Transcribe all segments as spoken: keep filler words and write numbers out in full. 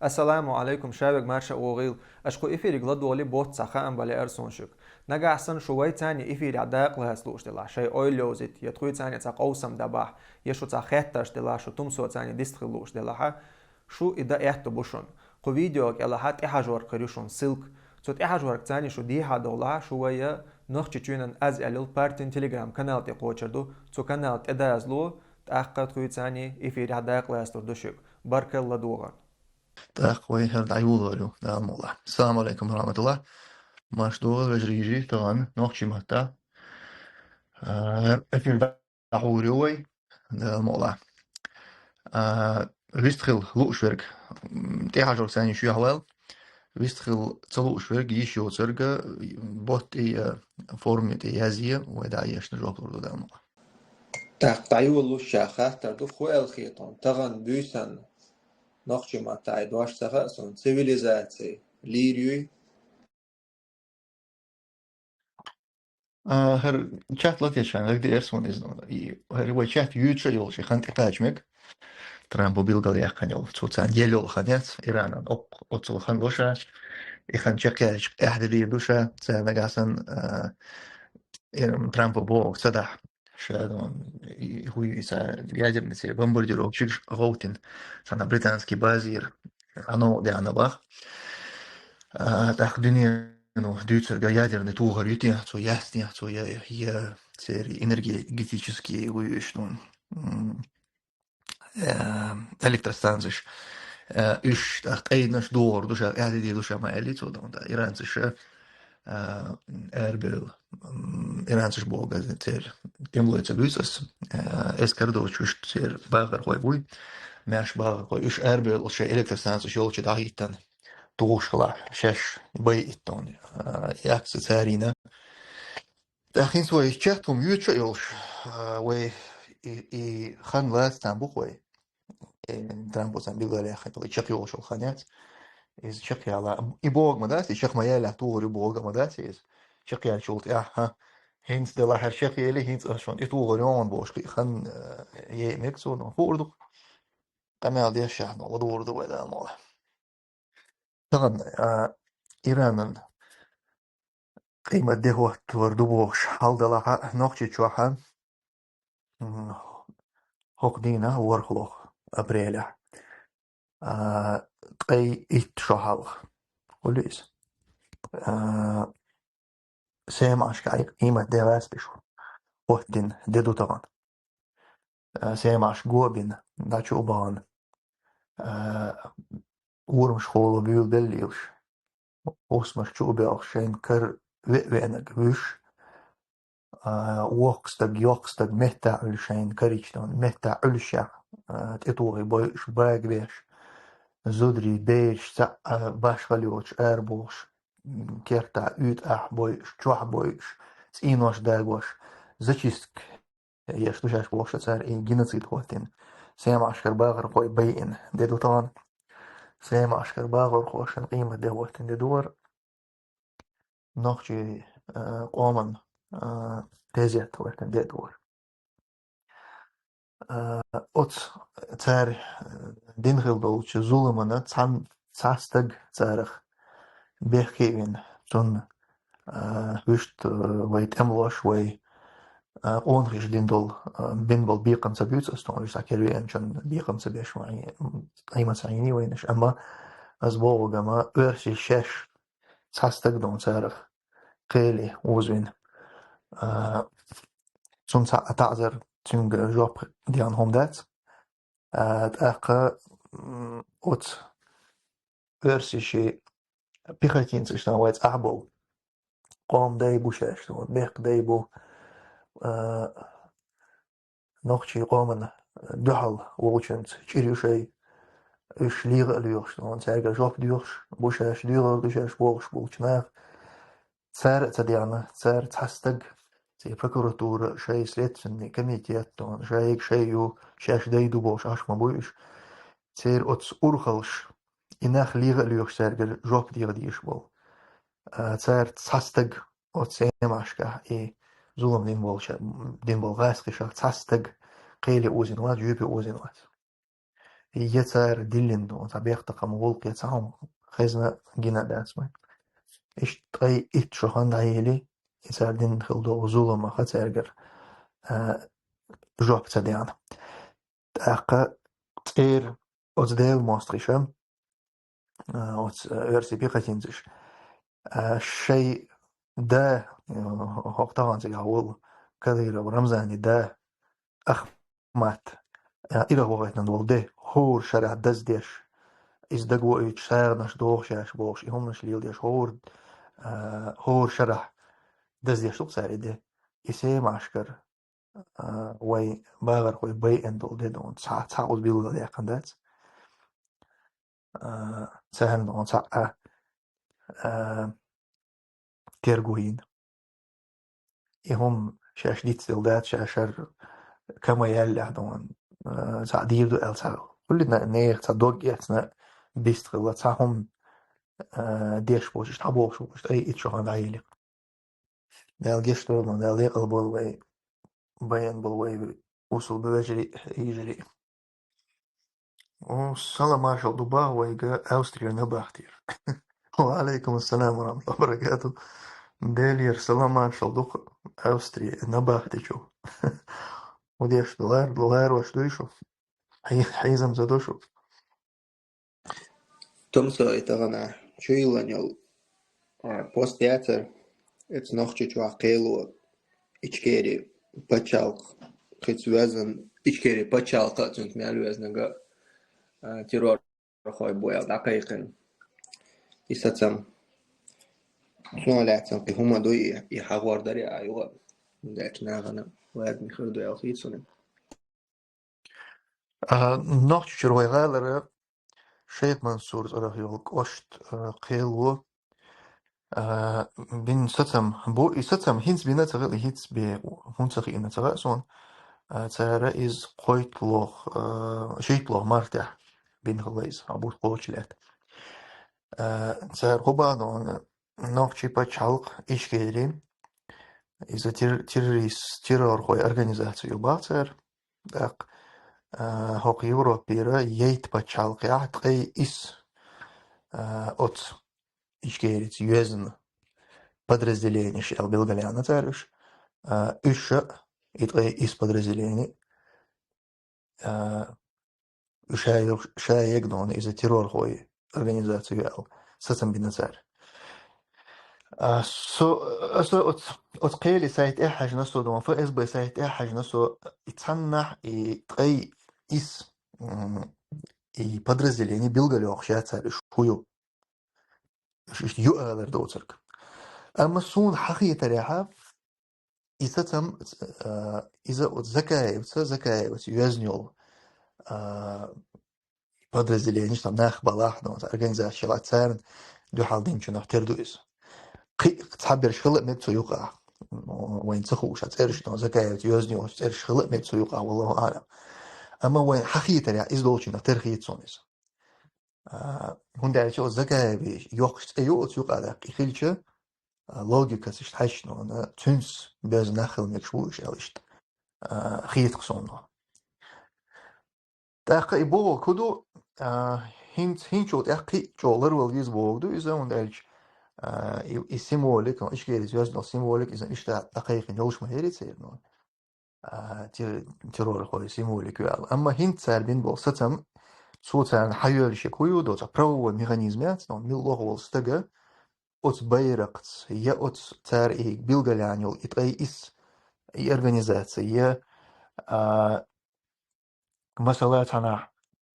Ассаламу Ӏалайкум, шавег марша вогӀийла. Аша кху эфире ладогӀале, боцца хаам бале арсоншуг. Нагахь санна шу вайца цхьана эфирехь дакъа лаца лууш делахь, шайн ойла йовзийта, я тхоьца цхьана цхьа къовсам дӀабахь, я шу цхьа хеттарш делахь, шу тумсо цхьана дистхила лууш делахь, шу и дан аьтто бу шуна. Кху видео кӀелахь тӀехьажорг хир ю шуна ссылка. Цу тӀехьажоргца цхьана шу дехьа довлахь, шу вай Нохчийчоьнан аз аьлла партин Telegram-канал тӀе кхочур ду, цу канал тӀе дазло, тӀаккха тхоьца цхьана эфирехь дакъа лацалур ду шуьга. Баркалла ладогӀарна. ТӀаккха вай хӀара дӀайолор ю, Дала мукъ лахь. Ассаламу Ӏалайкум ва рахьматуллахӀ. Марша догӀийла, вежарий, тахана нохчийн маттахь. А, эфир дӀахьур ю вай, Дала мукъ лахь. А, вистхила лууш верг, м, тӀехьажорг санна йиш йохьаваьлла. Вистхила ца лууш верг, йиш йоцург, ботт тӀе, а, форме тӀе язъе, вай дӀа а ешна жоп лур ду, Дала мукъ лахь. ТӀаккха дӀайолалуш ша хаттар ду, хӀун аьлла хетарг, тахана буьйсанна нохчийн маттахь и дош ца хаьа суна, цивилизаци лийр юй? А, хӀара чат латийча хана, дагадеара суна иза. И хӀара вай чат юьйцуш а йолуш, и хан тӀекхача мега. Трампо билгалъяьккхина йолу, цо царна елла йолу хан яц, Иранан оккха оццул хан ло ша. И хан чекхъяьлча, эхь де дийр ду ша, цара нагахь санна, а, Ира-, Трампа бохург ца дахь, ша, ну, и хӀун ю и цара ядерный церан бомбардировщик гӀовттина, цхьана британский базера, а, новкъа даьхна бах. А, тӀаккха дуьнено дуьйцург ядерный тохар ю те, цо яц те, цо я, я церан энергетический, хӀун ю уьш, ну, м, э, электростанцеш, э, уьш, тӀаккха къайдинарш дохур ду ша, эхь де дийр ду ша ма аьллий цо, ну, да, иранцаша, а, Эрбел, м, иранцаш боху газет церан, тӀемалой ца буьйцу ас, а, эскар доцуш уьш церан бахархой буй, маьрша бахархой, уьш Эрбел шайн электростанцеш йолчу дӀахӀиттина, тухуш хилахь, шаьш байъийтина, а, и акци цара йина. ТӀаккха хӀинца вай чат хӀума юьйцуш а йолуш, а, вай и, и хан лаца там бу-кх вай. Э, Трампо царна билгалъяьккхина, и чекхйолуш йолу хан яц. Иза чекхъяла, и бохург ма дац, и чекх ма яллехь тухур ю бохург ма дац иза. Чекхъяьллачул тӀаьхьа, хӀинца делахь хӀара чекхъели, хӀинца ас шуна и тухур ю хьуна бохуш, кхин хан, э, яйа мега цо, ну, хуур ду-кх. Къамел деш шаьш, ну, ладугӀур ду вай, Дала мукъ лахь. Тахана, а, Иранан къемат де хӀоттор ду бохуш хьал далахь а, Нохчийчохь а, м, хӀокху дийнахь, ворхӀалгӀа апрелехь, а, ткъе итт шо хьалха. Хуьлу иза? А, Семашкахь къемат де гӀаьрпаш хӀоттийна де ду тахана. А, Семашка го бина, дӀа чу а бахана, а, урамашхула буьйлабелла лелаш, хӀусамаш чу а боьлхуш, шайна кара веа-веанарг вуьйш, а, воккха стаг, йоккха стаг меттахь Ӏуьллуш шайна карийча, меттахь Ӏуьллушехь, а, тӀетухий бойуш, бага беш, зударий, бераш цхьаъ, а, башхалла йоцуш арабохуш, м, кертахь уьйтӀахь бойуш, чохь бойуш, цӀенош дагош, зачистка еш ду шаьш бохуш, цара и геноцид хӀоттийна, Семашкара бахархой байина де ду тахана. Семашкара бахархошна къемат де хӀоттийна де ду хӀара. Нохчийн, а, къоман, а, тезет хӀоттийна де ду хӀара. А, оцу цара, а, дина хилла долчу зуламана цхьан-, цхьа стаг царах бехке а вина, цунна, а, вуьшта, а, вай тӀемалоша, вай, а, къонахаша дина долу, а, бина болу бекхам ца буьйцу ас, тхуна уьш цхьа кхин веанчунна бекхам ца беш ма Ӏе-, м, Ӏийма ца Ӏийний вайнаш, амма ас боху гама оьрсий шаьш цхьа стаг ду царах кхеле узавина. А, цунна цхьа а таӀзар, цуьнга жоп дехна хӀума дац. А, тӀаккха, м, оцу оьрсийн ши пехотинцаш дан вай цӀахь болу. Къоман дай бу шаьш, бехк дай бу. А, нохчийн къомана дуьхьал вовчуьнца чӀир ю шай. Уьш легӀа а лоьхуш, цаьрга жоп доьхуш бу шаьш, доьхур ду шаьш бохуш болчу наха. Цара а ца дегӀна, цара цхьа стаг, церан прокуратура, шайн следственный комитет, шайга шай ю, шаьш дай ду бохуш Ӏаш ма буй уьш. Церан оцу урхаллаш, и нах легӀа а лоьхуш цаьргара жоп деха дезаш болу. А, цара цхьа стаг, оцу Семашкахь и зулам дина болча-, дина болу гӀаскхишах цхьа стаг кхеле узина вац, жоьпе узина вац. я цара диллина ду, цхьа бехктокхам, гӀулакх, я цхьа хӀума хезна, гина дац вай. Иштта ткъе итт шо хан дӀаели, и цара дина хилла долу зуламах цаьргара, а, жоп ца деана. ТӀаккха цӀера оцу Делан мостагӀаша, а, оцу, а, оьрсийн пехотинцаша, а, шайн да, а, хӀокху тахана цигахь волу Кадыров Рамзанан да Ахмат, а, ирахь вахийтина волу де, хӀора шарахь даздеш, иза дагавоуьйтуш, сагӀанаш доху шаьш бохуш, и хӀуманаш леладеш, хӀора, а, хӀора шарахь даздеш ду-кх цара и де. И Семашкара, а, вай бахархой байина долу де ду, цхьа, цхьа оцу билгалдаьккхина дац. А, царна ду цхьа, а, а, терго йина. И хӀума шаьш дицделла дац, шаьш хӀара кама яьллехь ду, а, цхьа дийр ду аьлла цхьа. Хуьлу на-, нехан цхьа дог эцна бист хилла, цхьа хӀума, а, деш болчу, иштта хьан бохуш болчу, ткъе итт шо хан дӀаели. Дала гечдойла, Дала декъал бойла вай, байина болу вай бусулба вежарий, йижарий. О, салам маршалла ду бах вайга Австрия набахтера. Ва алейкум ассалам ва рахматуллахи ва баракатух. Делера салам маршалла ду Австрия набахтечу. Удеш ду лар-, ларош дуй шу? Хьи-, хьийзам за ду шу? Тумсо и тахана чуйиллан йолу, а, пост яцара, эца Нохчийчохь кхело Ичкери пачхьалкх кхин цу везан, Ичкери пачхьалкха а цуьнца мел везнага, а, террорхой бу аьлла дӀакхайкхина. И сацам. Цунах лаьцна кхин хӀума дуй, и, и хьагӀор дарий а юха? ХӀунда аьлча нахана лаьцна хир ду аьлла хийцуна. А, Нохчийчуьра вай гӀалара Шайх Мансур цӀарах йолу кӀошт, а, кхело, а, бина сацам бу, и сацам хӀинца бина а ца хилла, и хӀинца бен хӀунда ца хиъна ца хаьа суна. А, цара иза кхойтталгӀа, а, шийтталгӀа мартехь бина хилла иза, а, бутт кхочуш лаьтта. А, цара хӀун бах ду, Нохчийн пачхьалкх Ичкери, иза тер-, террорист, террорхой организаци ю бах цара. ТӀаккха, а, хӀокху Европера ейтта пачхьалкхехь ткъе исс, а, оцу Ичкерица йоьзна подразделенеш аьлла билгалъяьхна цара уьш. А, уьш а, и ткъе исс подразделени, а, ша йо-, ша йоьгнона иза террорхой организаци ю аьлла, сацам бина цара. А, со, а, со оц-, оцу кхеле сайт тӀехь хьаьжна со, ду, ФСБ сайт тӀехь хьаьжна со, и цхьаннахь и ткъе исс, м, и подразделение билгалйоккхуш яц цара уьш хӀун ю. Уьш иштта ю алар доцург. Амма суна хьахетарехьа, и сацам, а, иза оцу Закаевца, Закаевца йоьзна йолу, а, подразделенеш, там нах балахь, ну, организацеш лаьцна царна дуьхьал динчунах тера ду иза. Кхин цхьаберш хила а мега цу юкъахь. Ну, вайна ца хууш, а цӀераш, ну, Закаевца йоьзна йолуш цӀераш хила а мега цу юкъахь, валлаху аӀлам. Амма вайна хьахетарехь, иза долчунах тера хета суна иза. А, хӀунда аьлча оцу Закаеве йоккхуш цӀе ю оцу юкъа даккха, и хилча, а, логикаца иштта хьаьжча, ну, цуьнца боьзна нах хила мегаш бу уьш аьлла иштта, а, хета-кх суна. ТӀаккха и бохург хӀун ду, а, хӀинца, хӀинцачул тӀаьхьа кхин а чӀогӀа ларвала веза бохург ду иза, хӀунда аьлча, а, и, и символика, Ичкерица йоьзна йолу символика, иза иштта дӀакхайкхина йолуш ма хери церан, ну, а, те-, террорхойн символика ю аьлла. Амма хӀинца цара бина болу сацам, цо царна хьайоьллуш ерг хӀун ю, доцу правовой механизм яц, ну, муьлхха а волу стага оцу байракхца, я оцу цара и билгалъяьхна йолу и ткъе исс, и организаци, я, а, масала, цхьанхьа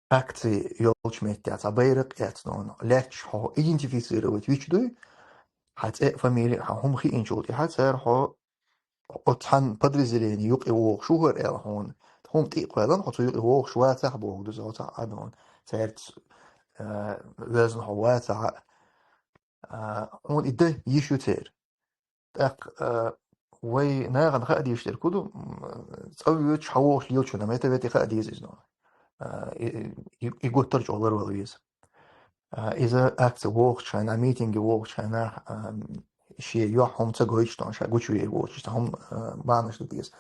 акци йолчу меттехь цхьа байракх эцна, ну, лаьтташ хьо идентифицировать йича дуй, хьан цӀе а, фамили а, хьан хӀума хиъначул тӀаьхьа цара хьо оцу цхьана подразделени юкъе вогӀуш ву хӀара аьлла хьуна. ХӀума тӀе а кхоьллина, хьо цу юкъе вогӀуш вацахь бохург ду иза, оцхьа а ду хьуна. Цаьрца, а, воьзна хьо вацахь а, а, хьуна и дан йиш ю церан. ТӀаккха, а, вай нахана хаа дезаш дерг хӀун ду, м, цӀа воьдуш хьан вогӀуш лелачунна, метта-ветта хаа деза иза, ну. А, и, и, и гуттар а чӀогӀа ларвала веза. А, иза акци вогӀучу хенахь, митинге вогӀучу хенахь, а, шен юьхь хӀума ца гойтуш, ну, ша гучувер воцуш, цхьа хӀума, а, бахьанаш дан деза.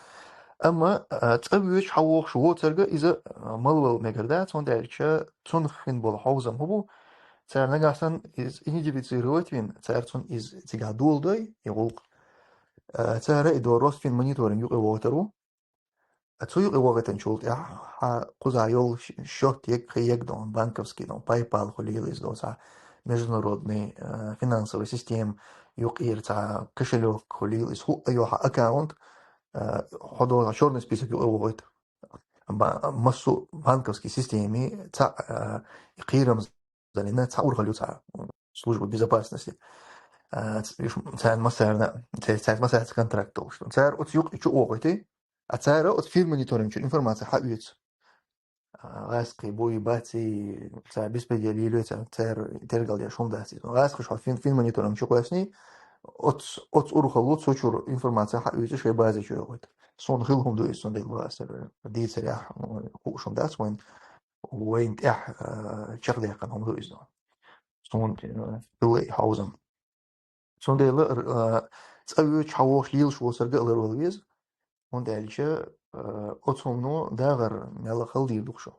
Амма, а, цӀа воьдуш хьавогӀуш воцург иза, а, мала вала мегар дац, хӀунда аьлча цунах хин болу хьовзам хӀун бу, цара нагахь санна иза идентифицировать вина, цара цунна иза цигахь доладой, и гӀуллакх. А, цара и до Росфинмониторинг юкъе вохуьйтур ву. А цу юкъе вохуьйтинчул тӀаьхьа хьан кхузахь йолу ш-, счёт егг, кхин егг дон, банковский дон, PayPal хуьлийла иза дон, цхьа международный, а, финансовая система юкъера цхьа кошелёк хуьлийла иза, хӀуъа йо хьан аккаунт, а, хьо дон чёрный список юкъе вохуьйту. Ба-, массо а банковский системий цхьа, а, кхерам залина цхьа урхалла ю цхьа служба безопасности. А, ц-, уьш царна массарна, ц-, цаьрца массаьрца контракт долуш. Цара оцу юкъе чу вохуьйту, а цара оцу Финмониторинг чу информация хьаоьцу. А, гӀаскхий буй, баций, цара беспредел йийла, цара, цара тергал деш хӀума дац иза. ГӀаскхаша хьо Фин-, Финмониторинг чу кхоьссиний, оцу, оцу урхалло цу чуьра информация хьаоьцу, шайн базе чу йохуьйту. Суна хилла хӀума ду иза, цундела аса дийцарехь, хууш хӀума дац вайн, вайна тӀехь, а, чекхдаьккхина хӀума ду иза. Суна, а, хилла и хьовзам. Цундела, а, цӀа воьдуш хьавогӀуш лелаш воцург а ларвала веза, хӀунда аьлча, а, оцу хӀумано дагӀар мелла хала дийр ду-кх шу.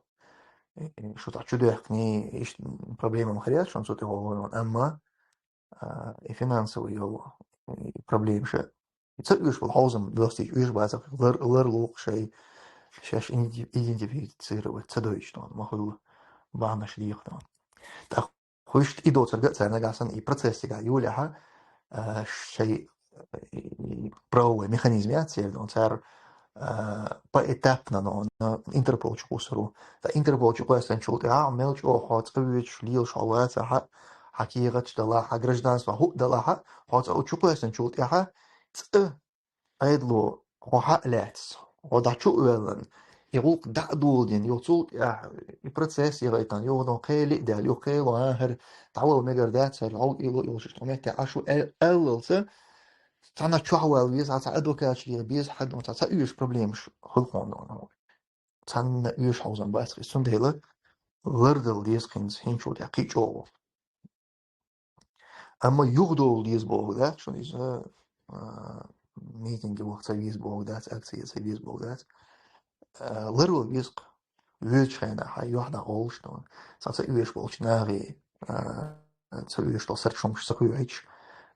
Э, э, шу цхьа чу доьхкиний, иштта проблема ма хир яц шуна цу тӀехула, амма, а, и финансовый йолу, и проблема ша. И ца оьшуш болу хьовзам достичь оьшуш бацахь, лар-, ларло-кх шайн, шаьш иденти-, идентифицировать ца дойтуш дон, ма хуьллу бахьанаш дийхар дон. ТӀаккха хӀуьшта и доцург а цара нагахь санна и процесс цигахь йолаехь, а, шайн, и, и правовой механизм яц церан дон, цара, а, поэтапно дон, Интерпол чу кхуссур ву. Ткъа Интерпол чу кхоьссинчул тӀаьхьа мел чӀогӀа хьо цӀа воьдуш лелаш хьо вацахь, хьан кехаташ далахь, хьан гражданство хӀуъа далахь, хьо цӀа чу кхоьссинчул тӀаьхьа цӀа Ӏедало хьо хьа а лаьцна, хьо дӀа чу а воьллина, и гӀуллакх дӀа а доладина, юха цул тӀаьхьа и процесс яхийтина, юха дон кхел а даьлла, юха кхело ахӀара дӀавала мегар дац, хӀара гӀовгӀа а ло йолуш, иштта хьо метте Ӏаш ву аьл-, аьллалца, цхьана чохь вала веза, цхьа адвокаташ леха беза, хьан дон цхьа ца оьшу проблемаш хуьлу хьуна дон. Цхьанна оьшу хьовзам бац-кх иза, цундела лардала деза-кх хӀинца, хӀинцачул тӀаьхьа кхин а чӀогӀа. Амма юхадовла деза бохург дац шуна иза, а, митинге ваха ца веза бохург дац, акцие ца веза бохург дац. А, ларвала веза-кх, воьдучу хенахь хьан юьхь дӀакъовлуш дон. Цхьа ца оьшу болчу нахе, а, ца оьшу долу сарчу хӀумаш ца хуьйхьуьйтуш,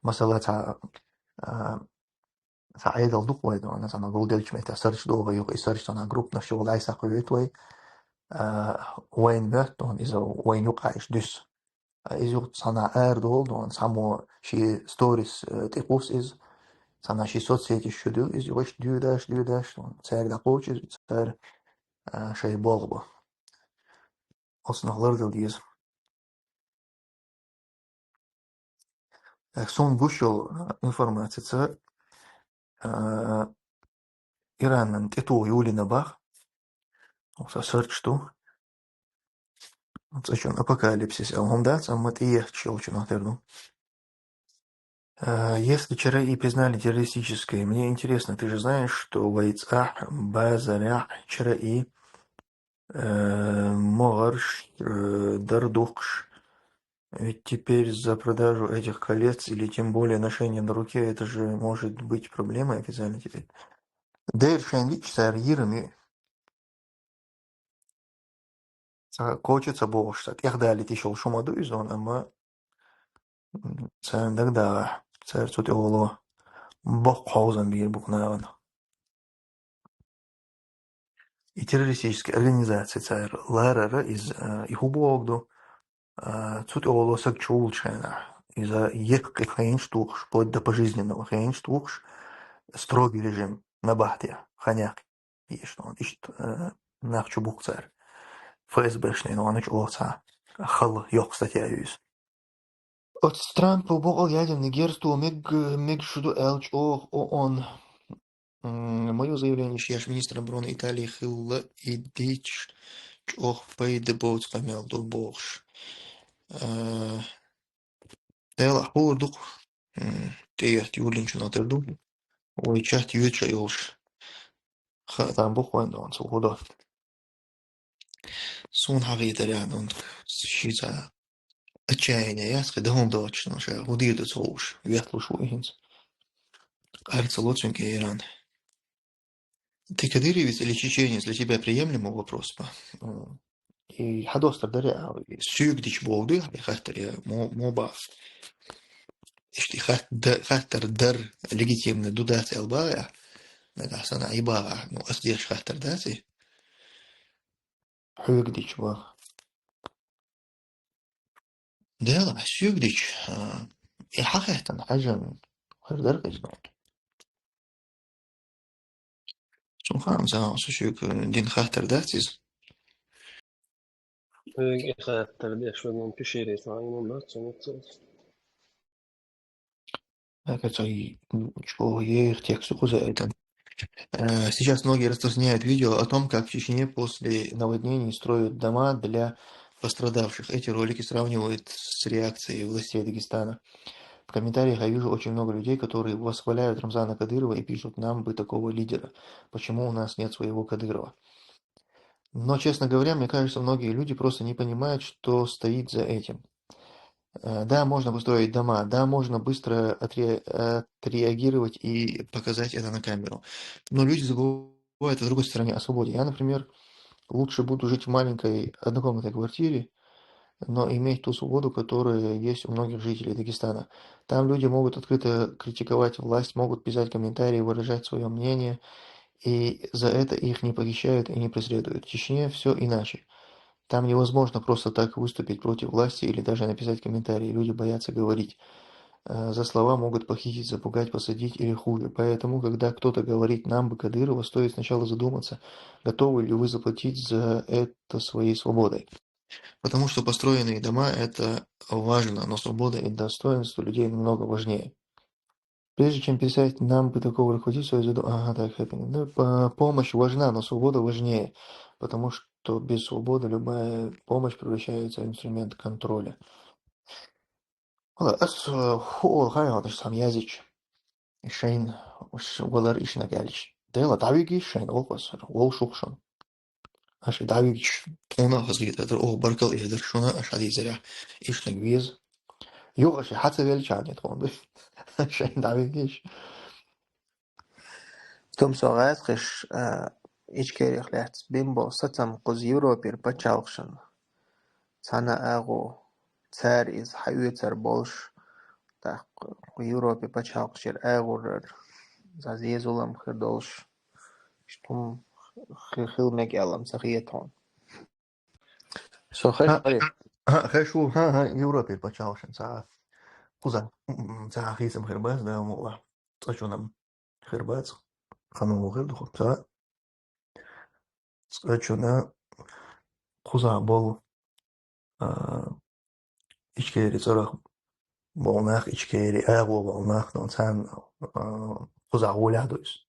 масала, цхьа, а, цхьа Ӏедал ду-кх вай дон, цхьана гулделлачу метте сарч догӀу юкъа, и сарч цхьана группанаш чу вала дӀасакхуьйту вай. А, вайна моьтту дон иза, вайна юкъахь иштта дуьсу. А иза юха цхьана арадолу дон, цхьаммо шен сторис, э, тӀекхуссу иза, цхьана шен соцсеташ чу дуьллу иза, юха иштта дуьйдаш, дуьйдаш дон, цаьрга дӀакхочу иза, цара, а, шайн болх бо. Оцунах лардала деза. Э, суна гуш йолу, э, информацица, э, Иранан тӀетугӀа юьйлина боху. Оцу сарч ду. Оцу чуьнан апокалипсис аьлла хӀума дац, амма тӀеетташ йолчунах тера ду. Э, если ЧРИ признали террористической, мне интересно, ты же знаешь, что вай цӀахь базарехь ЧРИ, э, могӀарш, э, дар дукхуш. Ведь теперь за продажу этих колец или тем более ношение на руке, это же может быть проблемой официально теперь. Дера шайн лиъча цара йирам ю. Ца коча ца бохуш, ца тӀехдалийта йиш йолуш хӀума ду иза, амма, м, царна дагадогӀахь, цара цу тӀехула боккха хьовзам бийр бу-кх нахана. И террористическая организация цара ларара иза, а, и хӀун бохург ду, а, цу тӀехула саг чувуллучу хенахь, иза еккъа хенаш тухуш, вплоть до пожизненного хенаш тухуш, строгий режим набахте, ханех еш, ну, иштта, а, нах чу бу-кх цара. ФСБшний, ну, ана чӀогӀа цхьа хала йоккха статья ю иза. Оцу Трампа бокъал ядерный герз тоха мег-, мегаш ду аьлла чӀогӀа ООН. М, моё заявление шаьш министр обороны Италии хилла и дийцча чӀогӀа пайда боцу къамел ду бохуш. Э, Делахь хӀора ду-кх, м, тӀеэтта юьйлинчунах тера ду. Вай чат йоьдуш а йолуш. Хаам бу-кх вайн дон, цо хӀун до. Суна хьахийтарехь дон, ши цхьа отчаяние яц, кхин дан доцуш, но ша хӀун дийр ду ца хууш, вехлуш ву и хӀинца. Къар ца ло цуьнга Иран. Ты кадыровец или чеченец? Для тебя приемлемый вопрос ба? М, и хьадоастар дар, а, соьга дича боху дуй, и хаттар, я, мо, мо бац. Иштта и хатт-, да-, хаттар дар легитимный ду дац аьлла бац, я? Нагахь санна и бац, ну, ас деш хаттар дац и? Хьоьга дича боху. Дела, соьга дича, а, и хьахаьттина хьажа хир дара иза. Цунах ам цхьа, со соьга дина хаттар дац иза. Хьоьга и хаттар деш ван пишире цхьа имам дац, цунах ца. Так, это и, м, чё, я их текст куда это? Э, сейчас многие распространяют видео о том, как в Чечне после наводнений строят дома для пострадавших. Эти ролики сравнивают с реакцией властей Дагестана. В комментариях я вижу очень много людей, которые восхваляют Рамзана Кадырова и пишут: «Нам бы такого лидера. Почему у нас нет своего Кадырова?» Но, честно говоря, мне кажется, многие люди просто не понимают, что стоит за этим. Э, да, можно построить дома, да, можно быстро отре-, отреагировать и показать это на камеру. Но люди забывают о другой стороне, о свободе. Я, например, лучше буду жить в маленькой однокомнатной квартире, но иметь ту свободу, которая есть у многих жителей Дагестана. Там люди могут открыто критиковать власть, могут писать комментарии, выражать своё мнение, и за это их не похищают и не преследуют. В Чечне всё иначе. Там невозможно просто так выступить против власти или даже написать комментарий. Люди боятся говорить. Э, за слова могут похитить, запугать, посадить или хуже. Поэтому, когда кто-то говорит: «Нам бы Кадырова», стоит сначала задуматься, готовы ли вы заплатить за это своей свободой. Потому что построенные дома — это важно, но свобода и достоинство людей намного важнее. Прежде чем писать: «Нам бы такого руководителя», я задум-, ага, так, это, да, по-, помощь важна, но свобода важнее, потому что без свободы любая помощь превращается в инструмент контроля. Валла, ас, э, хӀу оал хьайгӀа, аш цхьа язйича. Шайн, ш-, валар ишнаг аьлча. Дела, дӀавигийша шайн, оал-кх ас, вовшах шун. Аша дӀавигча, тхуна а хаза хетар, оха баркал а хетар шуна, аша хьадийцарехь, ишнаг веза. Юха аша хьа ца велча а, нет, тхуна дуй. Шайн дӀавигийша. Тумсо гӀазкхиш, а, Ичкерих лаьцна бина болу сацам кхуза Европера пачхьалкхашна. Цхьана агӀо, цара иза хьаоьцур болуш, тӀаккха Европе пачхьалкхашера агӀорра, за зе зулам хир долуш, иштта хӀума хи-, хила мега аьлла ца хета хьуна. Со хеш, хьа, хьа, хеш ву, хьа, хьа, Европе пачхьалкхашна цхьа кхуза, м, м, цхьа хийцам хир бац, да, мукъа. Цкъачунна хир бац, ханна хир ду хӀара цхьа. Цкъачунна кхуза болу, а, Ичкери цӀарах болу нах, Ичкери агӀо болу нах, но царна, а, кхуза гӀолехь ду иза.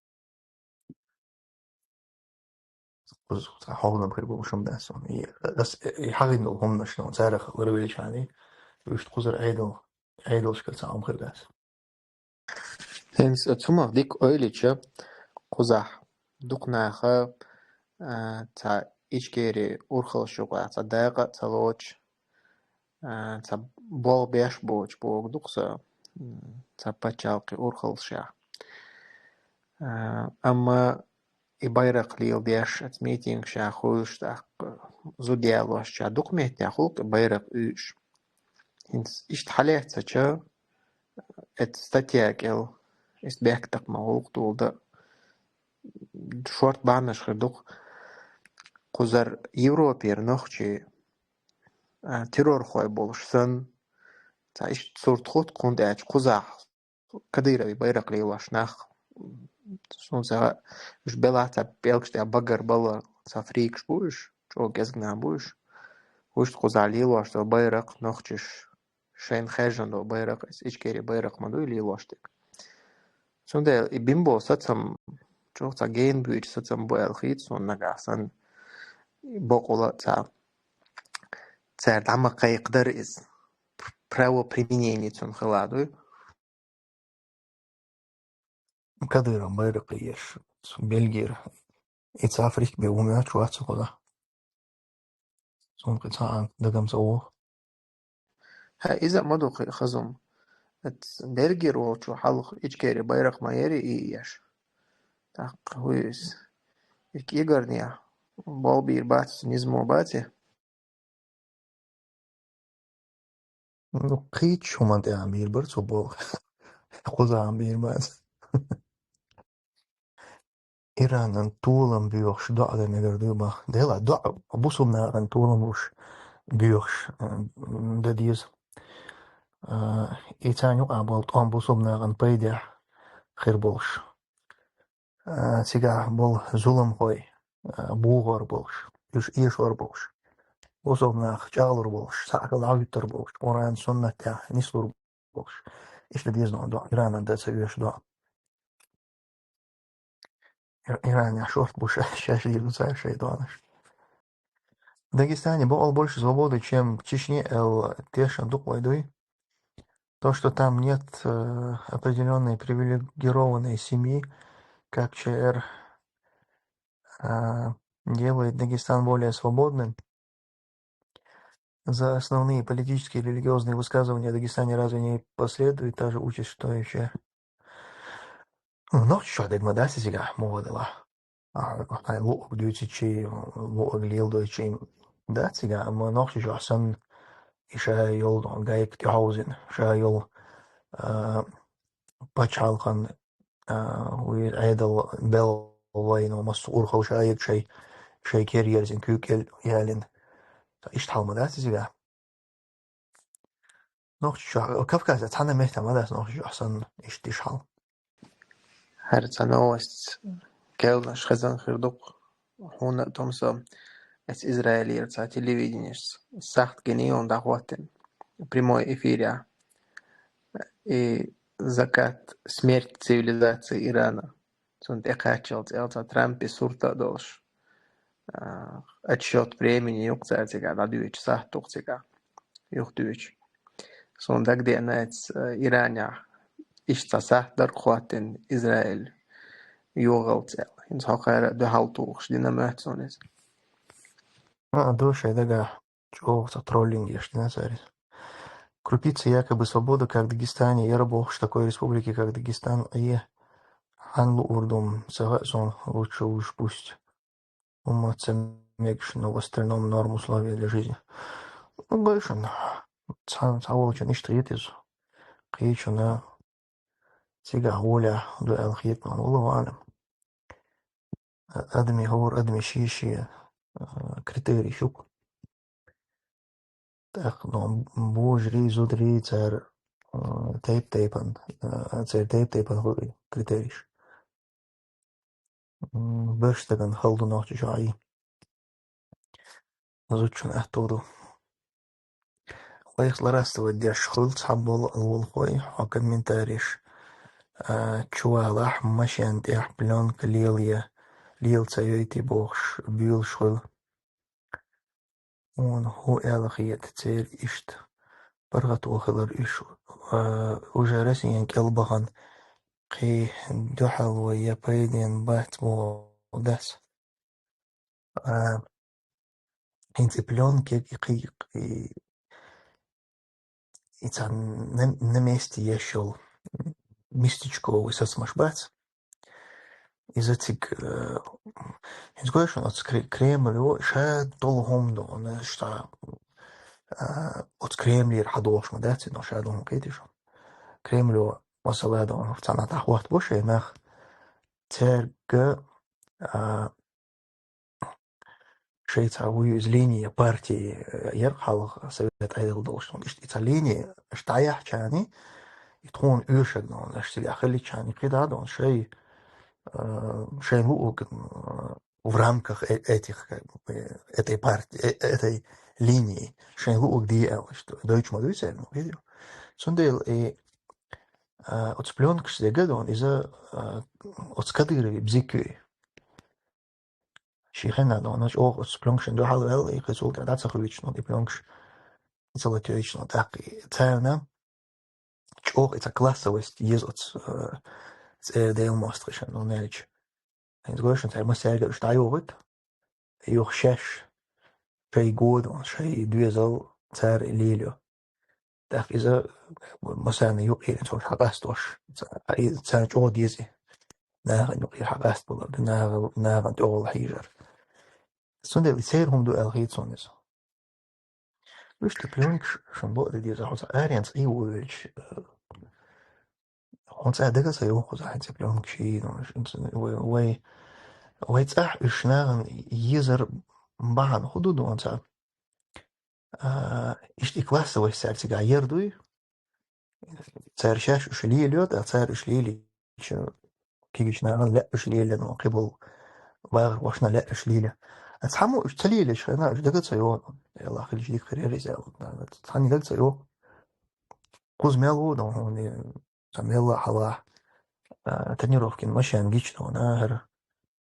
Кхуза цхьа хьогӀ-м хир болуш хӀума дац. И, ас, и хьагӀина долу хӀуманаш, но царах ларвелча хьуна, уьш кхузара Ӏедал, Ӏедалшкара цхьа хӀума хир дац. ХӀинца цумах дика ойлича, кхузахь дукха наха, а, цхьа Ичкери урхаллаш юкъахь цхьа дакъа а ца лоцуш, а, цхьа болх беш боцуш боху дукха со, м, цхьа пачхьалкхийн урхаллашехь. А, амма и байракх леладеш, оцу митингашкахь хуьлуш, тӀаккха зуда ялош, ша дукха меттехь гӀуллакх байракх уьйш. ХӀинца иштта хьалаьцнача, эта статья кӀел, иштта бехк такха ма гӀуллакх долу дан, шорта бахьанаш хир ду-кх. Кхузара Европера нохчий, а, террорхой болуш санна, цхьа иштта сурт хӀутту, хӀунда аьлча кхузахь Кадыровн байракх лелош нах, суна ца хаьа, уьш белахь цхьа пӀелгаш тӀехь багарбала, цхьа фрикаш бу уьш, чӀогӀа кӀезиг нах бу уьш. Уьш кхузахь лелош долу байракх нохчаша шайна хаьржина долу байракх, иза Ичкери байракх ма дуй лелош дерг. Цундела и бина болу сацам, чӀогӀа цхьа гена буьйцу сацам бу аьлла хийца суна нагахь санна, бакъволуш цхьа цара дӀа ма кхайкхадара иза. Правоприменение цунна хила дуй. Кадыровн байракх еш, цу Бельгера. И цхьа фрик бен ву моьттуш вац со кхузахь. Суна кхин цхьа а дагам ца вогӀу. Хьа, иза а ма ду кхин хаза хӀума. Эц Бельгера волчо хьалха Ичкери байракх ма яри и еш. ТӀаккха хӀу иза? И кӀегарнехь болх бийр бац, низамо бац и? Ну, кхечу хӀуманна тӀехь бийр бара цо болх. Кхузахь бийр бац. Иранан толам боьхуш доӀа дан мегар дуй бах. Дела, доӀа бусулба нахана толам луш боьхуш, э, дан деза. Э, и царна юкъахь болу тӀом бусулба нахана пайдехь хир болуш. Э, цигахь болу зуламхой, э, бохор болуш, уьш эшор болуш, бусулба нах чӀагӀлур болуш, цхьаъ хила дӀахӀуьттур болуш, Къуръан, суннат тӀехь нислур болуш. Иштта деза доӀа, Иранан дан ца оьшу доӀа. Ир-, Иранехь шорта бу ша-, шаьш дийр ду цара шайн доӀанаш. В Дагестане боккъал больше свободы, чем в Чечне, аьлла тешна ду-кх вай дуй. То, что там нет, э, определённой привилегированной семьи, как Ч Р, э, делает Дагестан более свободным. За основные политические и религиозные высказывания в Дагестане разве не последует та же участь, что и в Ч Р? Ну, нохчашна дерг ма дац иза, муха делахь. А, хьайн луъург дуьйцучий, луъург леладойчий дац цигахь, амма нохчашна санна, и ша йолу гайка тӀехьовзина, ша йолу, а, пачхьалкхан, а, вуй Ӏедал белла вайна, массо а урхалла ша ерг шай, шай кер ерзина, куьйга яллина. Иштта хьал ма дац иза. Нохчашна, Кавказехь цхьана а меттехь ма дац нохчашна санна иштта иштта хьал. ХӀара цхьа новость керланаш хезна хир ду-кх хьуна а, Томсо, эцу Израилера цхьа телевиденешца сахьт гинийла дӀахӀоттийна прямой эфирехь. И закат, смерть цивилизации Ирана. Цунна тӀекхаччалц аьлла цхьа Трампе сурт а долуш, а, отсчёт времени ю-кх цара цигахь дӀадоьдуш, сахьт ду-кх цигахь юхадоьдуш. Суна дагадеана, эцу, а, Иранехь иштта цхьа сахьт дара-кх хӀоттийна Израиль йогӀалц аьлла. ХӀинца хӀокхара а дуьхьал тухуш дина моьтту суна иза. А, ду шайн дагахь. ЧӀогӀа цхьа троллинг еш дина цара иза. Крупицы якобы свободы, как в Дагестане. Яра бохуш, такой республики, как Дагестан, Ӏе хьанна луург ду-м ца хаьа суна, лучше уж пусть умат ца мегаш, но в остальном норм условия для жизни. Ну, гой шуна, цхьа, цхьаволчунна иштта хета иза. Кхечунна цигахь гӀолехь ду аьлла хета, но Аллаху аӀлам. Адамийн хӀора адамийн шен-шен, а, критерийш ю-кх. ТӀаккха, ну, божарий, зударий, цара, а, тайп-тайпана, а, церан тайп-тайпана хуьлу критерийш. М, берш стагана хала ду нохчашна Ӏе. Зудчун аьтто ду. Вайх злорадствовать деш хуьлу цхьаболу лулахой, хьо комментарийш, а, чувалахь, машен тӀехь плёнка лелае, лела ца йойти бохуш, буьйлуш хуьлу. Хьуна хӀун аьлла хета церан иштта паргӀато хилар уьш, а, уже Россиян кӀел бахана кхин дуьхьал вай я пайден бац боху дас. А, хӀинца и плёнка, и кхин, и, и цхьа на, на месте еш йолу местечковый сацамаш бац. Иза цига, э, хӀинца гой шуна оцу Кре-, Кремло ша долу хӀума ду, хӀуна ша, а, оцу Кремлера хьадогӀуш ма дац, но ша долу хӀума кхетий шу. Кремло, масала, ду, цхьана дӀахӀоттабо шайн нах, цаьрга, а, шайн цхьа вуй иза линия партии, э, яра хьалха Совет Ӏедал долуш. Иштта и цхьа линия, аша дӀаяхьчарний, и тхуна оьшург ду, аша цигахь хилчарний, кхидӀа ду, шай, э, шайн луъург, э, в рамках э-, этих, как бы, этой партии, э, этой линии, шайн луъург де аьлла, что дойчу ма дуй церан, видео. Цундела и, э, оцу плёнкаш дерг ду, иза, э, оцу Кадырове бзик ю. Шен хенахь ду, хӀуна чӀогӀа оцу плёнкашна дуьхьал ваьлла, и кхин цул тӀаьхьа дӀа ца хуьйцуш, и плёнкаш ца латоьйчу, тӀаккха и царна чӀогӀа и цхьа классовость еза оцу, э, церан Делан мостагӀашна, ну, аьлча. ХӀинца гой шуна, цара массаьрга уьш дӀайохуьйту, юха шаьш шайн года, шайн доьзал цара лелайо. ТӀаккха иза массарна юкъера цо хьакъастош, ца-, и царна чӀогӀа деза и. нахана юкъе хьакъастбалар да, наха-, нахана тӀехула хьежар. Цундела церан хӀума ду аьлла хет суна иза. Вуьшта плёнкаш шун бо а де деза, хьо цхьа аренца Ӏийна велча, э, хьуна цхьа дага ца йоху, хьуна цхьа плёнкаш йий, ну, ш-, ш-, вай, вай, вай цӀахь уьш нахана езар бахьана хӀун ду, ду хьуна цхьа. А, иштта и классовость цара цигахь яр дуй. Цара шаьш уьш лелайо, тӀаккха цара уьш лелайича, кегийчу нахана лаьа уьш лелайина, кхиболу вахархошна лаьа уьш лелайина. А цхьаммо уьш ца лелайчу хенахь, уьш дага ца йо, Аллах хилча дика хир яра иза аьлла. Цхьанна дага ца йо. Кхуза мел ву, дан хьуна, цхьа мелла а хьалахь, а, тренировкин машен гича, дан хьуна, ахара,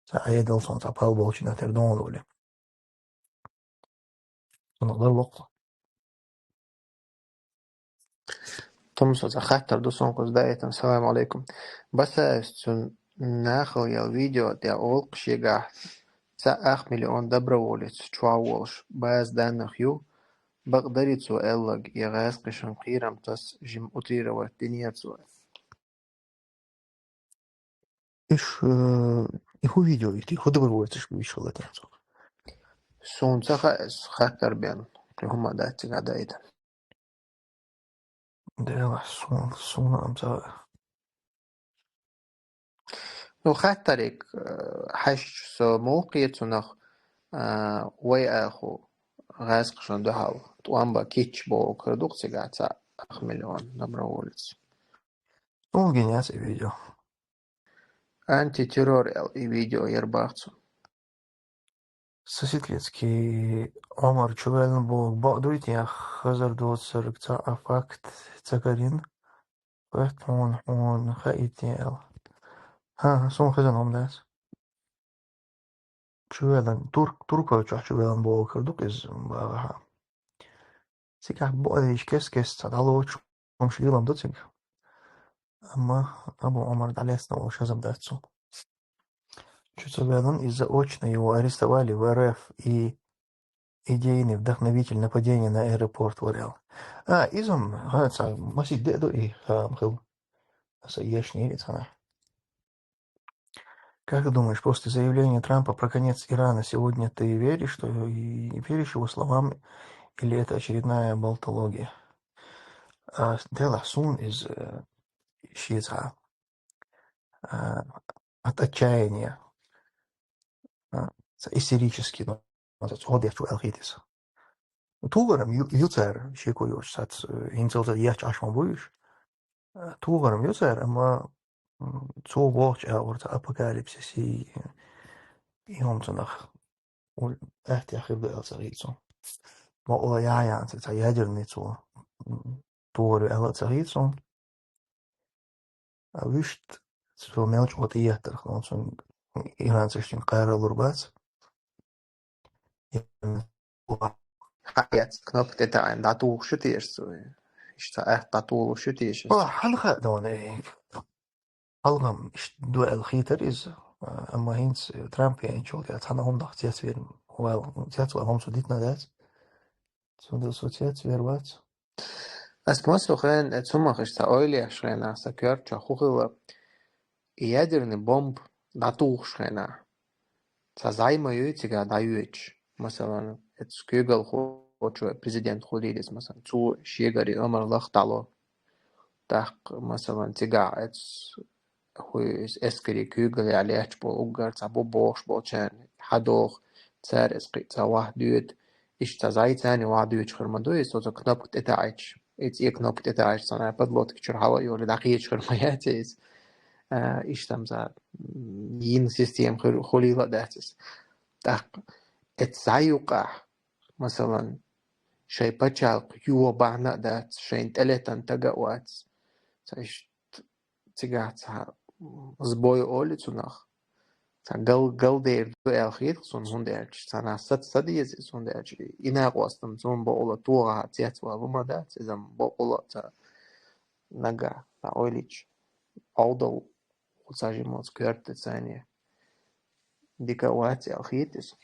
цхьа Ӏедал сон, цхьа пал болчу нах тера дан хьуна вали. Цунах дар локху. Тумсо цхьа хаттар ду сон кхуза даийтина. Салам алейкум. Басаевс цун нахала ял видео тӀе олу шегахь цхьа ах миллион доброволец чохь волуш база данных ю, бакъ дарий цо аьлларг, я гӀазкхишан кхерам тас жим утрировать динера цо. Иш, э, и хӀун видео ити, хӀун добровольцаш вуьйш хилла тӀе цо? Суна ца хаьа, ас хаттар бен, кхин хӀума дац цига даийтина. Дела, суна, суна ам ца хаьа. Ну, хаттарик, э, хьаьжча со муха кхета цунах, э, вай аху гӀазкхашна дуьхьал тӀом бан кийча бохург ду-кх цигахь цхьа ах миллион доброволец. Суна гина яц и видео. Антитеррор аьлла и видео яр бах цо. Соситлецкий Ӏумар чу ваьллина бохург бакъ дуй те, хазар доцург цхьа а факт ца карийна, хӀоьттина хьуна, хьуна хаийтина аьлла. ХӀан, суна хезна хӀума дац. Чу ваьллина, Турк-, Туркойчохь чу ваьллина бохург ду-кх иза, бахахьа. Цигахь бу айша кес-кеста цхьа дӀалоцуш хӀумаш лелам ду цига. Амма Абу Ӏумар дӀалецна волуш хезам дац цо. Чу ца ваьллина, и заочно его арестовали в РФ и идейный вдохновитель нападения на аэропорт валял. А, иза-м, ха, цхьа масийтта де а ду и, ха, ма хила. Аса ешнийла и цхьанахь. Как ты думаешь, после заявления Трампа про конец Ирана сегодня ты веришь, что и веришь его словам, или это очередная болтология? А, делахь суна иза, э, шеца, а, от отчаяния, а, ца истерически, ну, ца цӀогӀа дехча аьлла хета иза. ТугӀар-м ю, ю цара, шеко йоцуш, сац, э, хӀинцалц а ехча Ӏаш ма буй уьш. Э, тугӀар-м ю цара, амма, м, цо бохучу агӀор цхьа апокалипсис и, и хӀума цунах у-, аьттехь хир ду аьлла ца хета цо. Ма о яхьа ян ца, цхьа ядерный цо, м, тугӀар ю аьлла ца хета цо. А вуьшта цо мел чӀогӀа тӀееттарх, ну, цунна иранцашна кхаралур бац. Хьан яц кнопка тӀе таӀийна, дӀатухуш ю теша цо? Иштта атта дӀатухуш ю теша? О, хьан хаьа, дона, э, хьалхам иштта ду аьлла хийтар иза, а, амма хӀинца Трамп яьнчул тӀаьхьа цхьана хӀуманах цецвер ваьлла, цецваьлла хӀума цо дитина дац. Цундела цо цецвер вац. Ас массо хен, э, цумах иштта ойла еш хенахь, сан коьртачохь хӀун хилла, и ядерный бомба дӀатухуш хенахь, цхьа зӀай ма юй цигахь дӀайоьдуш. Масалан, эцу куьйгалхочо, президент хуьлийла иза, масалан, цо шегара и омра лаха дӀало. ТӀаккха, масалан, цигахь эцу хӀу-, эскаре куьйгаллехь лаьтташ болу уггар цхьа бу бохуш болчарна хьадоху, цара эцу кхин цхьа вахь доьду. Иштта цхьа зӀай царна вахь доьдуш хир ма ду, иза цо кнопка тӀе таӀийча. Иза и кнопка тӀе таӀийча, цхьана подлодка чуьра хьала а йолий, дӀакхеташ хир ма яц иза. А, иштта цхьа, м, йина система хир, хуьлийла а дац иза. ТӀаккха эцу зӀай юкъахь, масалан, шайн пачхьалкх йо бахьана а дац, шайна тӀелетан тага а вац. Цхьа иштта цигахь цхьа, м, сбой олий цунах. Цхьа гал-, галдер ду аьлла хета суна, хӀунда аьлча цхьанхьа саца ца деза иза, хӀунда аьлча и накъостан цунна бакъволу тогӀахь цецвала хӀума дац, иза-м бакъволу цхьа нагахь, цхьа ойла йича, Ӏовдал кху цхьа жималц коьрта тӀе царна дика а вац аьлла хета иза.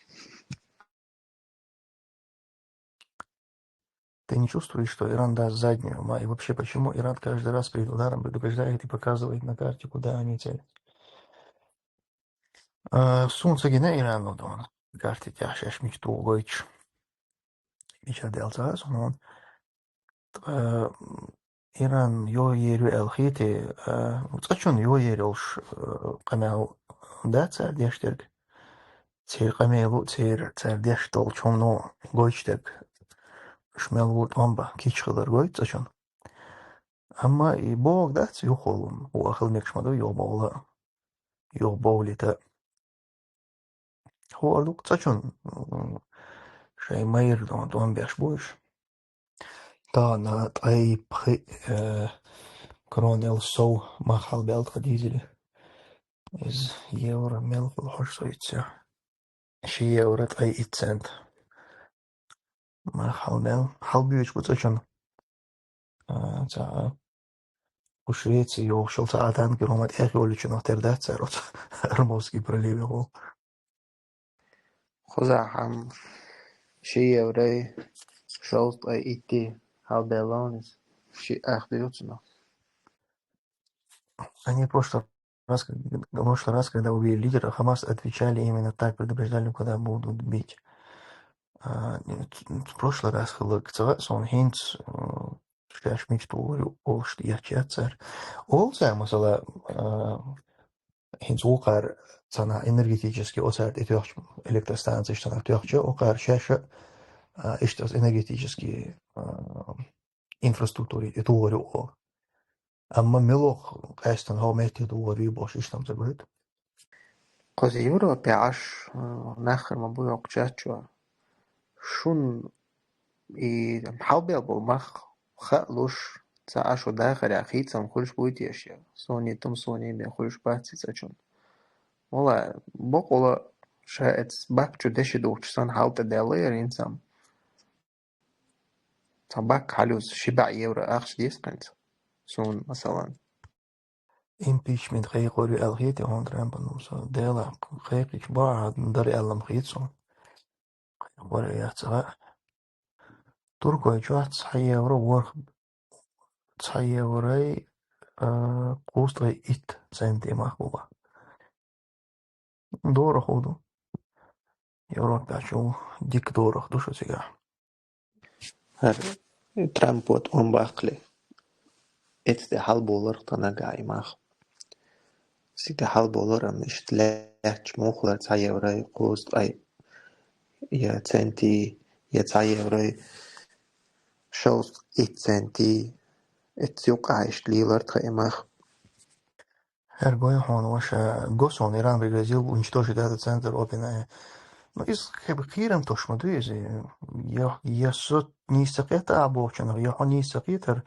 Ты не чувствуешь, что Иран даст заднюю? Ма, и вообще, почему Иран каждый раз перед ударом предупреждает и показывает на карте, куда они целятся? Суна ца гина Иран ло дона. Карти тӀехь шаьш мича туху гойтуш. Мича делца а суна. Ткъа Иран йо ер ю аьлла хетий, цкъачунна йо ер йолуш къамел дац цара деш дерг. Церан къамело, церан, цара деш долчу хӀумано гойтуш дерг. Уьш мел ву тӀом бан, кийча хилар гойту цкъачунна. Амма и боху дац, юхаволу, ву ахала мегаш ма ду, юхабовла, юхабовлийта. ХӀора ду цкъачунна, шайн майра дон, дон беш бу уьш. Тахана ткъе пхи, э, кронел сов мах хьалабаьлла тхан дизель. Иза евро мел хуьлу хьожуш со йиццехь. Ши евро ткъе итт цент. Мах хьалабаьлла. Хьалабоьдуш бу цкъачунна. А, ца, а. Уж Швеция йолуш йолу цхьа а танкер хӀума тӀехйолличунах тера дац цара оцу Армовский проливе гӀо. Кхузахь хьан ши еврей шовзткъе итти хьалабелла ван иза. Ши ах дуьйцу нах. Они в прошлый раз, как- в прошлый раз, когда убили лидера, Хамас отвечали именно так, предупреждали, когда будут бить. А, нет, в прошлый раз хилла, цара сон хӀинца, э, шаьш мича тухур ю олуш дехча яц цара. Олу цара, масала, а, хӀинца вукхара цхьана энергетически оцара тӀе тоьхча, электростанцеш цхьана тоьхча, вукхара шаьш а, а, иштта оцу энергетически, а, инфраструктуре тӀе тухур ю олу. Амма милох къаьстина хӀокху метте тухур ю бохуш иштта ца гойту. Кхуза Европе Ӏаш, а, нах хир ма бу йоккхачу чу. Шун и хьалабел болу мах хаа луш, ца Ӏаш ву дахарехь хийцам хуьлуш буй теша? Суний тум суний бен хуьлуш бац и цкъачунна. Вала, бакъула ша эцу бак чу деши духучу сан хьал тӀе даьлла яра инсам. Цхьа бак хьалюз ши баьӀ евро ахча деза хӀинца. Суна, масалан. Импичмент кхайкхор ю аьлла хетий хьуна Трампа? Ну, со Дела кхайкхича бахьа дара аьлла ма хета суна. Кхайкхор яц цхьа. Туркой чохь цхьа евро ворхӀ, цхьа еврой, а, кхузткъе итт центий мах бу бан. ДорагӀа хӀу ду. Европа чу дика дорагӀа ду шу цигахь. ХӀара Трампо тӀом баккхале, эцу тӀе хьалаболар тхан нагахь и мах. Цига хьалаболар, амма иштта лаьтташ муххалара цхьа еврой кхузткъе я центий, я цхьа еврой шовзткъе итт центий, эцу юкъахь иштта лелар тхан и мах. ХӀара гой хьуна ваша, го суна, Иран пригрозил уничтожить этот центр ОпенАИ. Ну, иза как бы кхерам тош ма ду иза. Я, я со нийса ца кхета а бохучунах, я хьо нийса ца кхетар,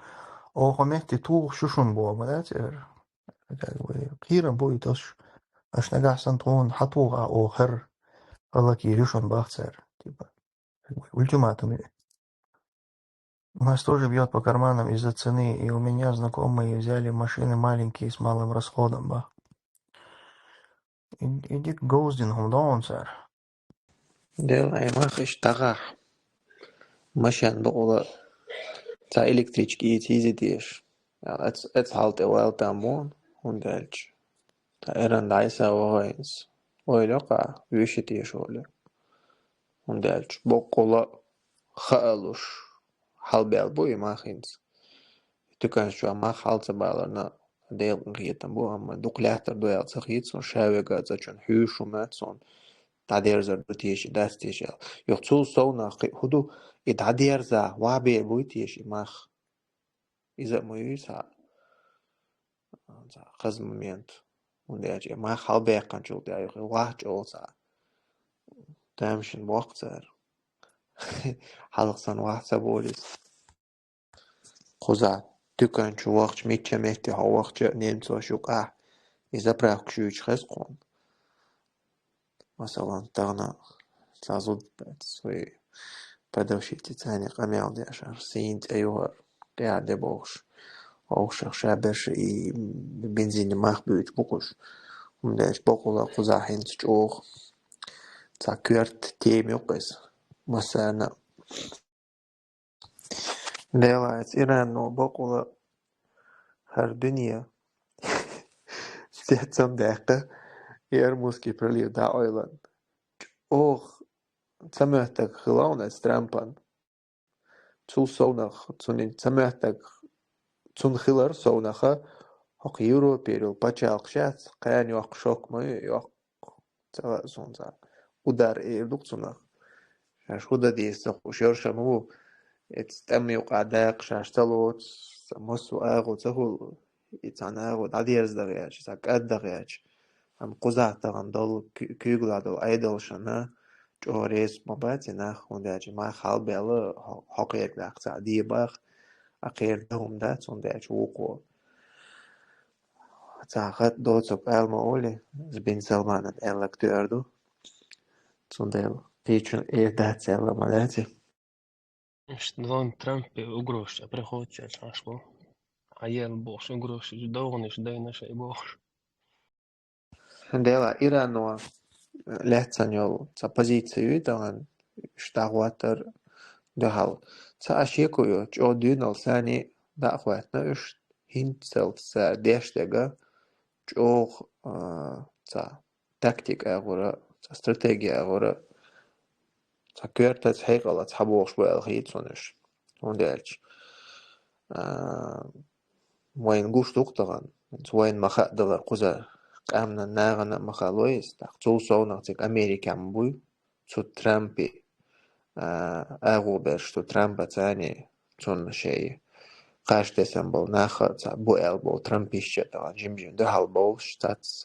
оха метте тухуш шу шуна боху, ма дац эр. Как бы кхерам бу и тосуш. Аш нагахь сан тхуна хьатуха оха хӀара гӀалакийра ю шуна бах цара. Типа, как бы ультиматум. Нас тоже бьёт по карманам из-за цены, и у меня знакомые взяли машины маленькие с малым расходом, бах. И, и дика говза дина хӀума ду хьуна цара. Дела, ай мах иштта дагахь. Машен бакъула цхьа электричка ийца йизи деш. Эц, эц хьал тӀе ваьлла там бу, хӀунда аьлча. Та эран дӀайса вахайнас. Ойла кха, веши теша оле. ХӀунда аьлча боккъала хаалуш хьалбаьлла бу и мах хӀинца. Туьканаш чохь мах хьал ца баларна, Делан кхетам бу, амма дукха лаьттар ду аьлла ца хийца, ша вега цӀа чун хьуьйшу мац суна, дӀадерзар ду теша, дац теша аьлла. Юха цул совнах кхин хӀу ду, и дӀадерза, ван бер буй теша и мах. Иза а ма юй цхьа, цхьа хаза момент. ХӀунда аьлча и мах хьалбаьккхинчул тӀаьхьа юха вахча олу цхьа. Тамашийна боккху цара. Хьалха санна вахь ца болу иза. Кхуза туькан чу вахча, мичча метте хьо вахча, немцош юкъахь и заправка шуьйчу хеза кхунна. Масалан, тахана цхьа зуда бац, вай продавщица царна къамел деш, ара сийна цӀе ю хӀара, къаьхьа де бохуш, вовшах ша берш и бензине мах буьйцу бу кхуш. ХӀунда аьлча бакъула кхузахь хӀинца чӀогӀа цхьа коьрта тема ю кху иза. Массарна Делаца Ирано бакъула хӀара дуьне цецам даьккха, Эрмузский пролив дӀаойлан. ЧӀоагӀа цамоьттаг хилла вон эцу Трампан. Цул совнах, цунна цамоьттаг, цунна хилар совнаха, хӀокху Европера йолу пачхьалкх шац, кхана йоккху шок ма ю, йоккху, ца лаьа суна цхьа удар эр ду-кх цунах. Шаьш хӀун дан деза ца хууш, йорша ма ву, эцу тӀам юкъа даккха шаьш ца лоцу, ца массо а агӀо ца хуьлу, и цхьана агӀо дӀадерза дан гӀерташ, цхьа кӀад дан гӀерташ. Амма кхузахь тахана долу куь-, куьйгалла долу Ӏедалшна чӀогӀа реза ма бац и нах, хӀунда аьлча мах хьалабаьлла, хьо-, хьо кхерга даккха цхьа дебах, а кхеран дан хӀума дац, хӀунда аьлча вукхо. Цхьа хатта доцург ала ма олий, иза Бин Салманан аьлларг тоьар ду. Цундела кхечун эр дац аьлла ма дац и. Иштта Дональд Трампе угрозаш а приходит сейчас, хьаш бу. Хьан ел бохуш угрозаш, уьш довгӀанаш дайна шай бохуш. Дела, Ирано лаьцна йолу цхьа позици ю тахана, уьш дӀахӀоттар дуьхьал. Цхьа а шеко йоцуш, чӀогӀа дуьйна санна дӀа а хӀоьттина уьш, хӀинццалц цара деш дерг чӀогӀа, а, цхьа тактика агӀора, цхьа стратеги агӀора, цхьа коьртаца хьекъалца хьабохуш бу аьлла хета суна уьш. ХӀунда аьлча, а, вайна гуш ду-кх тахана, хӀинца вайна ма хаъадалар кхузара, къаьмнан нахана а ма хаало иза, тӀаккха цул совнах цига Америка ма буй, цу Трампе, а, агӀо берш, цу Трампаца цунна шайн кхаж тесна болу нах а цхьа бу аьлла болу трамписташ а тахана жим-жим дуьхьал болуш, цац,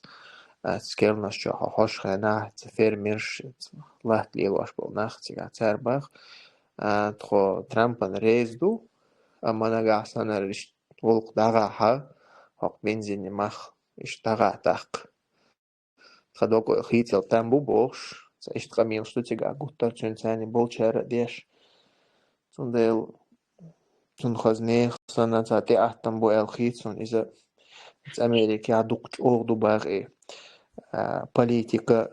а, цу керланаш чохь хьо-, хӀокху хенахь цхьа фермерш, цхьа латта лелош болу нах а цигахь цара баха, а, тхо Трампана реза ду, амма нагахь санна иштта гӀуллакх дӀагӀахь, хӀокху бензинан мах иштта дӀагӀахь тӀаккха. Тхан доккха хийцал там бу бохуш, цхьа иштта къамелаш ду цигахь гуттар а цуьнан царна болчара а деш. Цундела цунна хаза нехан санна цхьа тӀеӀаттам бу аьлла хета суна иза. Иза Америкехь дукха чӀогӀа ду боху и, а, политика,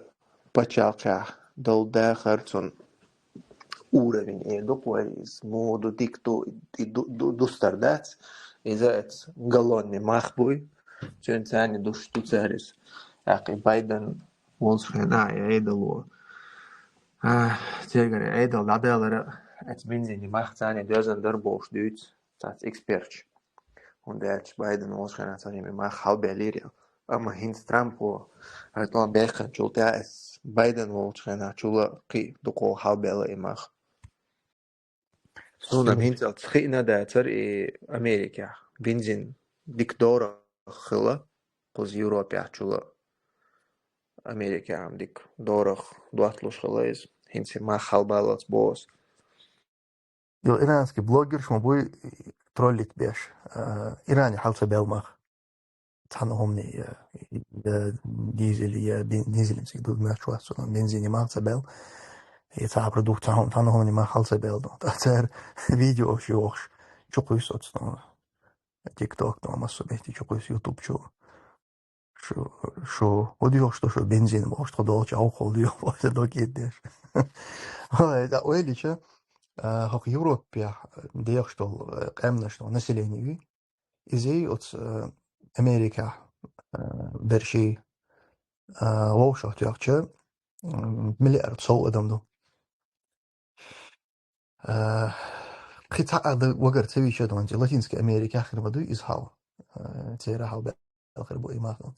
пачхьалкхехь долу дахар, цунна уровень эр ду-кх вай, иза муха ду, дика ду, и ду-, ду-, дустар дац. Иза эцу галлонан мах буй, цуьнан царна душ ду цара иза. ТӀаккха и Байден волчу хенахь и Ӏедало, а, церан и Ӏедал дӀадалар а, эцу бензинан мах царна доьзна дара бохуш дуьйцу цхьацца эксперташ. ХӀунда аьлча Байден волчу хенахь цхьа жимма и мах хьалабаьллера. Амма хӀинца Трампо, хӀара тӀом баьккхинчул тӀаьхьа, эцу Байден волчу хенахь чул а кхин а дукха хьалабаьлла и мах. Суна хӀинцалц хиъна дацара и Америкехь бензин дика дорах хилла, кхуза Европехь чул а Америкехь дика дорах дотталуш хилла иза. ХӀинца и мах хьалабаллалц боху ас. Йо, иранский блогерш ма буй троллить беш, а, Иране хьал ца бел мах. Цхьана хӀумане, я, я дизель, я бен-, дизель цига ду, мах чу вац, цунах бензине мах ца бел. Я цхьа продукт, цхьа хӀум-, цхьана хӀумане мах хьал ца бел. Та цара видеош йохуш, чу кхуьйсу оцу, ну, TikTok, ну, массо а бехке чу кхуьйсу YouTube чу. Шу, шу, вот йохуш, что шу бензин бохуш, тхо долчу а хьол йохуш, докет деш. Валай, да, ойлича, а, хӀокху Европехь дехаш долу, э, къаьмнаш долу население вий. Иза оцу, э, Америкехь, э, берший, э, вовшах тоьхча, м, миллиард сов адам ду. Э, кхин цхьа а дан вагар ца вийча, донца, Латинская Америка хир ма дуй иза хьал. Э, церан хьал бе-, хир бу и махкал.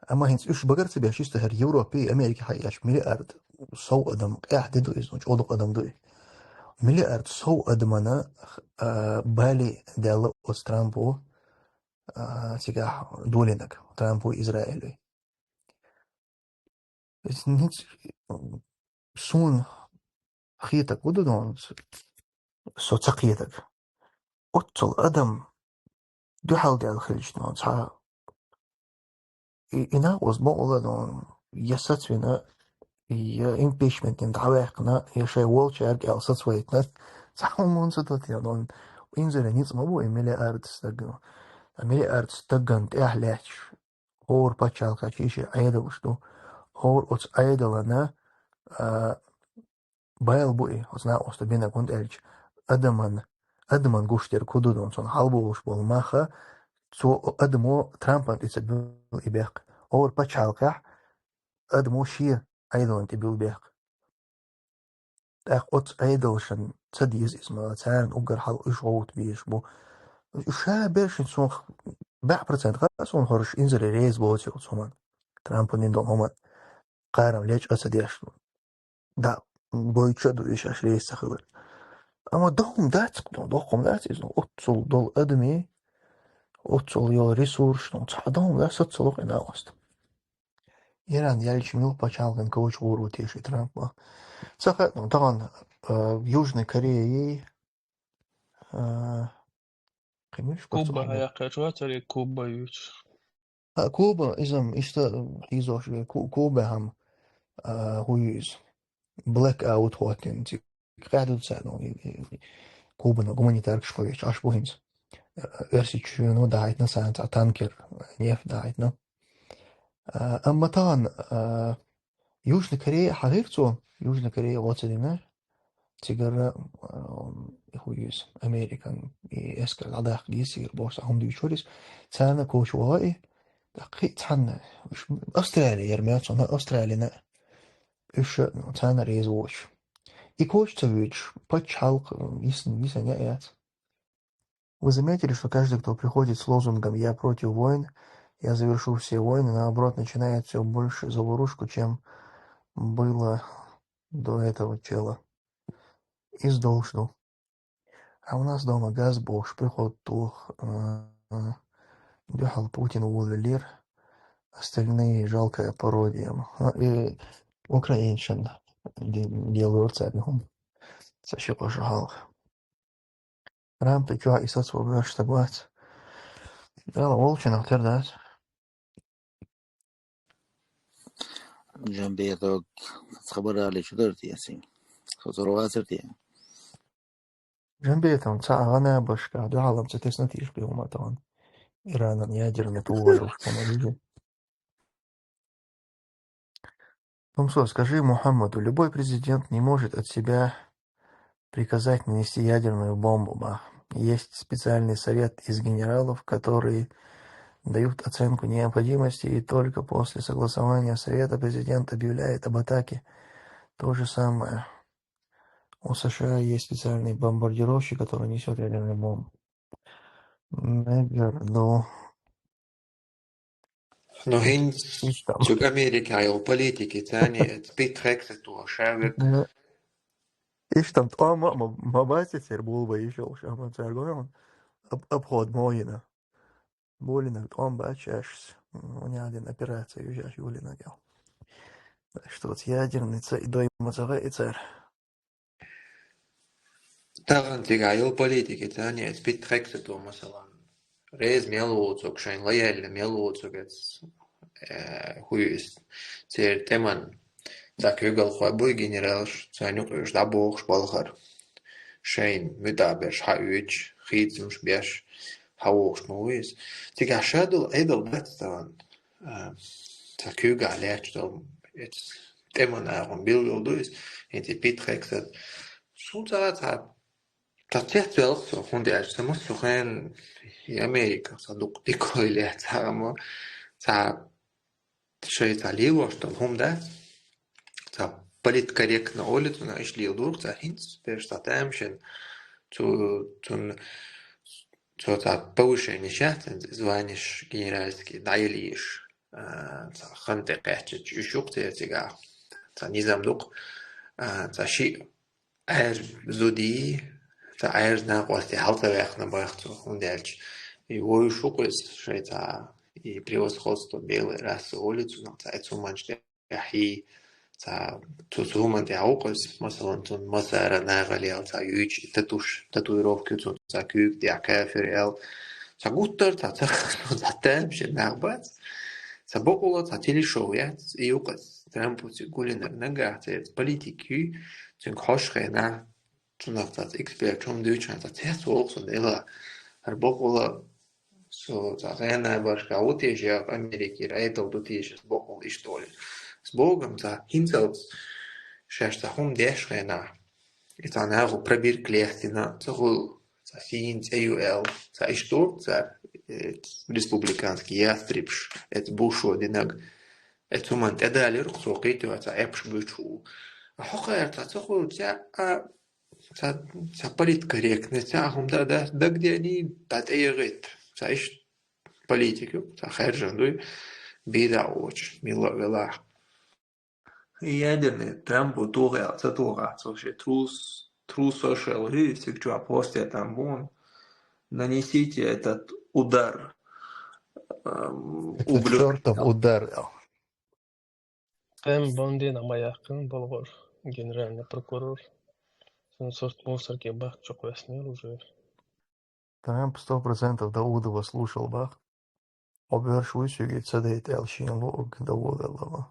Амма хӀинца уьш багар ца беш, иштта хӀара Европе, Америка хьаэш миллиард сов адам, къаьхьа де ду иза, чӀогӀа дукха адам ду и. Миллиард сов адамана, э, бали даьлла оцу Трампо, э, цигахь долийнарг, Трампо Израиле. Иза хӀинца, м, суна хетарг хӀун ду, дон, со ца кхетарг. Оццул адам дуьхьал даьлла хилча, дон, цхьа и, и накъост бакъволуш, дон, я сацвина, я импичментина дӀаваьккхина, я шайн волчаьрга аьлла сацавайтина, цхьа хӀумма ца до те, дон, инзаре ницкъ ма бу и миллиард стаг. Миллиард стагана тӀехь лаьтташ хӀора пачхьалкхехь ши-ши Ӏедалш ду. ХӀора оцу Ӏедалана, а, байла бу и, оцу накъоста бинарг, хӀунда аьлча адаман, адаман гуш дерг хӀун ду, дон, цунна хьалаболуш болу мах, цо адамо Трампана тӀе ца буьллу и бехк. ХӀора пачхьалкхехь адамо шен Ӏедална тӀе буьллу бехк. ТӀаккха оцу Ӏедалшна ца деза иза ма, царна уггар хьалха уьш гӀовта безаш бу. Уьш ша бершина сунах бӀе процент хаьа суна хӀорш инзаре реза боцу цу хӀуманна. Трампан дина долу хӀума кхарам лечкъа ца деш. Да, гойтуш а ду и шаьш реза ца хилар. Амма дохум дац, дохум дац иза, оццул долу адамий, оццул йолу ресурс, ну, цхьа дохум дац, саца лукъина оста. Иран яьлча мила пачхьалкхан коча гӀур ву теша и Трампа? Ца хаьа, ну, тахана, а, Южный Кореи, а, кхин муьлш бу Куба цхьаьна? Яьккхича вацаре Куба юьйцу. А, Куба, иза-м иштта хьийзош ве, Ку-, Куба хӀама, а, хӀу ю иза? Blackout хӀоттина цига. Къаьхьа ду царна, и, и, и, Кубана гуманитаркаш кхоьхьуш, Ӏаш бу хӀинца. Э, Оьрсийчоьно дахьийтина царна цхьа танкер, нефть дахьийтина. А, амма тахана, а, Южный Корея хьахийра цо, Южный Корея гӀо ца дина, цигара, а, хӀу ю иза, Американ и эскар дӀадаккха деза цигара бохуш, цхьа хӀума дуьйцура иза. Царна коча вогӀу и, тӀаккха кхин а цхьанна, уьш Австралия яра моьтту суна, Австралина уьш царна реза воцуш. И коча ца воьдуш, пачхьалкх йисна, йисна яц. Вы заметили, что каждый, кто приходит с лозунгом «Я против войн», «Я завершу все войны», наоборот, начинает все больше заварушку, чем было до этого чела? Из долш ду. А у нас дома газ бохуш, приход тох, а, а, дуьхьал Путин уволили, остальные жалкая пародия. А, и украинцашна де-, делора цаьрга хӀума. Ца ши къоша хьалха. Трампа чохь и сацо боьрша стаг вац. Дала волчунах тера дац. Джамбетов, хабар али чу дара те, син? Со зур вацар те? Джамбетов, цхьа а гӀан набашкахь дуьхьал ца тесна тийша кхин хӀума тахана. Иранан ядерный пулваралаш хӀума лижи. Тумсо, скажи Мухаммаду, любой президент не может от себя приказать нанести ядерную бомбу, бах. Есть специальный совет из генералов, которые дают оценку необходимости, и только после согласования совета президент объявляет об атаке. То же самое. У США есть специальный бомбардировщик, который несет ядерную бомбу. Наверное. Ну, хӀинца Иштта. Цуьнан Америкехь йолу политики, царна и Пит Хексет ша верг. Э, иштта тӀом а ма, ма бац церан болба йиш йолуш, амма цаьрга вон об-, обход мо йина. Болийнарг тӀом бац шаьш, м, нядин операция ю шаьш болийнарг. Так что вот ядерный ца и дойма ца хаьа цара. Тахана цигахь йолу политики, царна и Пит Хексет, масалан, реза мел воцург, шайн лояльна мел воцург, э, хӀу ю иза, церан тӀеман цхьа куьйгалхой буй генералш, царна юкъа уьш дӀабохуш балхара. Шайна муьтӀахь берш хьаоьцуш, хийцамаш беш, хьавогӀуш ма ву иза. Цигахь ша долу Ӏедал дац тахана, а, цхьа куьйгахь лаьтташ долу, эцу тӀеман агӀон билггал ду иза, хӀинца и Пит Хексет. Суна цхьа, цхьа, цхьа цецвелха со, хӀунда аьлча сан массо хенахь и Америка, цхьа дукха дика ойла яц, цхьа, амма цхьа шайн цхьа лелош долу хӀума дац. Цхьа политкорректно олу цунах, иштта леладора, цхьа хӀинца, берш цхьа тамашийна, цу, цунна, цо цхьа повышение шаьц, званеш генеральский, дӀаелийша, а, цхьа хан тӀе кхаьчча, уьш ю-кх церан цигахь, цхьа низам ду-кх, а, цхьа шиъ Ӏаьржа зудий, цхьа Ӏаьржа накъостий хьал ца ваьккхина бах цо, хӀунда аьлча и вовшах ву-кх иза, шайн цхьа и превосходство белой расы олу цунах, цхьа эцу хӀуманаш тӀехь, цхьа цу, цу хӀуманна тӀехь ву-кх иза, масалан, цунна массара нахала ял цхьа юьйцу, и татуш, татуировка ю цунна цхьа куьйга тӀехь, кафир аьлла, цхьа гуттар, цхьа ца, цхьа тамашийна нах бац, цхьа бакъволу, цхьа телешоу яц, и ю-кх иза. Трампа цуьнга гулйинарг нагахь церан политика ю, цуьнга хьошучу хенахь, цунах цхьацца эксперт хӀума дуьйцучу хенахь цхьа цецволу-кх со, делахь, хӀара бакъволу, со цхьа гӀеннабаршкахь ву теша, я Америкера Ӏедал ду теша, аса бакъволу иштта олу. Аса боху-м цхьа хӀинцалц шаьш цхьа хӀума деш хенахь, и цхьа нахо пробирка лестина, ца хуьлу, цхьа сийна цӀе ю аьлла, цхьа иштта ду-кх цара, э, республиканский ястребш, эцу Бушо динарг, Э, цу ман тӀедалийра-кх цо кхийтта, цхьа эпаш буьйцуш ву. А хьо кхаьра цхьа ца хуьлу, цхьа а, цхьа, цхьа политкорректность, цхьа а хӀума дан дац, дагадеъний, дӀатӀеяхийта. Цхьа иштта политик ю, цхьа хаьржина дуй, бийда а воцуш, милла а велахь. Ядерный Трампо туху аьлла, ца тухахь, цо шен Truth, Truth Social, и цига чохь постер там бу, нанесите этот удар, эм, этот ублюдкам. Чёртов удар. Тем Бондина ма яьккхина болгӀур генеральный прокурор. Цуьнан сурт мусорке бахча чу кхоьссинера уже. Трамп сто процентов Даудова слушал бах. Хьо боьрша вуй соьга ца дайта аьлла шена луъург Даудова.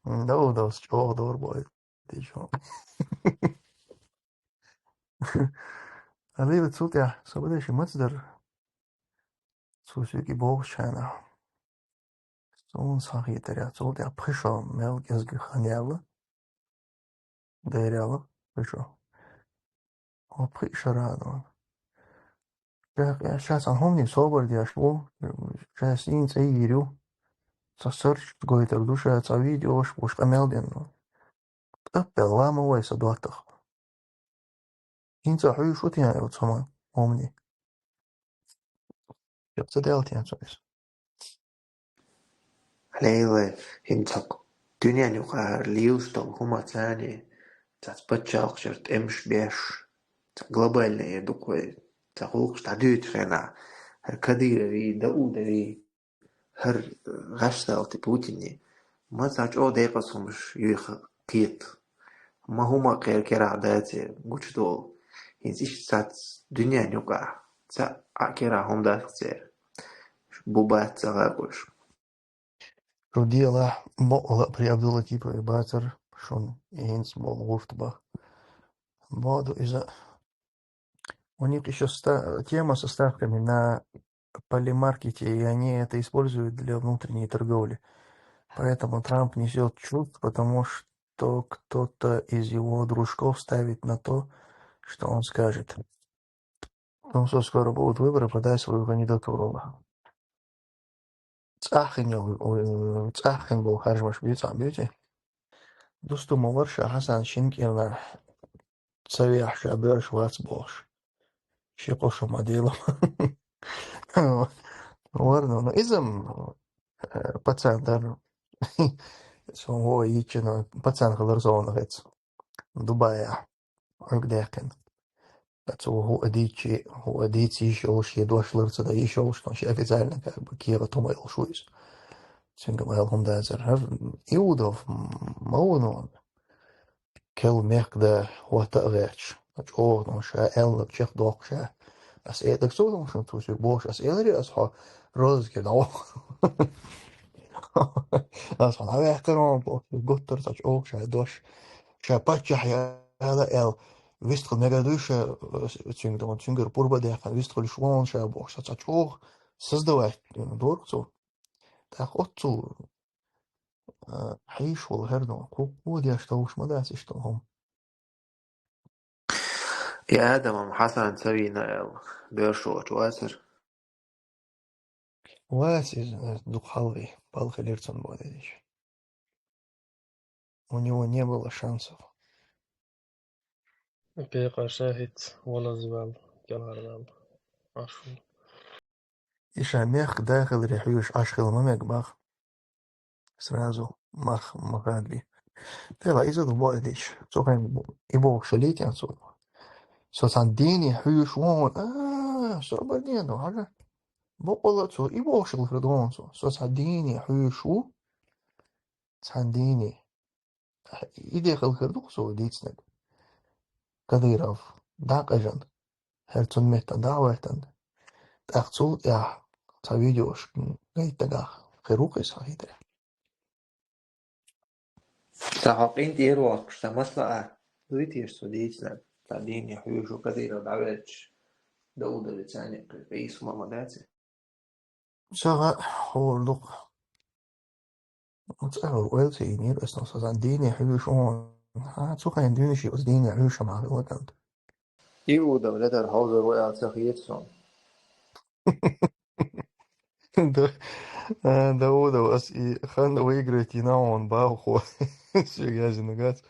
Даудовс чӀогӀа дора бой. Тиша. Алила цул тӀаьхьа, со бадеши маца дара? Цо соьга бохучу хенахь. Суна схьахетарехь, цул тӀаьхьа пхи шо мел кӀезиг хан яьлла. Дера яьлла, пхи шо. Хьо пхи шо ра а дона. Ша, ша цхьана хӀумане собар деш ву, ша сийна цӀа йийр ю. Цхьа сурташ гойтур ду ша, цхьа видеош бу, уьш къамел дина. ТӀаппел ла ма вай сан доттагӀа. ХӀинца хьуьйсуш ву те аьлла цхьа хӀумане? Ца даьлла те цо иза? Лейла, хӀинца дуьненан юкъара лелаш долу хӀума царна, цаьрца пачхьалкхашкара тӀемаш беш, цхьа глобальный дукха вай, цхьа гӀуллакхаш дӀадуьйцучу хенахь, хӀара Кадыровий, Даудовий, хӀара гӀаьшдалла тӀе Путинний, ма цхьа чӀогӀа декъаза хӀумаш юй кхета. Ма хӀума кхера керахь дац гучудолу. ХӀинца иштта цаьрца дуьненан юкъахь цхьа а керахь хӀума дац церан. Бу бац ца гӀаргӀуш. Шу делахь, бакъала а при Абдулатипове бацара шуна и хӀинца болу гӀурт бан. Боху иза. У них ещё ста-, тема со ставками на плей маркете, и они это используют для внутренней торговли. Поэтому Трамп несёт чушь, потому что кто-то из его дружков ставит на то, что он скажет. Ну, со скоро будут выборы, подай свою кандидатуру. ЦӀахь хин йолу, ой, цӀахь хин болу харжамаш буьйцу, а, буьйцу? Дусту ма вара ша Хьасан шина кӀирнахь ца вехьа ша боьрша вац бохуш. Ши кхо шо ма дела. Вара, ну, ну, иза-м, э, пацан дара. Сон вон йиччина, пацан хилар сон хӀинца. Дубайахь. Ӏуьрг даьккхина. Ткъа цо хӀуъа дийцчи, хӀуъа дийца йиш йолуш, шен дош лар ца дан йиш йолуш, но шен официально как бы кехат хӀума йолуш ву иза. Цуьнга ма аьлла хӀума дацара. ХӀара Иудов м-, ма ву, но кел мехкда хӀотта а гӀерташ. ЧӀогӀа, но ша аьлларг чекхдоккху ша. Ас элаг ца ву, но шуна цо соьга бохуш, ас эларий, ас хьо розыске дӀаваху. Ас хьо дӀаваьккхина, бохуш, гуттар ца чӀогӀа ша дош. Ша паччахь яла аьлла, вистхила мегар дуй ша, э, цуьнга, цуьнгара пурба а даьккхина, вистхила шу вон ша бохуш, ца чӀогӀа создавать дора цо. ТӀаккха оццул, э, хьийш волу хӀара дон, кху-, кхо деш товш ма дац иштта хӀума. И Адамам Хьасан ца вийна аьлла, боьрша волчу вацара. Вац иза, дукха хьалве, балха хилира цунна боху дедиша. У него не было шансов. Пекъар шахӀиц валазваьлла, кӀелхьарваьлла. Ашу. И ша мехка дахиларе хьуьйсуш Ӏаш хила ма мега бах. Сразу мах, махадли. Тела иза ду бо диш. Цо хайн и боху шалитян цо. Со цхьана дийне хьуьйсуш вон. А, собар ден ду, хьажа. Бокъала цо и боху шал хир дон цо. Со цхьана дийне хьуьйсуш ву. Цхьана дийне. И дехал хир ду-кх цо дийцинарг. Кадыров дӀакъежан. ХӀара цунна меттан дӀа а гӀоьртан. ТӀаккха цул тӀаьхьа цхьа видеош гайта дагахь хир ву-кх иза хьан хетарехь. Сан хьо къинтӀера воккхуш, сан масла а дуй теша цо дийцинарг? Сан дийне хьуьйсуш ву Кадыров дӀаваьлча, Даудовица а некъ къийса ма ма дац и? Сагъа хӀора дукха. ЦӀахьур ойла ца йинийра аса, со сан дийне хьуьйсуш вон. Хьан, цу хайн дуьйна ши аса дийне хьуьйсуш ма хилла кӀант. Иудов ледар хьовзар ву аьлла ца хета суна. Да, э, Даудов, ас и хан выиграть и на он баху. Серьёзно, гац.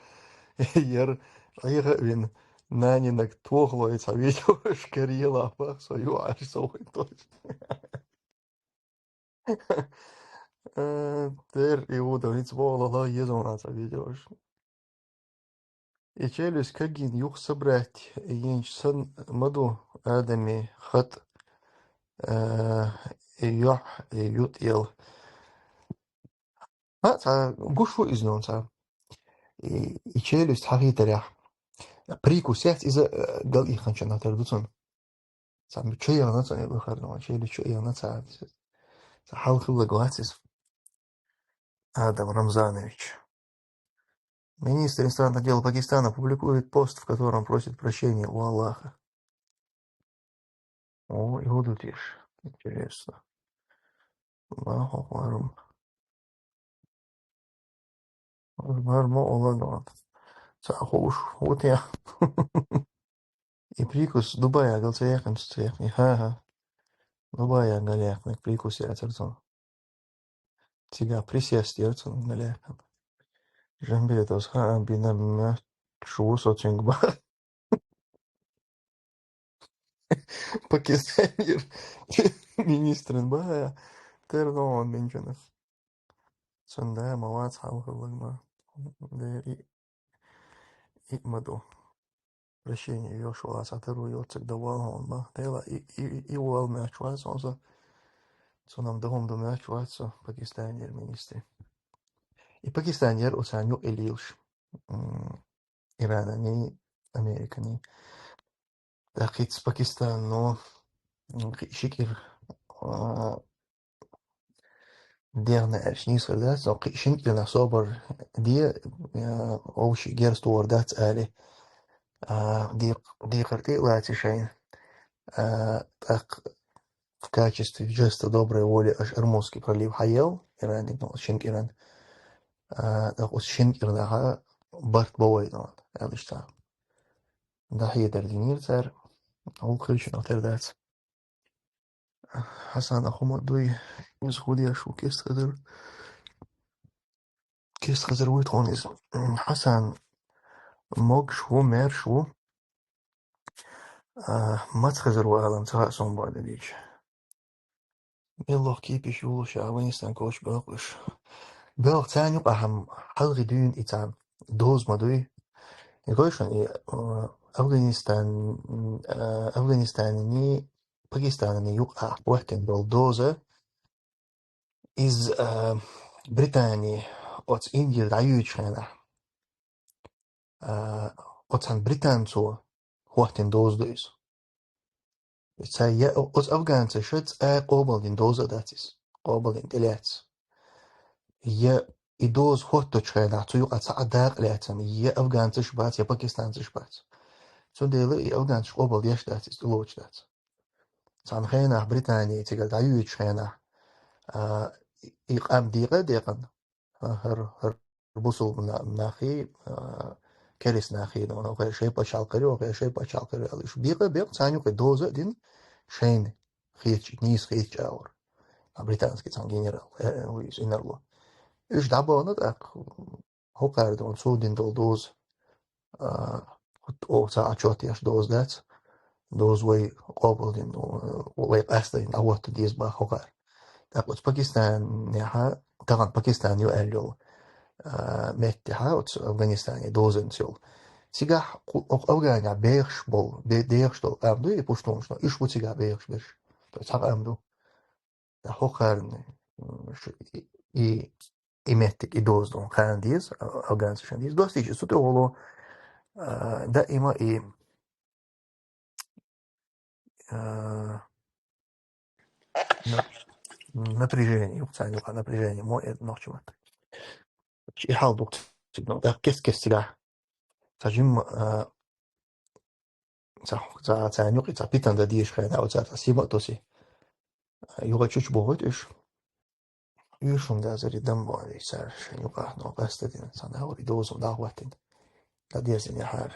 Яр, айга вин, нани нак тохло, и ца видео, шкарила бах, сою аж сой точно. Э, тер Иуда, виц волала, езона ца видео. И челюсть кагин юх собрать, енч сан маду адами хат, э, и юх, и ют ел. А, ца, гушу из нон ца. И, и челюсть хахи тарях. Прикус яц из, э, гал и ханча на тер дуцун. Ца, чё я на ца, я выхар, но челюсть чё я на ца. Ца, халхы лагуацис. Адам Рамзанович. Министр иностранных дел Пакистана публикует пост, в котором просит прощения у Аллаха. О, и будут ишь. Интересно. Аллаху Акбар. Акбар, мо оладон. Ца хуш, вот я. И прикус Дубая гал цеяхнем цеяхни. Ха-ха. Дубая галеяхнем прикус я церцон. Цига присест я церцон галеяхнем. Жамбетос ха бинам шуус оцинг ба. Пакистанер министрин ба, тер но он менчунас. Сонда мавац халхылыгма. Дери и маду. Прощение ёшула сатару ёцак давал он ба. Тела и, и, и уал мяч вац, он со. Сонам дохом до мяч вац, со Пакистанер министр. И Пакистанер оцаню элилш. М, Иранани, Американи. Такиц Пакистан, но, м, шикир, а, дерна эршнис хырдац, но шин кирна собар ди, э, овши герсту ордац али. А, ди, ди кырты лаци шайн. А, так, в качестве жеста доброй воли аж Эрмузский пролив хаял, Иран, ну, шин киран. А, так, ус шин кирна ха барт бовай, ну, алишта. Да хидар динир цар, ол хырчын отердац. Хасан Ахумадуй, из худия шу кест хазар. Кест хазар уйт хон из. Хасан мог шу, мер шу. А, мац хазар ва алам цаха сон бада дич. Беллох кипиш юлуш Афганистан коч бакуш. Белх цаню ахам халги дюн ицан. Доз мадуй. И койшан и, а, Афганистан, а, Афганистан ни Пакистан ни юк а хвахтен бол доза. Из, а, Британии, оц Индии даюч хана. А, оцан британцу хвахтен доз дуйс. Ца я оц афганцы шец а къобалдин доза дацис. Къобалдин деляц. Я и доз хвахточ хана, цу юк а ца а дакъ ляцан, я афганцы шбац, я пакистанцы шбац. Цундела и афганцы шкъобал деш дацис, тулоч дац. Цан хенах Британии цигал даюч хенах. А, и къам дикъа декъан. А, хар, хар бусул на-, нахи, а, керис нахи, но, но, хар шей пачал кыри, о, хар шей пачал кыри. Алиш бикъа, бекъ, цаню кы доза дин шейн хич, низ хич аур. А британский цан генерал, э, уйс инарло. Уж дабона так, хокар дон, цу дин дол доз. А, хут о ца отчёт яш доз дац. Доз вай къобалдин, о, вай къастадин, а вот диз ба хокар. Так вот Пакистан, яха, таган Пакистан ю аллёл. А, метти ха, вот Афганистане дозен сёл. Сигах ку-, ок Афгане бехш бол, бе-, дехш дол, амду и пуштун шно, иш вот сигах бехш беш. То есть, ха амду. Да хокарны, м, ш-, и, и, и меттик, и доз дон, кан диз, а, афганцы шан диз. Достичь, су те оло, а, да има и, а, на-, напряжение, юк, ца, юк, напряжение, мо, э, нохчима. И хал дук, сигнал, да, кес, кес, сига. Сажим, а, ца, ца, ца, нюк, ца, питан да диеш хай, да, ца, ца, сима тоси. Юга чуч богот, уж. Уж шум да зари дам бо, и ца, ша нюк, а, но, каста дин, ца, да, ури дозум, да, хватин. Да, дезин, я, хар.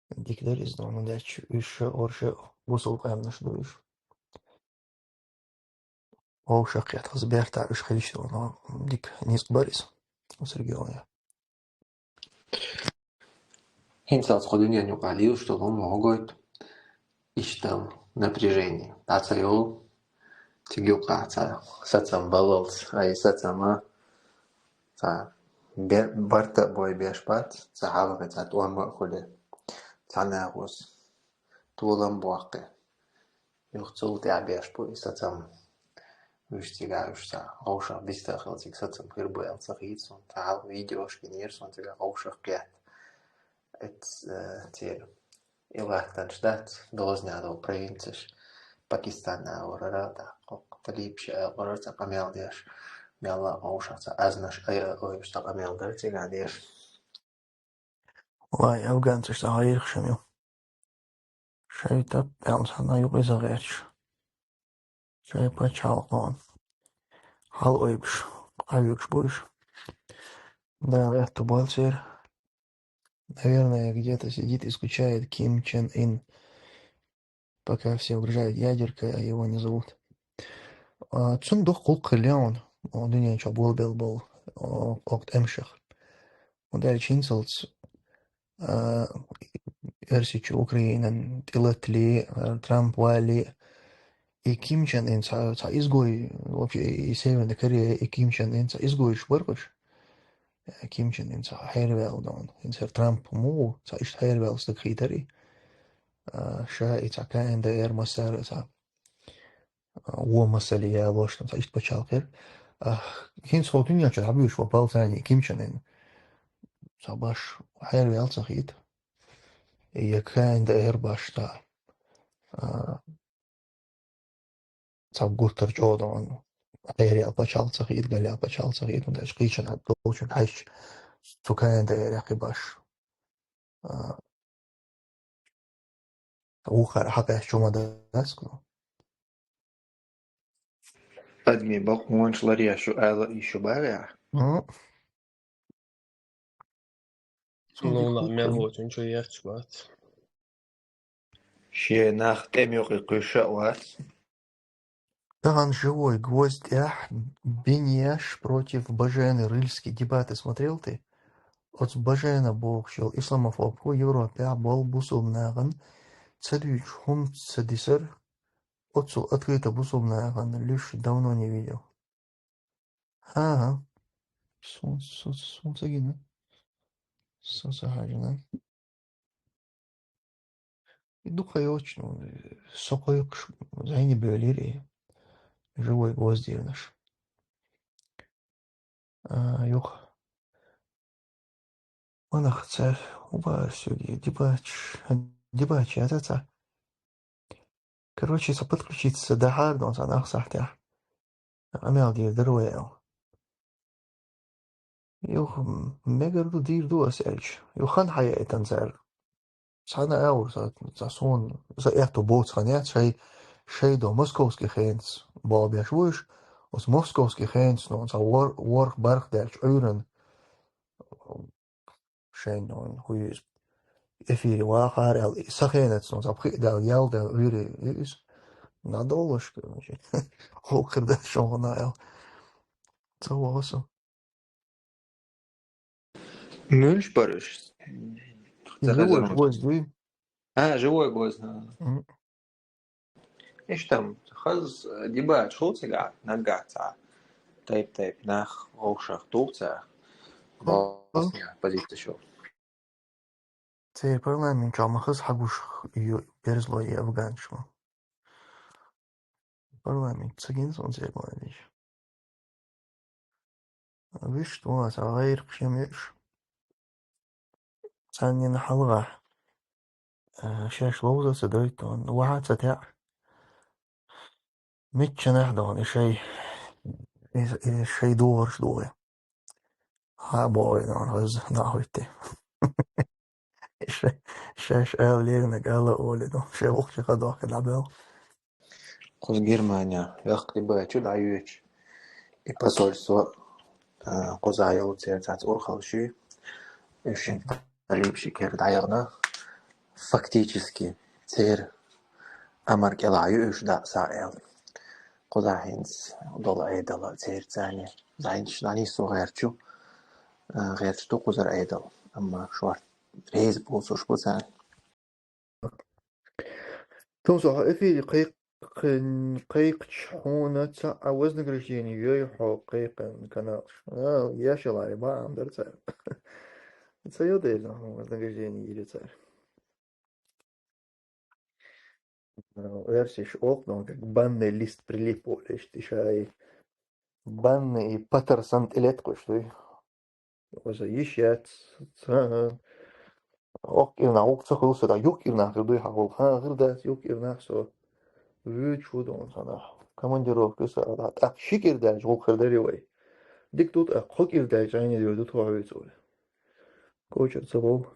Диклер из, но, ну, да, чу, уж, орше, бусул, каям, наш, душ. вовшахкхетта хаза бертахь уьш хилча, дика ницкъ бара иза. Сергей. ХӀинца цхьа дуьненан юкъахь лелаш долу хӀума хӀун гойту? Иштта напряжение. ДӀа ца йолу, цига юкъахь цхьа сацам баллалц, ай сацама, цхьа бе-, барта а бой беш бац, цхьа хьалхе цхьа тӀом а хуьлий, цхьа нахус толам боккхий. Юха цул тӀаьхьа беш бу и сацам. Уьш цигахь уьш цхьа вовшах биста а хилла цига сацам хир бу аьлла ца хийца суна. Цхьа хьалха видеош гинера суна цигахь вовшахкхетта. Эц, э, церан и латтанаш дац, дозанехь долу провинцеш, Пакистан агӀора, тӀаккха талибаш агӀора цхьа къамел деш, мелла а вовшах цхьа азнаш айа ойуш цхьа къамел дара цигахь деш. Вай, афганцаш цхьа гӀайрах шен ю. Шайтан аьлла цхьанна юкъа иза гӀерташ. Шайн пачхьалкхана хьала ойбуш, къахьоьгуш бу уьш. Да, гӀерта бу церан. Наверное, где-то сидит и скучает Ким Чен Ын. Пока все угрожают ядеркой, а его не зовут. А, цунна дукха гӀуллакх хилла хьуна, о, дуьнен чохь болабелла болу, о, окху тӀемашах. ХӀунда аьлча хӀинцалц, а, Эрсичу Украинан тӀелатале, а, Трамп валале, и Ким Чен Ын цхьа, цхьа изгой, вообще, и Северная Корея, и Ким Чен Ын цхьа изгойш бара уьш. Ким Чен Ын цхьа хьерваьлла дона. ХӀинца хӀара Трамп муха ву, цхьа иштта хьерваьлла стаг хийтара и. А, ша и цхьа К Н Д Р массара а цхьа, а, вон масале ялош, цхьа иштта пачхьалкх яра. А, хӀинца хӀокху дуьнен чохь дӀабуьйлуш ван балцани Ким Чен Ын. Цхьа баш хьерваьлла ца хийта. Я К Н Д Р баш цхьа. А, цхьа гуттар а чӀогӀа дона. Хьерваьлла пачхьалкх ца хийта, галваьлла пачхьалкх ца хийта, хӀунда аьлча кхечанхьа долчун хьаьжча, цу К Н Д Р-х и баш. А, вукхара хьакъаьсташ хӀума дац-кх. Адамийн бакъонаш ларъеш ю ала йиш ю боху ахь? М. Цунна мел воцу ничего яц бац. Шен нах тӀеман юкъе кхуьйсуш а вац. Тахана «Живой гвоздь» тӀехь Бенеш против Бажена Рыльский дебаты смотрел ты? Оцу Бажена бохуш йолу исламофобхо Европехь болу бусулба нахана ца дуьйцуш хӀума ца дисар, оццул открыто бусулба нахана луьйш давно не видел. ХӀан-хӀа. Сун, сун, сун ца гина. Сун ца хьаьжина. И дукха йоцуш, ну, со кхойкхуш зӀене бевлира и «Живой гвоздь» дийрнаш. А, юха. Ванах цаьрга, хӀун бара соьга, дебаташ, дебаташ яц цхьа. Короче, цхьа подключиться дахьара дона цхьа нах сахьтехь. Къамел дийр дара вай аьлла. Юха, м, мегар ду, дийр ду ас аьлча. Юха хан хьаяйтан цаьрга. Цхьана а агӀор, сан, сан суна, сан аьтту боцу хан яц, шай, шай до московский хенца болх беш вуйш, оцу московский хенца, ну, сан вор-, ворх барх даьлча Ӏуьйран, шайн, ну, хуй иза, эфире вахара аьлла, и сан хенаца, ну, сан пхиъ даьлла, ял даьлла Ӏуьйре ю иза. Надолуш, короче. Хокхир дац шуна аьлла. Ца ваху со. Муьлш бара уьш? Живой гвоздь дуй? А, «Живой гвоздь», а. Мгм. Иштта, хаза дебаташ хуьлу цигахь, наггахь цхьа. Тайп-тайп нах вовшах туху цара. Мгм. Босния позицеш йолу. Церан парламент чохь ма хаза хьагуш ю берзло и афганцаш ма. Парламент ца гина суна церан парламент. Вуьшта вон аса гӀайракх шен муьш. Царнина хьалха, а, шаьш ловза а ца дойту, ваха а ца теӀа. Миччанахь дохана и шай, и, и шай догӀарш догӀе. Хьа а боху вай нахана хаза нах хӀуьттий. Ша-, шаьш ала леринарг ала а олий ду. Шайн вукху чу ха дохкий дӀабоьлху. Кхуза Германия вехкий бачу дӀайоьчу. И посольство, а, кхузахь йолу церан цхьацца урхаллаший, уьш шайн талибаши кара дӀаяхана. Фактически церан амар кӀелахь ю уьш дӀа а схьа аьлла. кхузахьинц дола Ӏедала церцани. Зайнчнани со гӀерчу, э, гӀерчу ду кхузар Ӏедал. Амма шварт рез болсуш буцан. Тун со эфире кхайк-, кхайкч хьуна ца а вознаграждение йой хьо кхайкан канал. А, я шалари, ба, ам дар цар. Ца йо дезна вознаграждение или цар. Версиш окно, как банный лист прилип, олеш, тишай. Банный и патер сантилет куш, туй. Оза йиш яц, ца. Ок ирна, ок ца хул сада, юк ирна, хир дуй хагул, ха, хир дац, юк ирна, со. Вич вудон сана. Командировка са, да, так, шик ирдач, гук хир дари вай. Дик тут, а, хок ирдач, айни дой, тут хо вицуй. Кочер ца бул.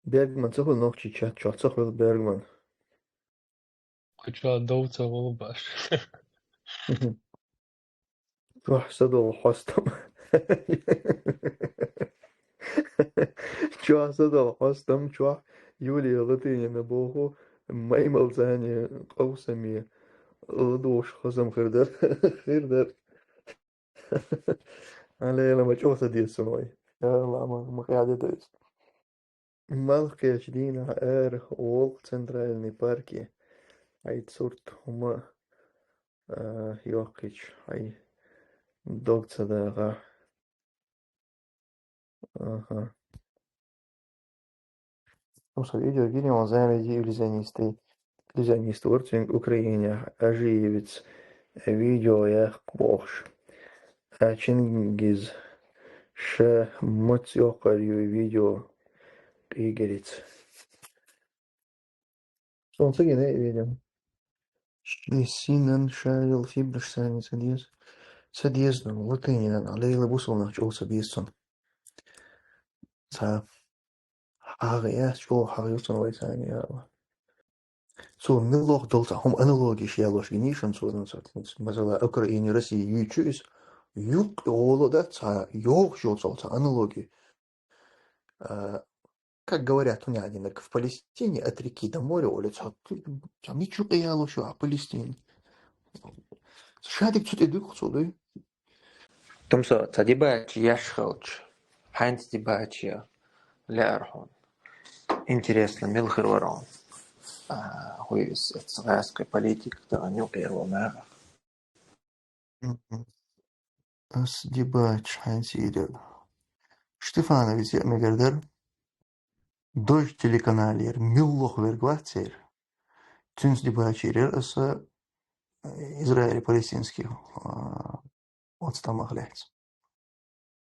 Бергман ца хул нохчи чат, чат ца хул Бергман. Куча дов ца хул баш. Чохь са долу хьостам. Чохь са долу хьостам, чохь Юлия Латынина боху, маймалзани къовсаме ладугӀуш хазам хир дар. Хир дар. Алейла ма чӀогӀа ца деза сан вай. Я Алла, ма, ма къяде дойца. Малх кхечу дийнахь ара волу центральный парке. Хьайн сурт хӀума, а, йоккхича, хьайн дог ца дагӀа. Аха. Амма со видео гине, он зама иллюзионистый. Иллюзионист вара цуьнга Украинехь, Ажиевец видео яхка бохуш. А Чингиз ша мац йоккхар ю видео къигерица. Суна ца гина и видео. Ши синан шарил фибраш сани ца деза. Ца деза, ну, латынинан, а лейла бусулнах чӀогӀа ца деза цунна. Ца хьагӀ яц, чӀогӀа хьагӀ ю цунна вай сани яла. Цо миллох долу цхьа хӀума аналогиш ялош гинийшан цо, ну, ца, масала, Украине, Россия юьйчу иза, юккъе гӀоло дац цхьа йогӀуш йолу цхьа аналоги. А, как говорят у меня один, в Палестине от реки до моря, оле, цхьа, цхьа мичу къияло шу а Палестине. Шадик цу тӀе дуьху цо дуй. Тумсо, ца дебачи яш хилча, хьайнца дебачи я лаьара хьуна. Интересно, мила хир вара хьуна? А, хӀуй иза, эццахь гӀаскхи политика, тахана юкъера ван нахах. Мгм. Ас дебач хьайн сийрел. Штефановец я мегар дар. Дождь телеканалера миллох верг вац церан. Цуьнца дебачийрера аса Израиль палестинский, а, оцу тӀамах лаьцна.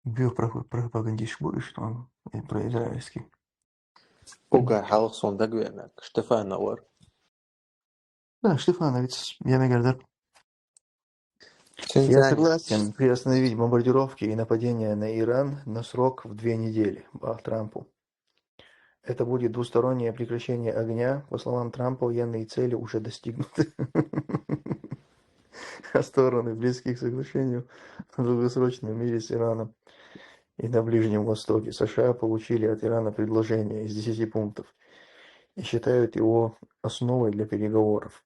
Боьха про-, пропагандист бу уьш, тхьана, и про израильский. Угар хьалха суна дагавеанарг Штефанов вара. Да, Штефановец, я мегар дар. Я согласен приостановить бомбардировки и нападения на Иран на срок в две недели, а, Трампу. Это будет двустороннее прекращение огня. По словам Трампа, военные цели уже достигнуты. А стороны близких к соглашению в долгосрочном мире с Ираном и на Ближнем Востоке. США получили от Ирана предложение из десяти пунктов и считают его основой для переговоров.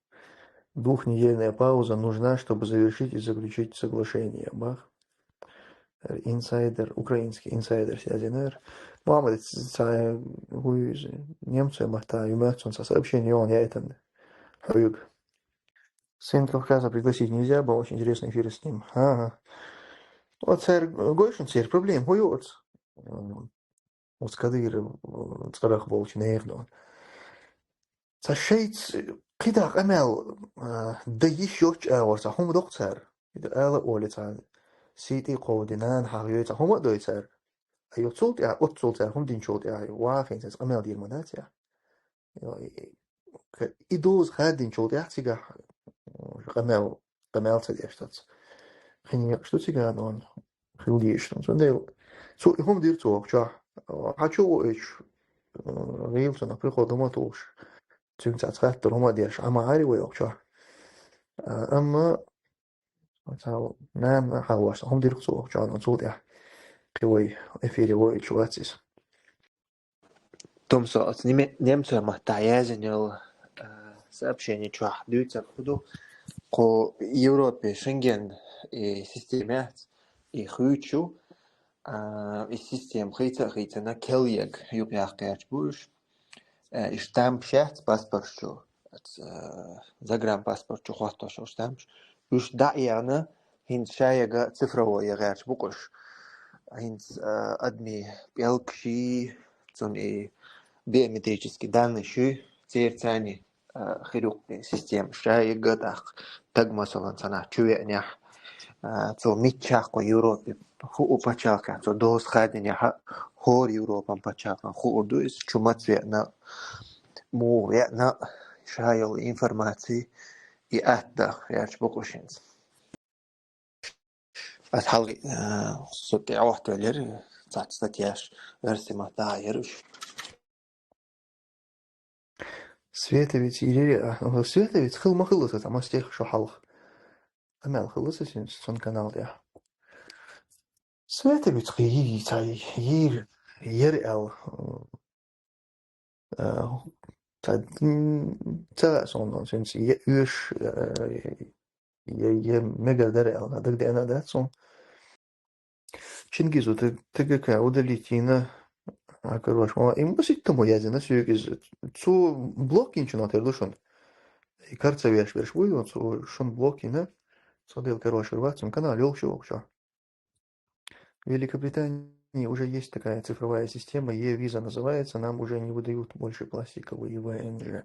Двухнедельная пауза нужна, чтобы завершить и заключить соглашение. Бах. Инсайдер, украинский инсайдер связи, наверное. Мухаммад, ца, хӀуй, немцойн маттахь ю моьтту суна цхьа сообщение йогӀун яйтан. Хьоьга. Сын Кавказа пригласить нельзя было, очень интересный эфир с ним. Ага. Вот церан гойшна церан проблема, хӀун ю оцу? М, оцу Кадыров, м, цӀарах болчу нерано. Цхьа шайца кхидӀа къамел, а, дан йиш йоцчу агӀор цхьа хӀума доккху цара. И ала а олий цхьа сий тӀе а кховдий, нана хьагӀ йой цхьа хӀума а дой цара. Айо, цул тӀаьхьа, оццул цара хӀума динчул тӀаьхьа, вахийна цаьрца къамел дийр ма дац ахь. Йо, и, и, и доза хаддинчул тӀаьхьа цигахь, м, къамел, къамел ца деш дац. Хин екъаш ду цигахь, но хила дезаш ду. Цундела цо и хӀума дира цо вахчохь. Хьан чу ву эчу, м, гӀийла цунах приход хӀума а тухуш. Цуьнга цхьацца хаттар хӀума а деш, Ӏама гӀари вай вахчохь. А, амма, цхьа нана хьалвашна хӀума дира цо вахчохь, но цул тӀаьхьа кхин вай эфире войчу вац иза. Тумсо, оцу неме-, немцойн маттахь яздина йолу, а, сообщение чохь дуьйцург хӀун ду? Кху Европе Шенген и система яц, и хуьйцу, а, и система хийца а хийцана, кел ерг юкъ яккха гӀерташ бу уьш. Э, и штампаш яц паспорташ чу, э, загранпаспорт чу хӀоттош йолу штампаш. Уьш дӀа а егӀна, хӀинца ша ерг цифровой ян гӀерташ бу-кх уьш. ХӀинца, э, адамийн пӀелгаш, цуьнан и биометрические данные, церан царна, э, хир ю-кх система. Ша ерг тӀаккха стаг, масала, цхьанхьа чу веанехь, а, цо миччахь кху Европе хӀуъу пачхьалкхехь, цо доза хадийнехь а, хӀора Европан пачхьалкхехь хуур ду иза, чу маца веана, муха веана, ша йолу информаци и атта гӀерташ бу-кх уьш хӀинца. Ас хьалха, а, со тӀе Ӏохьатоьллира, цхьацца статьяш оьрсийн маттахь яра уьш. Световец Ирери, а, ну, Световец хила ма хилла сан, ца мастех шо хьалха. Къамел хилла сан сен, сан канал тӀехь. Световец кхин йийца, йийр, яра аьлла. А, ца, м, ца, сон, сон, сен, я, уьш, а, я, я, мегар дара аьлла, дагадеана дац сон. Чингизу ТГК удалить йина, а, короче, ма, им бу ситтамо язйина соьга иза. Цо блок йинчунах тера ду шуна. И карцавеш берш буй, цо шуна блок йина. Цо дела, короче, вац, цун канал йолуш ю вокчо. В Великобритании уже есть такая цифровая система, е-виза называется, нам уже не выдают больше пластиковые В Н Ж.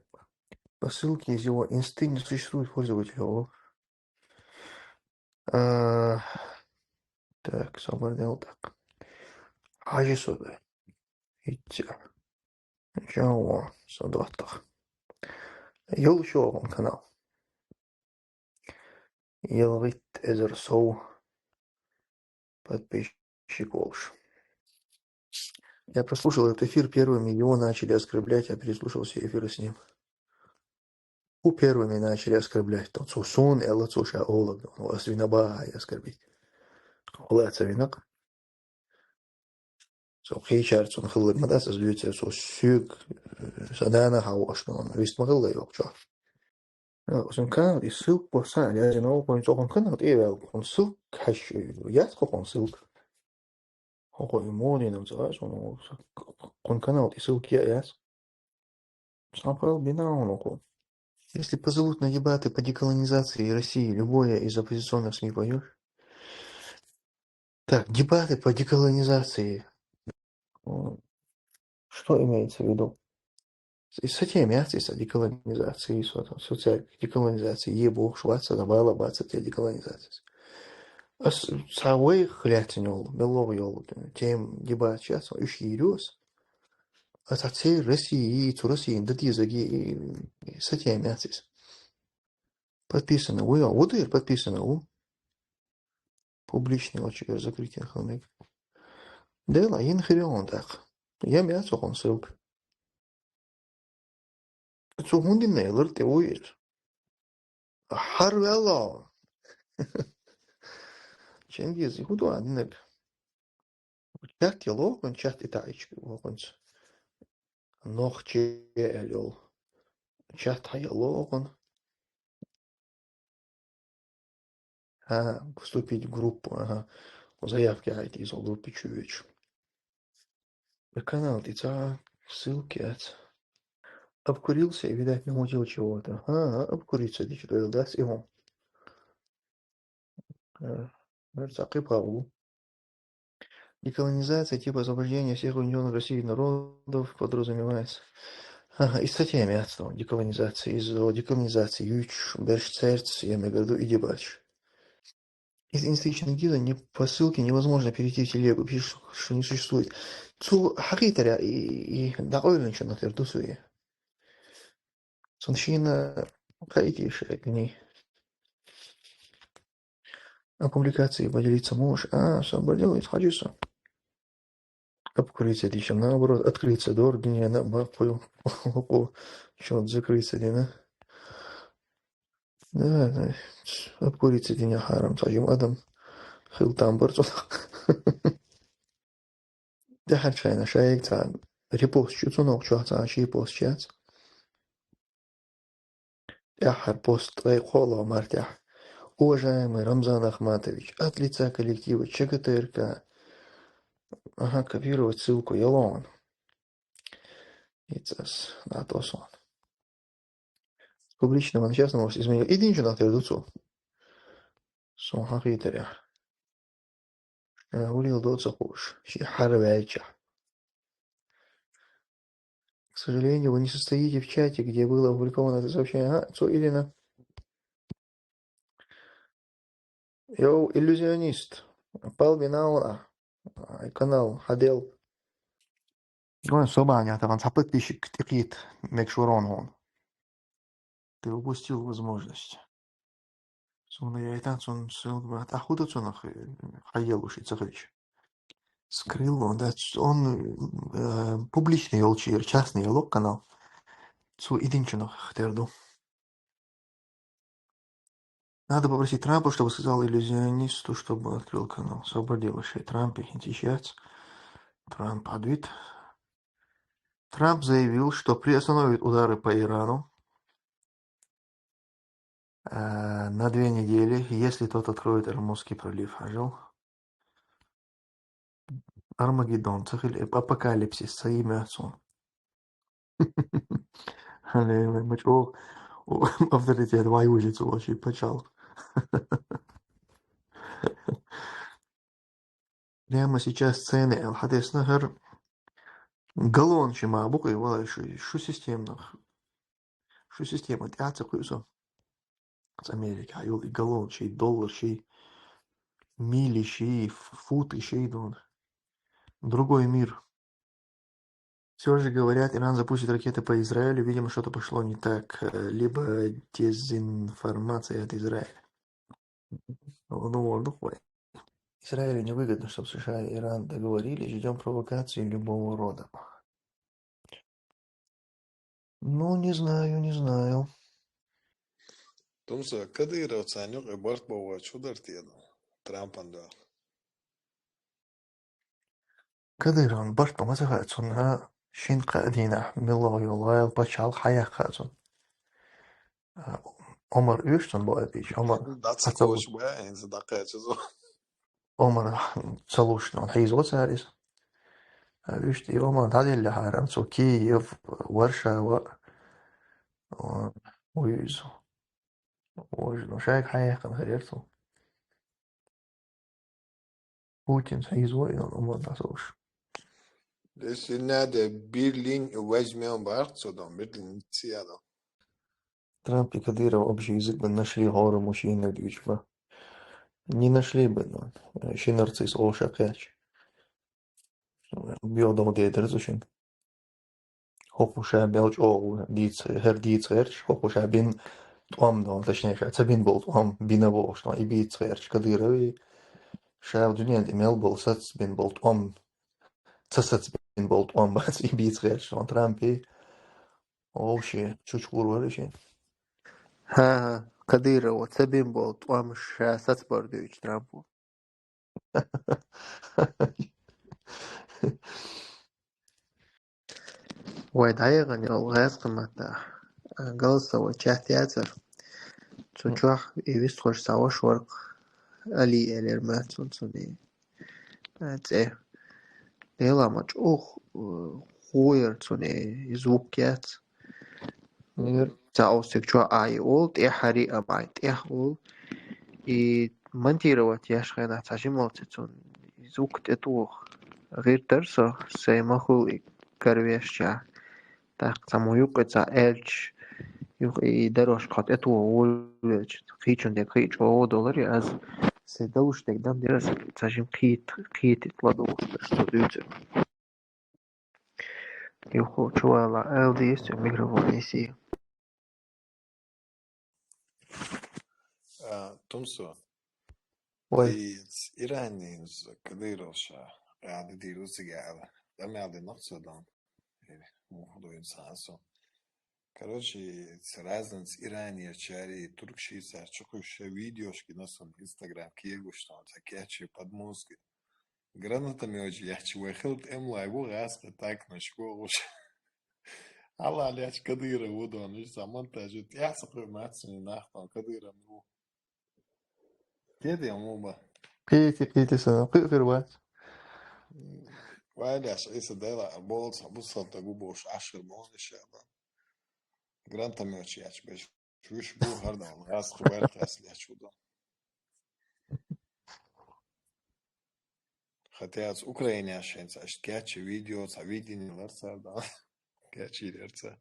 Посылки из его инсты не существует пользователя. О. А, так, собар дел так. Хьажи сюда. Идти. Чего? Садватах. Йолуш йогӀун канал. ЯлгӀитта эзар сов подписчик волуш. Я прослушал этот эфир первыми, его начали оскорблять, я переслушал все эфиры с ним. У первыми начали оскорблять, то цо суна аьлла, цо ша олаг, ас вина бахьа оскорбить. Хьо ца вина-кх. Цо кхечара цунна хилларг ма дац, ас дуьйцур, цо соьга, э, сан нана хьан ву аша, вист ма хилла йоккхачохь. Э, сан канал и ссылка бо сан, я зина, хӀун цо хӀун канал тӀе а ваьлла, хӀун ссылка хьаьжча, яц хӀун ссылка. ХӀокхо и муха дина ца хаьа суна, хӀун канал тӀе ссылка я а яц. Самхал бина хӀун хӀокхо. Если позовут на дебаты по деколонизации России любое из оппозиционных СМИ, пойдёшь? Так, дебаты по деколонизации. М, что имеется в виду? И со тем яц иза деколонизация, и со, со цаьрга деколонизация е бохуш вац, аса бала бац те деколонизация. Ас цхьа вайх лаьцна йолу, мел логӀа йолу тема, дебаташ яц, уьш йийр ю ас. Аса церан России, цу Россиян дан дезаге, и, и со тем яц иза. Подписано ву, а ву дера подписано ву. Публичный очередь закрытия ханек. Дела, йина хир ю хьуна тӀаккха. Я меца хьуна ссылка. Цо хӀун дина элира тӀе вуй иза? Хьар ваьлла хьуна. Чингиз, и хӀун ду а динарг? Чат я лохуьнца, чат и таӀичка лохуьнца. Нохчи аьлла йолу. Чат хьан я лохуьнца. А, вступить в группу, ага. Заявки хьайта иза группе чу вечу. Канал тӀе цхьа ссылка яц. Обкурился и, видать, намутил чего-то. А, обкуриться дича доьлла дац и хьуна. Э, цхьа кхин пхьа ву. Деколонизация типа освобождения всех угнетённых Россией народов подразумевается. Ага, и со тем яц деколонизация, из деколонизации юьйцуш берш цаьрца, я имею в виду, и дебаташ. Из институтчан гиза не, по ссылке невозможно перейти в телегу, пишет, что не существует. Цо хьахийтар и, и дӀакъевлинчунах тера ду цо и. Цунна шена кхаийти ша гини. А публикации поделиться можешь? А, собар делай, хьажи со. Обкуриться дича, наоборот, открыться дора, дуьненна а баккхуй, хӀокхо чот закрыться дина. Да, да, обкуриться дина хьарам, цхьа жима адам хила там бара цунах. ТӀаьхьарчу хенахь шайга цхьа репост ю цунах, чохь цхьа шен пост яц. тӀеххьара пост тӀай кхоалгӀа мартехь. Уважаемый Рамзан Ахматович, от лица коллектива ЧГТРК. Ага, копировать ссылку, ялон. Ицас, да, тосон. Публично ван сейчас новость изменил. Идинчу нах тер дуцу. Сон хахи теря. Улил доца хуш. Ши харвельча. К сожалению, вы не состоите в чате, где было опубликовано это сообщение. Ага, цо Ирина. Йоу, иллюзионист. Пал бинауна. Ай канал, хадел. Вон собаня, там подписчик тикит, мекшурон он. Ты упустил возможность. Сона яйтан сон ссылка, а худа цонах, э, хайел уши цахыч. Скрыл он, да, он, э, публичный йолчир, частный йолок канал. Цу идинчунах терду. Надо попросить Трампа, чтобы сказал иллюзионисту, чтобы открыл канал. Освободил вообще Трамп, их сейчас. Трамп ответ. Трамп заявил, что приостановит удары по Ирану, э, на две недели, если тот откроет Ормузский пролив. Ажал. Армагеддон, цахил эп-, апокалипсис, ца имя отцу. Аллилуйя, мачо, о, авторитет вай уже цу вообще почал. Прямо сейчас цены, эл хадес нахар галлон ши ма букы вала шу, шу системных. Шу система тяца куюса. С Америки, а юл и галлон ши, доллар ши, мили ши, ф-, футы ши, дон. Другой мир. Все же говорят, Иран запустит ракеты по Израилю. Видимо, что-то пошло не так. Э, либо дезинформация от Израиля. Ну, ну, ну, хуй. Израилю невыгодно, чтобы США и Иран договорились. Ждем провокации любого рода. Ну, не знаю, не знаю. Тумса, Кадыровца нюк и борт бова чудартеда. Трампан да. Кадыровн барт ба маза хацун, а, шин кадина, мило йолайл пачал хая хацун. А, Омар уьштун бо эпич, Омар Дац хацалуш. Кош ба, энзи дакъа чизо. Омар салушнун хизо царис. А, уьшти Омар дадилля харам, цу Киев, Варшава, а, уйзу. Ой, ну, шайк хая хан харерцу. Путин хизо, и он уман асош. Если надо, Берлин возьмём, барт содом, Берлин циядо. Трамп и Кадыров общий язык бы нашли, горы мужчины, дючба. Не нашли бы, но, э, ши нарцисс оша кэч. Био дом дедер зушин. Хохуша бел чӀогӀу дийца, хӀер дийца гӀерташ, хохуша бин тӀом дон, точнее, ша ца бин бол тӀом, бина бохуш дон, и бийца гӀерташ Кадырови. Ша дуьнен тӀе мел бол сац бин бол тӀом, ца сац бин бол тӀом бац, и бийца гӀерташ дон Трампи. Овши, чучхур вара ши. ХӀа, Кадырова ца бин бол тӀом ша сац бар дуьйцу Трампу. Вай дӀаягӀан йолу гӀаьскхаматта, а, голосовой чат яцара. Цу Мгм. чохь и вистхуьлуш цхьа ваша вара-кх, Али элира моьтту цунна, цунна и, а, цӀе. Делахь ма чӀогӀа, э, хӀун яра цунна и звук яц. Мгм. Цхьа осиг чохь Ай олу, тӀехь хӀара а Ай, тӀехь олу. И монтировать еш хенахь цхьа жималц цунна звук тӀетоха гӀиртара со, сайн ма хуьлу и каравешча. ТӀаккха цхьаммо юккъе цхьа аьлча, юха и дорожка тӀетоха волавелча, кхечун дерг кхин а чӀогӀа долура, и аз сайн далуш дерг дам дира, аса цхьа жима кхета, кхетийта ладугӀуш дара, со дуьйцура. Юха чувала аьлла дийца, микрофон эсий. А, Тумсо. Ой. И Иранин з-, Кадыров ша, а, дидир уцигала. Там я динок содан. Э, мухдуин сасо. Короче, с разниц Иране чари, турк ши сар чукуш видеошки на сон Instagram кегуш там, такие подмозги. Гранатами очень я чего хилт эмлай, во газ атак на школу. Хьалха леча Кадыров ву дон, виж ца монтаж ю, тӀехь ца кхуьу мац цуьнан нах дон, Кадыров ву. Кеде ма ба? Кхийти, кхийти сан, кхуьу хир вац. Вайлеш, Ӏийса дела, болц, бусалта гу бош, ашхир болниш яба. Гранатомётчи яч беш. Виш бу хар дал, газ хабар тас лечу дон. Хотя с Украины шенца, аш кячи видео, ца видение ларца дал. Кячи ларца.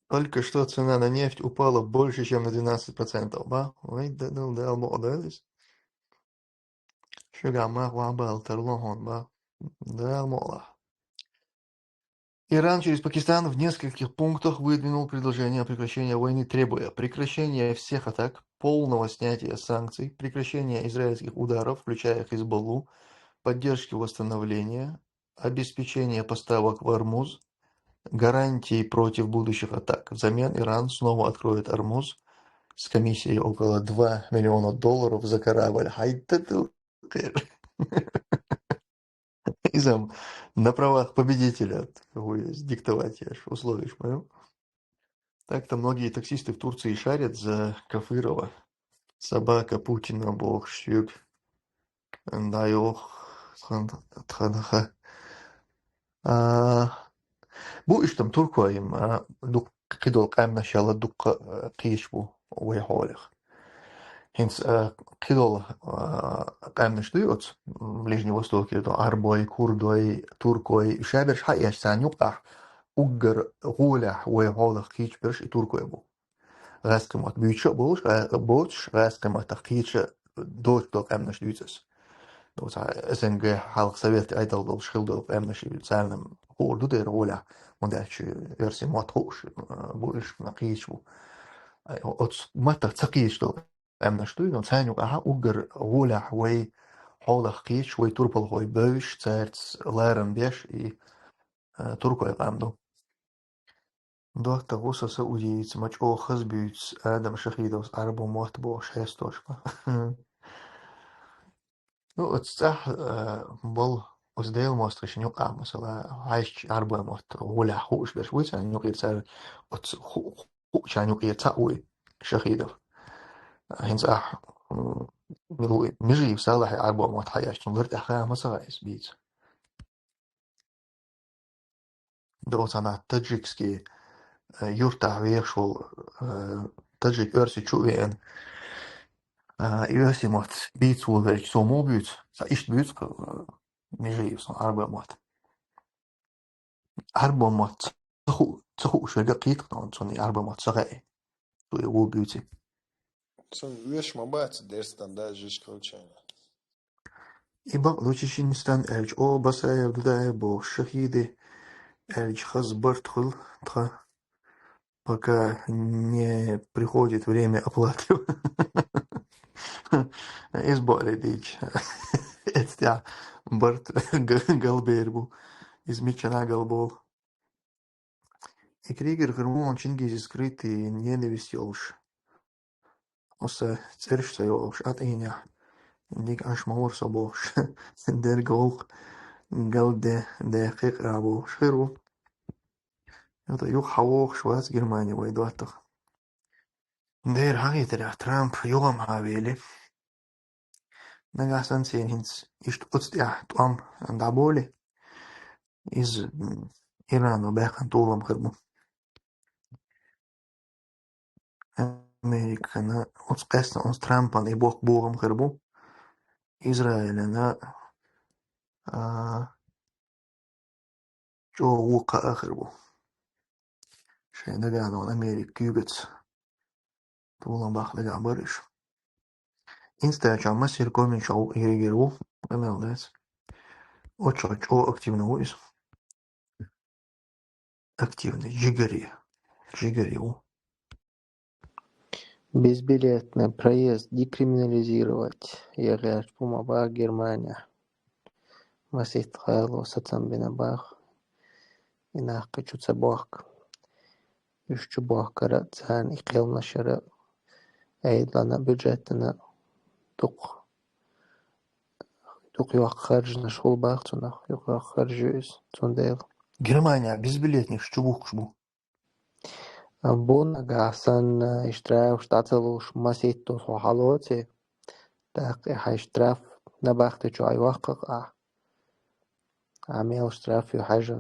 Только что цена на нефть упала больше, чем на двенадцать процентов, ба? Ой, да, да, да, молодец. Шуга ма ва бал тарло хьон, ба? Да, мола. Иран через Пакистан в нескольких пунктах выдвинул предложение о прекращении войны, требуя прекращения всех атак, полного снятия санкций, прекращения израильских ударов, включая Хизбаллу, поддержки восстановления, обеспечения поставок в Ормуз, гарантий против будущих атак. Взамен Иран снова откроет Ормуз с комиссией около два миллиона долларов за корабль. Хай да ты хер. Изам на правах победителя, как бы, диктовать я ж условия ж мою. Так-то многие таксисты в Турции шарят за Кафырова. Собака Путина, бохуш, юг. Да, йох, тхан-, тханаха. А, бу иштам туркоим, а, дукха кхидолу къаьмнаш яла дукха, а, кхийча бу вай хьолех. ХӀинца, а, кхидолу, а, къаьмнаш дуй оцу, м, Ближний Востокера ду, Ӏарбой, курдой, туркой, шаберш хьаэш царна юкъахь, уггар гӀолехь вай хьолах кхийча берш и туркой бу. ГӀаскхи мотт буьйцуш а болуш, гӀа-, боцуш, гӀаскхи маттах кхийча доцу долу къаьмнаш дуьйцу аса. Ну, цхьа СНГ хьалха Совет Ӏедал долуш хила долу къаьмнаш, царна хуур ду дера гӀолехь, хӀунда аьлча оьрсийн мотт хууш, а, бу уьш, кхийча бу. Ай, оцу маттах ца кхийча долу къаьмнаш дуй, но царна юкъахь уггар гӀолехь вай хьолах кхийча, вай турпалхой бевзаш, цаьрца ларам беш и, а, туркой къам ду. ДоттагӀа ву со Саудица, ма чӀогӀа хаза буьйцу Адам Шахидовс Ӏарбой мотт бохуш хьестош ма. Ну, оцу цӀахь, а, болу оцу Делан мостагӀашна юкъахь, масала, хьаьжча Ӏарбой мотт гӀолехь хууш берш вуй царна юкъера, цара оцу ху-, хуучарна юкъера цхьаъ вуй Шахидов. ХӀинца ахь, м, Межиев Салахье Ӏарбой мотт хьаэцча, цуьнан лар тӀехь ха ма ца хаьа иза бийца. Доцана таджикский, э, юртахь вехаш волу, э, таджик оьрси чу а веана. А, и оьрси мотт бийца волавелча, цо муха буьйцу? Сан иштта буьйцу, э, Межиев, сан Ӏарбой мотт. Ӏарбой мотт ца ху-, ца хууш верг а кхетта, но цунна и Ӏарбой мотт ца хаьа. Цо и ву буьйци. Цунна веш ма бац, дерстан да жишка хилчайна. И бакъ ду Чеченистан аьлча, о, Басаев, Дудаев бохуш, шахиди аьлча, хаза барт хуьлу тхан, пока не приходит время оплаты. Иза бакъ ле дийча. Эцтя барт г-, галбер бу. Иза миччана галболу. И Кригер хир ву хьуна Чингизи скрытый ненависть йолуш. Оцу цӀераш ца йолуш, атӀийнехь, дика Ӏаш ма вара со бохуш, дерг гӀуллакх галде, де кхикъа бохуш хир ву. ХӀета юха хьан вохуш вац Германи вай доттагӀа. Дера хьагӀийтарехь, Трамп юха ма хьан вели. Нагахь санна церан хӀинца иштта оцу тӀехь тӀом дӀаболий, иза, м, Ирано баьккхина толам хир бу. Американа оцу къаьстина оцу Трампана и боккха бохам хир бу. Израилана, а, чӀогӀа вукха а хир бу. Шайн дагаьна ван Америка куьйгаца. Толам баккха дагахь бара уьш. Инстаграм массеран комменташ ву, ерригира ву, къамел дац. Оцу чохь чӀогӀа активно ву иза. Активный, жигари. Жигари ву. Безбилетный проезд декриминализировать яхаш бу ма бах Германия. Масийтта гӀало сацам бина бах. И нах кхин чу ца бохку. Уьш чу бохкара, царна и кхелнашара, Ӏедална, бюджетана дукха, дукха йоккха харжанаш хула бах цунах, юха йоккха харж ю иза, цундела. Германия безбилетникаш чубухкаш бу. Бу нагахь санна, э, штрафаш дӀа ца луш, масийтта хьо хьалоций, тӀаккха и хьай штраф набахти чу Ӏайваккха ахь. Ахь мел штраф ю хьажа.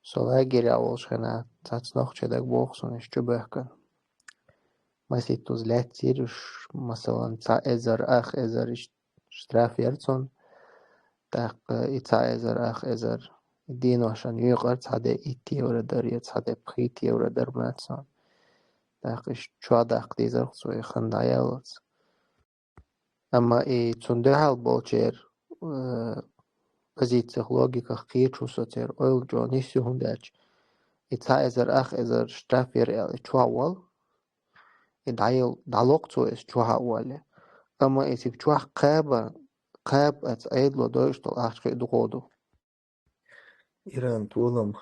Со лагеря волчу хенахь, цхьацца нохчий дага боху суна, иштта чубоьхкина. Масийтта уьш лаьцна йира уьш, масалан, цхьа эзар, ах эзар иштта штраф яра цунна. ТӀаккха и цхьа эзар, ах эзар, и дийношна юкъара цхьа де итт евро дара, я цхьа де пхийтта евро дара мацан. ТӀаккха иштта чохь даккха дезара цо и хан дӀаяллалц. Амма и цунна дуьхьал болчеран, э, позицих, логиках кхечу со церан ойла чӀогӀа нисъю, хӀунда аьлча и цхьа эзар, ах эзар штраф яра аьлла, и чохь волу, и дӀаял-, дӀалокху цо иза чохь а вале. Амма и цига чохь кхаба, кхаба аца Ӏедало дойуш долу ахча хи дукха ду. Иран толам,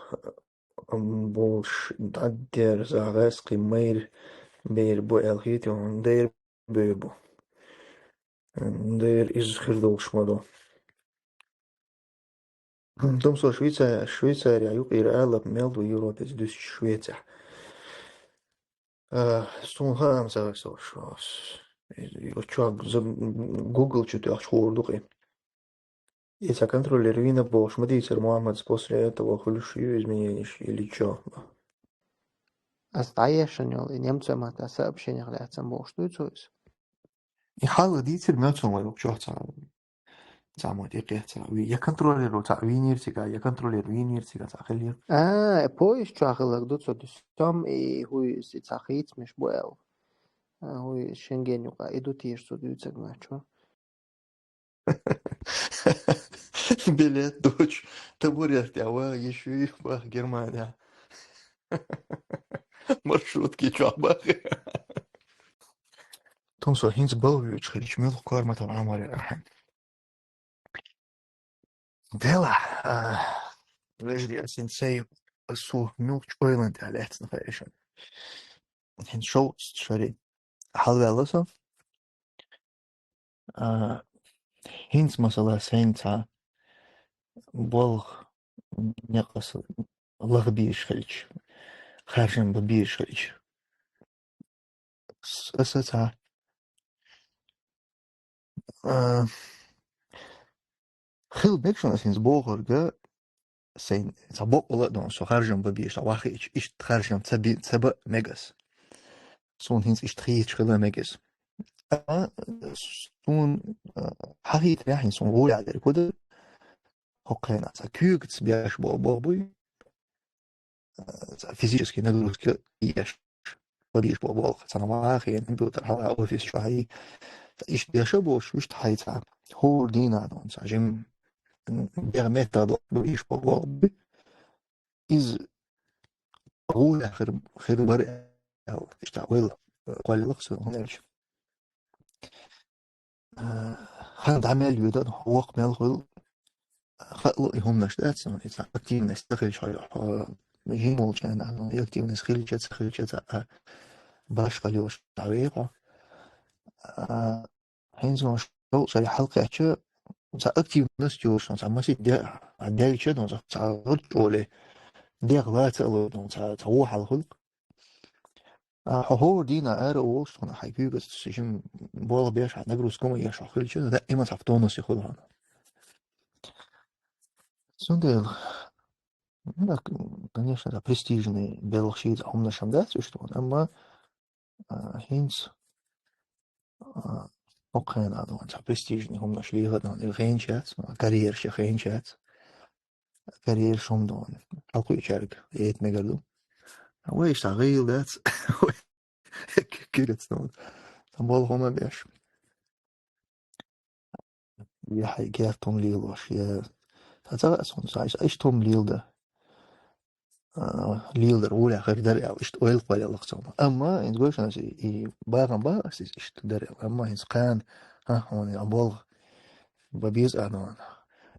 ам, болуш дӀадерза гӀаьскхи майра бер бу аьлла хетий хьуна, дера бер бу. М, дера иза хир долуш ма ду. М, тумсо Швейцария, Швейцария юкъера алапа мел ду Европе дуьсуш Швецехь. А, суна хаам ца весалаш. Чохь за-, Google чу тоьхча хуур ду кхин. И цхьа контроллер вийна бохуш ма дийцара Мухаммадс, после этого хуьлуш ю изменениш или чё? Ас дӀаешан йолу и немцойн матта сообщениях лаьцна бохуш дуй цо иза? И хьалха дийцира мел цунна вай чохь цхьа, цхьа мо тӀекхехь цхьа ви-, я контроллер цхьа вийнийра цига, я контроллер вийнийра цига цхьа хиллера. А, поезд чохь хилларг ду цо дуьсу. Сом и хӀуй иза цхьа хийцамаш бу аьлла. А, хӀуй Шенген юкъа и ду теша цо дуьйцург ма чу. Билет дучу табуретта тӀе ваха, йиш ю баха Германия. Маршрутки чохь баха. Тумсо хӀинца балха воьдуш хилча, муьлха корматалла Ӏамор яра ахьа. Делахь, а, вежарий, ас хӀинца сай, ас цу муьлххачу ойланна тӀехь лаьцна хаьа шуна. ХӀинца шовзткъа шаре хьалаваьлла со. А, хӀинца, масала, сайна цхьа болх некъаса лаха безаш хилча, харжам бан безаш хилча. С-, аса цхьа, а, хила мегаш ас хӀинца бохург, сайна цхьа боккъала а дан, со харжам бан безаш, цхьа вахийтча, иштта харжам ца би-, ца бан мегаш. Суна хӀинца иштта хийцаш хила мегаш. А, суна, а, хьахийтарехь, суна гӀолехь дерг хӀун дара? ХӀокху хенахь цхьа куьйгаца беш болу болх буй, а, цхьа физический нагрузка еш, бан безаш болу болх. Цхьана вахий, компьютер хьалха офис чохь, цхьа иштта беш а болуш, вуьшта хьайца хӀора дийнахь дан, цхьа жим, м, дегӀ меттах долу бан безаш болу болх буй. Иза гӀолехь хир, хир бара аьлла, иштта ойла кхоллалуш сан хӀунда аьлча. Э, хан дӀа мел йоьду, воккха мел хуьлу, хаало и хӀуманаш дац, и цхьа активность ца хилча хьо, хьо жим волчу хенахь, и активность хилча, ца хилча, цхьа, а, башхалла йолуш дӀавеха хьо. А, хӀинца ма шовзткъа шаре хьалакхаьчча, цхьа активность йолуш, цхьа масийтта де-, а, делча, цхьа, цхьа гӀур чӀоле дегӀ лаца а ло, цхьа, цхьа вон хьал хуьлу. А, хьо хӀора дийнахь ара а волуш, хьуна хьайн куьйгаца шим болх беш, хьан нагрузка ма еш, хьо хилча, даима цхьа в тонусе хуьлу хьуна. Цундела, ну, так, конечно, да, престижный белхаш, цхьа хӀуманаш ам дац уьш тхуна, амма, а, хӀинца, а, хӀокху хенахь дан, цхьа престижный хӀуманаш леха дан, и хенчац, карьераш хенчац. Карьераш хӀума дан, хьалакхуьучаьрга эта мегар ду. Вай иштта гӀийла дац, вай куьйгаца дан. Сан болх хӀума беш. Я хьайн герта хӀума лелош, я. Сан ца хаьа суна, сан иштта хӀума леладар. А, леладар гӀолехь хир дара аьлла, иштта ойла кхоллалуш цунна. Амма, хӀинца гой шуна, аса и, и бахам бан аса иза иштта дара аьлла. Амма хӀинца кхана, хӀа, хьуна, а, болх бан беза а дан.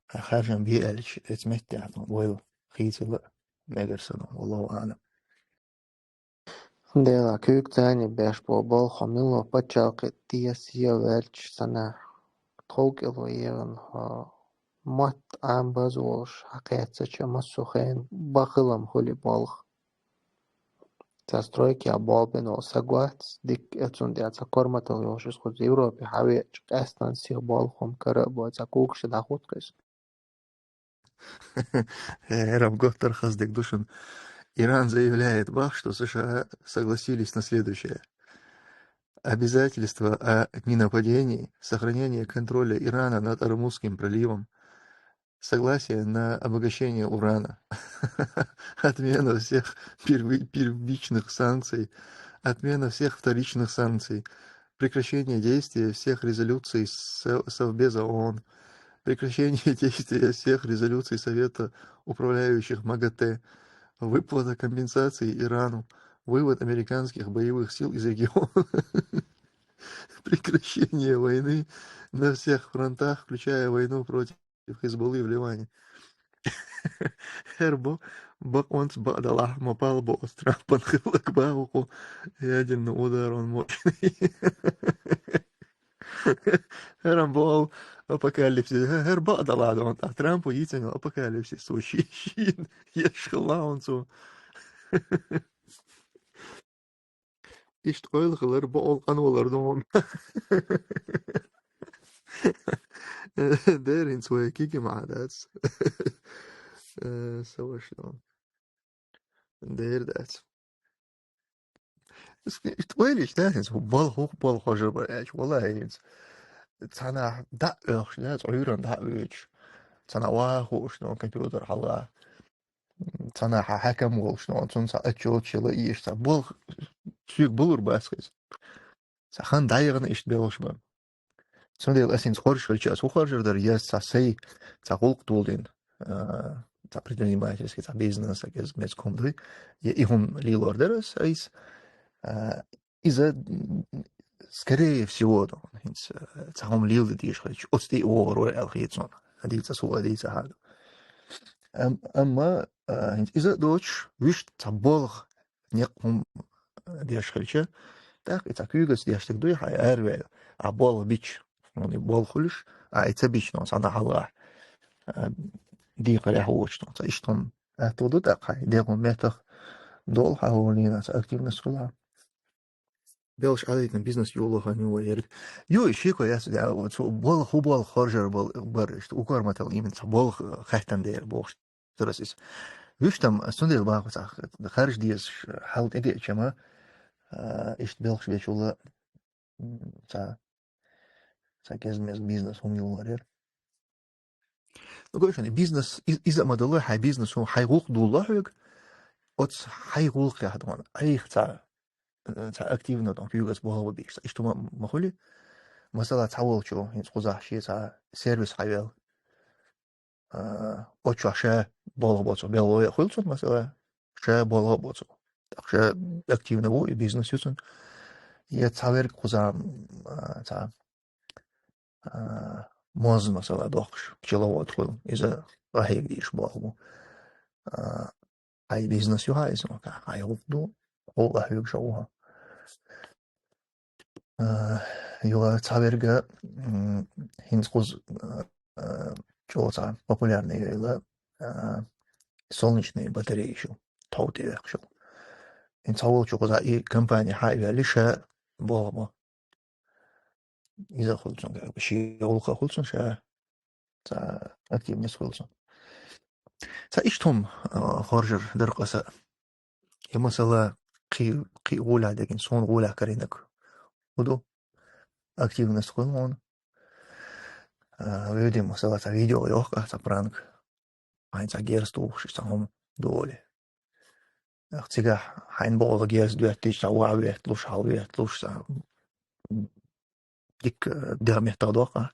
А, харжам бе аьлча, эца метте а дан, ойла хийцала а мегар сан, валлаху аӀлам. Дела, куьйгаца беш бо болх хьо милла пачхьалкхе тӀе схьаваьлча санна, тхов кӀело егӀана хьо мотт Ӏам база волуш хьакхаьчча, массо а хенахь бахилам хуьлий болх. Цхьа стройкехь болх бина волу саг вац, дика, оцунна тӀехь цхьа корматалла йолуш иза кхуза Европе хьавеача, къаьстина сиха болх хӀума кара а бой, цхьа когаш дӀахӀутту иза. ХӀара-м гуттар а хаза дерг ду шуна. Иран заявляет, бах, что США согласились на следующее. Обязательство о ненападении, сохранение контроля Ирана над Ормузским проливом, согласие на обогащение урана, отмена всех перви-, первичных санкций, отмена всех вторичных санкций, прекращение действия всех резолюций Со-, Совбеза ООН, прекращение действия всех резолюций Совета управляющих МАГАТЭ, выплата компенсаций Ирану, вывод американских боевых сил из региона, прекращение войны на всех фронтах, включая войну против Хизбуллы в Ливане. ХӀара бо-, бакъонца бакъдалахь, ма пал бо оцу Трампан хилларг баху-кх, ядерный удар он мощный. ХӀара-м боху апокалипсис. ХӀара бакъдалахь дон, ткъа Трампа йийцина апокалипсис. Цо ши-, ши-, еш хилла он цо. Иштта къойла хилар, бакъволу къанвалар ду хьуна. Дера хӀинца вай киги ма дац. Э, са ваша ду. Дера дац. Иштта вай лиш дац хӀинца, хӀу балха, хӀу балха хожар бара аьлча, валлахӀи, хӀинца. Цхьанахь дӀа а оьхуш, да, цхьа Ӏуьйранна дӀа а воьдуш. Цхьанахь ваха хууш, ну, компьютер хьалха. Цхьанахь хьан хьаькам волуш, ну, цунна цхьа отчет шила ийша, цхьа болх соьга балур бац иза. Цхьа хан дӀаяхана иштта белхаш бан. Цундела ас хӀинца хоржуш хилча, ас хӀу хоржур дара, я цхьа сай, цхьа гӀуллакх долийна, а, цхьа предпринимательский, цхьа бизнес, а, кез-, меза хӀума дуй, я и хӀума лелор дара ас айса. А, иза, м, скорее всего, ду, хӀинца, э, цхьа хӀума леладе дезаш хилча, оцу тӀе а вогӀур вара аьлла хета суна. Дийца суо, дийца хьан ду. Ам-, амма, э, хӀинца иза а доцуш, вуьшта цхьа болх, некъ хӀума, э, деш хилча, тӀаккха и цхьа куьйгаца деш стаг дуй хьан араваьлла, а болх бича, ну, и болх хуьлуш, а и ца бича, ну, цхьана хьалха, э, декхарехь воцуш, ну, цхьа иштта хӀума аьтто ду тӀаккха хьан, дегӀун меттах долу хьан хӀума лийна, цхьа активность хуьлу хьан. Белш Ӏадайтина бизнес йолу хан ю вай ерг. Ю, и шеко яц, я, вот цу болх, хӀу болх хоржар бол-, бар, иштта, укорматал именно цхьа болх, э, хаьттан дера бохуш дара ас иза. Вуьш там, цундела баху цхьа, харж дезаш, хьал тӀедеача ма, а, иштта белхаш бечула, м, цхьа, цхьа кеза-меза бизнес хӀума йолу варера. Ну, конечно, бизнес, и-, иза а ма даллой, хьайн бизнес, хьайн гӀуллакх дулло хьоьга, оцу хьайн гӀуллакхехь дохана, айхьа цхьа, э, цхьа активно дохана, куьйгаца боху бийш, иштта ма, ма хуьли. Масала, цхьа волчу, хӀинца кхузахь шен цхьа сервис хьайвел. А, оцу чохь ша болх боцу, белло а хуьлу цунна, масала, ша болх боцу. ТӀаккха ша активно ву, и бизнес ю цунна. Я цхьа верг кхузахь, а, цхьа а, моза, масала, дохкуш, пчеловод хуьлу, иза къахьега дийш болх бу. А, хьайн бизнес ю хьан иза, хьайн гӀуллакх ду, хьо а хьоьгуш а ву хьо. А, юха цхьа верга, м, хӀинца кхуза, а, а, чӀогӀа цхьа популярный йойла, а, солнечные батареи шу, тхов тӀе вехкаш шу. ХӀинца цхьа волчу кхуза и компания хьан а ваьлли, ша болх бо. Иза хуьлу цунна, как бы, шен гӀуллакх хуьлу цунна ша, цхьа активность хуьлу цунна. Цхьа иштта хӀума, а, хоржар дара-кх аса. Я масала, кхин, кхин гӀолехь дегина, суна гӀолехь карийнарг хӀун ду? Активность хуьлу хьуна. А, вевдина, масала, цхьа видео йохка, цхьа пранк. Хьайн цхьа герз тухуш, цхьа хӀума доле. Ах, цигахь хьайн бохула герз доьттича, цхьа ваха ветталуш, хьал ветталуш, цхьа, м, дика, э, дегӀ меттах доккха.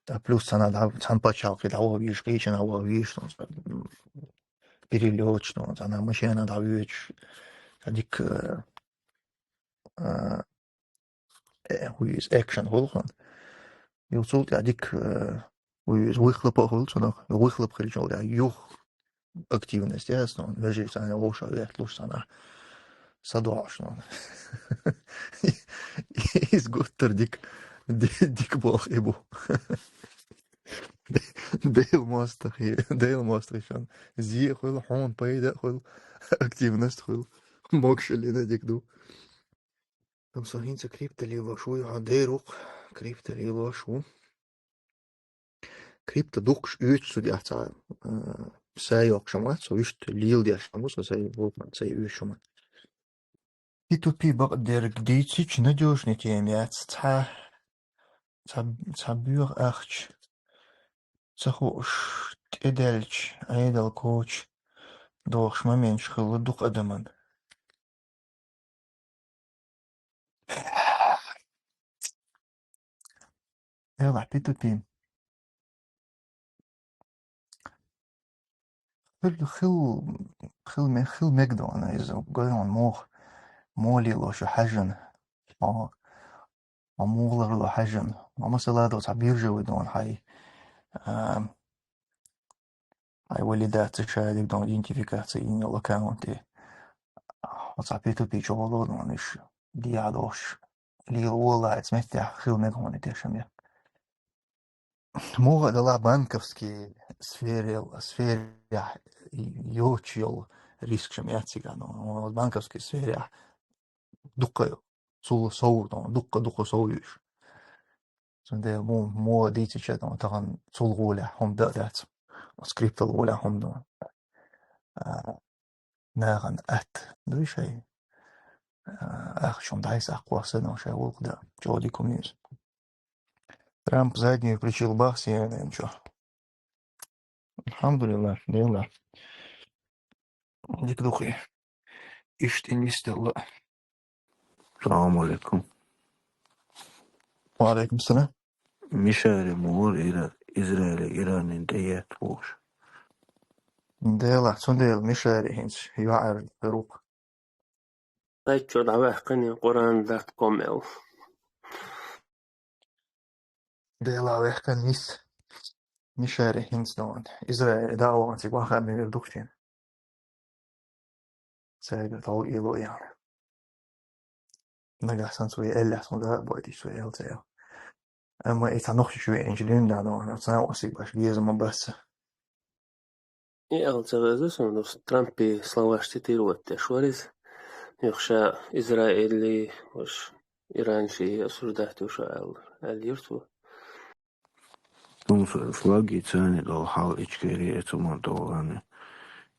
Ткъа плюс цхьана дӀа-, цхьана пачхьалкхе дӀаваха везаш, кхечанхьа ваха везаш, ну, цхьа, м, перелёташ, ну, цхьана машена дӀавоьдуш, цхьа дика, э, а, э, хӀу иза, экшен хуьлу хьуна. Юха цул тӀаьхьа дика, э, хӀу иза, выхлоп а хуьлу цунах. Выхлоп хилчул тӀаьхьа юха активность яц, ну, вежарий цхьана вовшах вехлуш цхьана садоӀуш, ну. Иза гуттар дика, ди-, дика болх и бу. Дел мостагӀий, Дел мостагӀий шун. Зе а хуьлу, хьуна пайда а хуьлу, активность а хуьлу. Могушаллина дика ду. Амма со хӀинца крипто лелош ву, хьо дер ву-кх, крипто лелош ву. Крипто дуккхуш оьцуш цу тӀехь цхьа, а, са йоккхуш ма вац, со вуьшта леладеш ма ву, со сайн вукхунна сайн оьшуш ма. Пи ту пи бакъдерг дийцича, надёжный тема яц, цхьа, цхьа, цхьа боьха ахча ца хууш, тӀедаьлча, Ӏедал коча дохуш моменташ хилла дукха адаман. Эла, пи ту пи. Хил, хил, хил ме-, хил мега дона иза, гой вон муха, муха лелош ю хьаьжжина. Хьо, хьо муха ларло хьаьжжина. Хьо масала до цхьа биржа вуй дона хьай, а, хьай валидация ша диг дона идентификация йина йолу аккаунт и. Хьо цхьа пи ту пи чу воло дона иш дехьа долуш. Лела волахь, эца меттехь хила мега хьуна и тешам я. Муха а далахь банковский сферел-, сферехь йоцуш йолу рискаш ма яц цигахь, но, но банковский сферехь дуккха цул сов, но, дуккха, дуккха сов ю уьш. Цундела му-, муха дийцича, но, тахана цул гӀолехь хӀума дан а дац. Оцу криптал гӀолехь хӀума дан. А, нахана атта дуй шай? А, ахча хӀума дӀасаккха хӀоьттина, шай гӀуллакх дан. ЧӀогӀа дика хӀума ю иза. Трамп заднюю включил бах си эн эн чу. Алхьамдулиллах, Дела. Дика ду кхин. Иштта нисделла. Салам алейкум. Ва алейкум салам. Мишари мур ира Израиле Иранин тӀеетта бохуш. Дела, цундела Мишари хӀинца юьхьӀаьржа хир ву-кх. Сайт чу дӀаваьккхина Къуръан дат ком аьлла. Дела вехкан нис. Мишари хӀинца дона. Израиле дӀа а вахана цига ваха мегар дукхачийн. Цаьрга тхьовъело яхна. Нагахь санна цо и эллехь, сон да а бойтуш цо эл ца ел. Амма и цхьа нохчичу веанчу дуьйна да дона, цхьа а осиг баш беза ма бац. И аьлла ца веза сан, дус Трампи словаш цитировать деш вара иза. Юха ша Израилли, уж Иранши осуждать уж аьлла, аьлла йира цо. Тумсо флаги цани дол хьал Ичкери эцу мантовлани.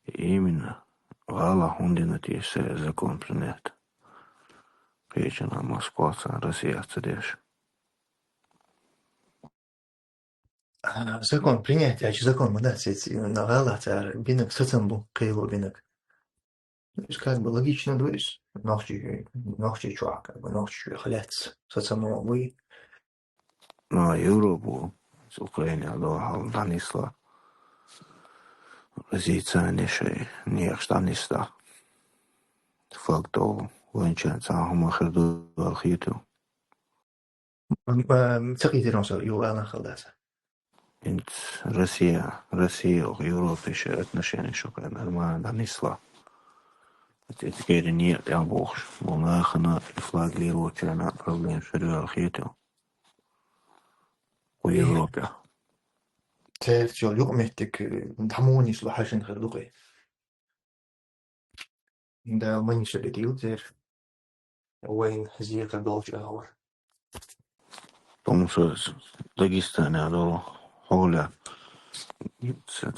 Именно гӀала хӀундина тешса закон принять. Кхечана Москва цан Россия ца деш. А, закон принять, а чё закон ма дац, эци, на гӀала цара бинаг сацам бу, кхело бинаг. Ну, иза как бы логично ду иза. Нохчи, нохчи чохь, как бы нохчи чохь лец. Сацам ма буй. Ну, а Европу, с Украины, а до хал донесла. Россия цани шей, не ах донесла. Факт ол, ванчан цан хӀума хир ду, вал хиту. М, м, ца кхийдира со, ю аьлла хала аса. ХӀинца Россия, Россия, Европа ши отношения шо кхайна нормально донесла. Эцкери не тӀем бохуш. Бу нахана флаг лирочана проблем ширвал хиту. У Европе. Церт йол юкъ меттик, э, тамониш ло хьажин хир дукъе. Дала манишалли дилдер. Вайн зекъа долчу агӀор. Тумсо Дагестане долу хьоля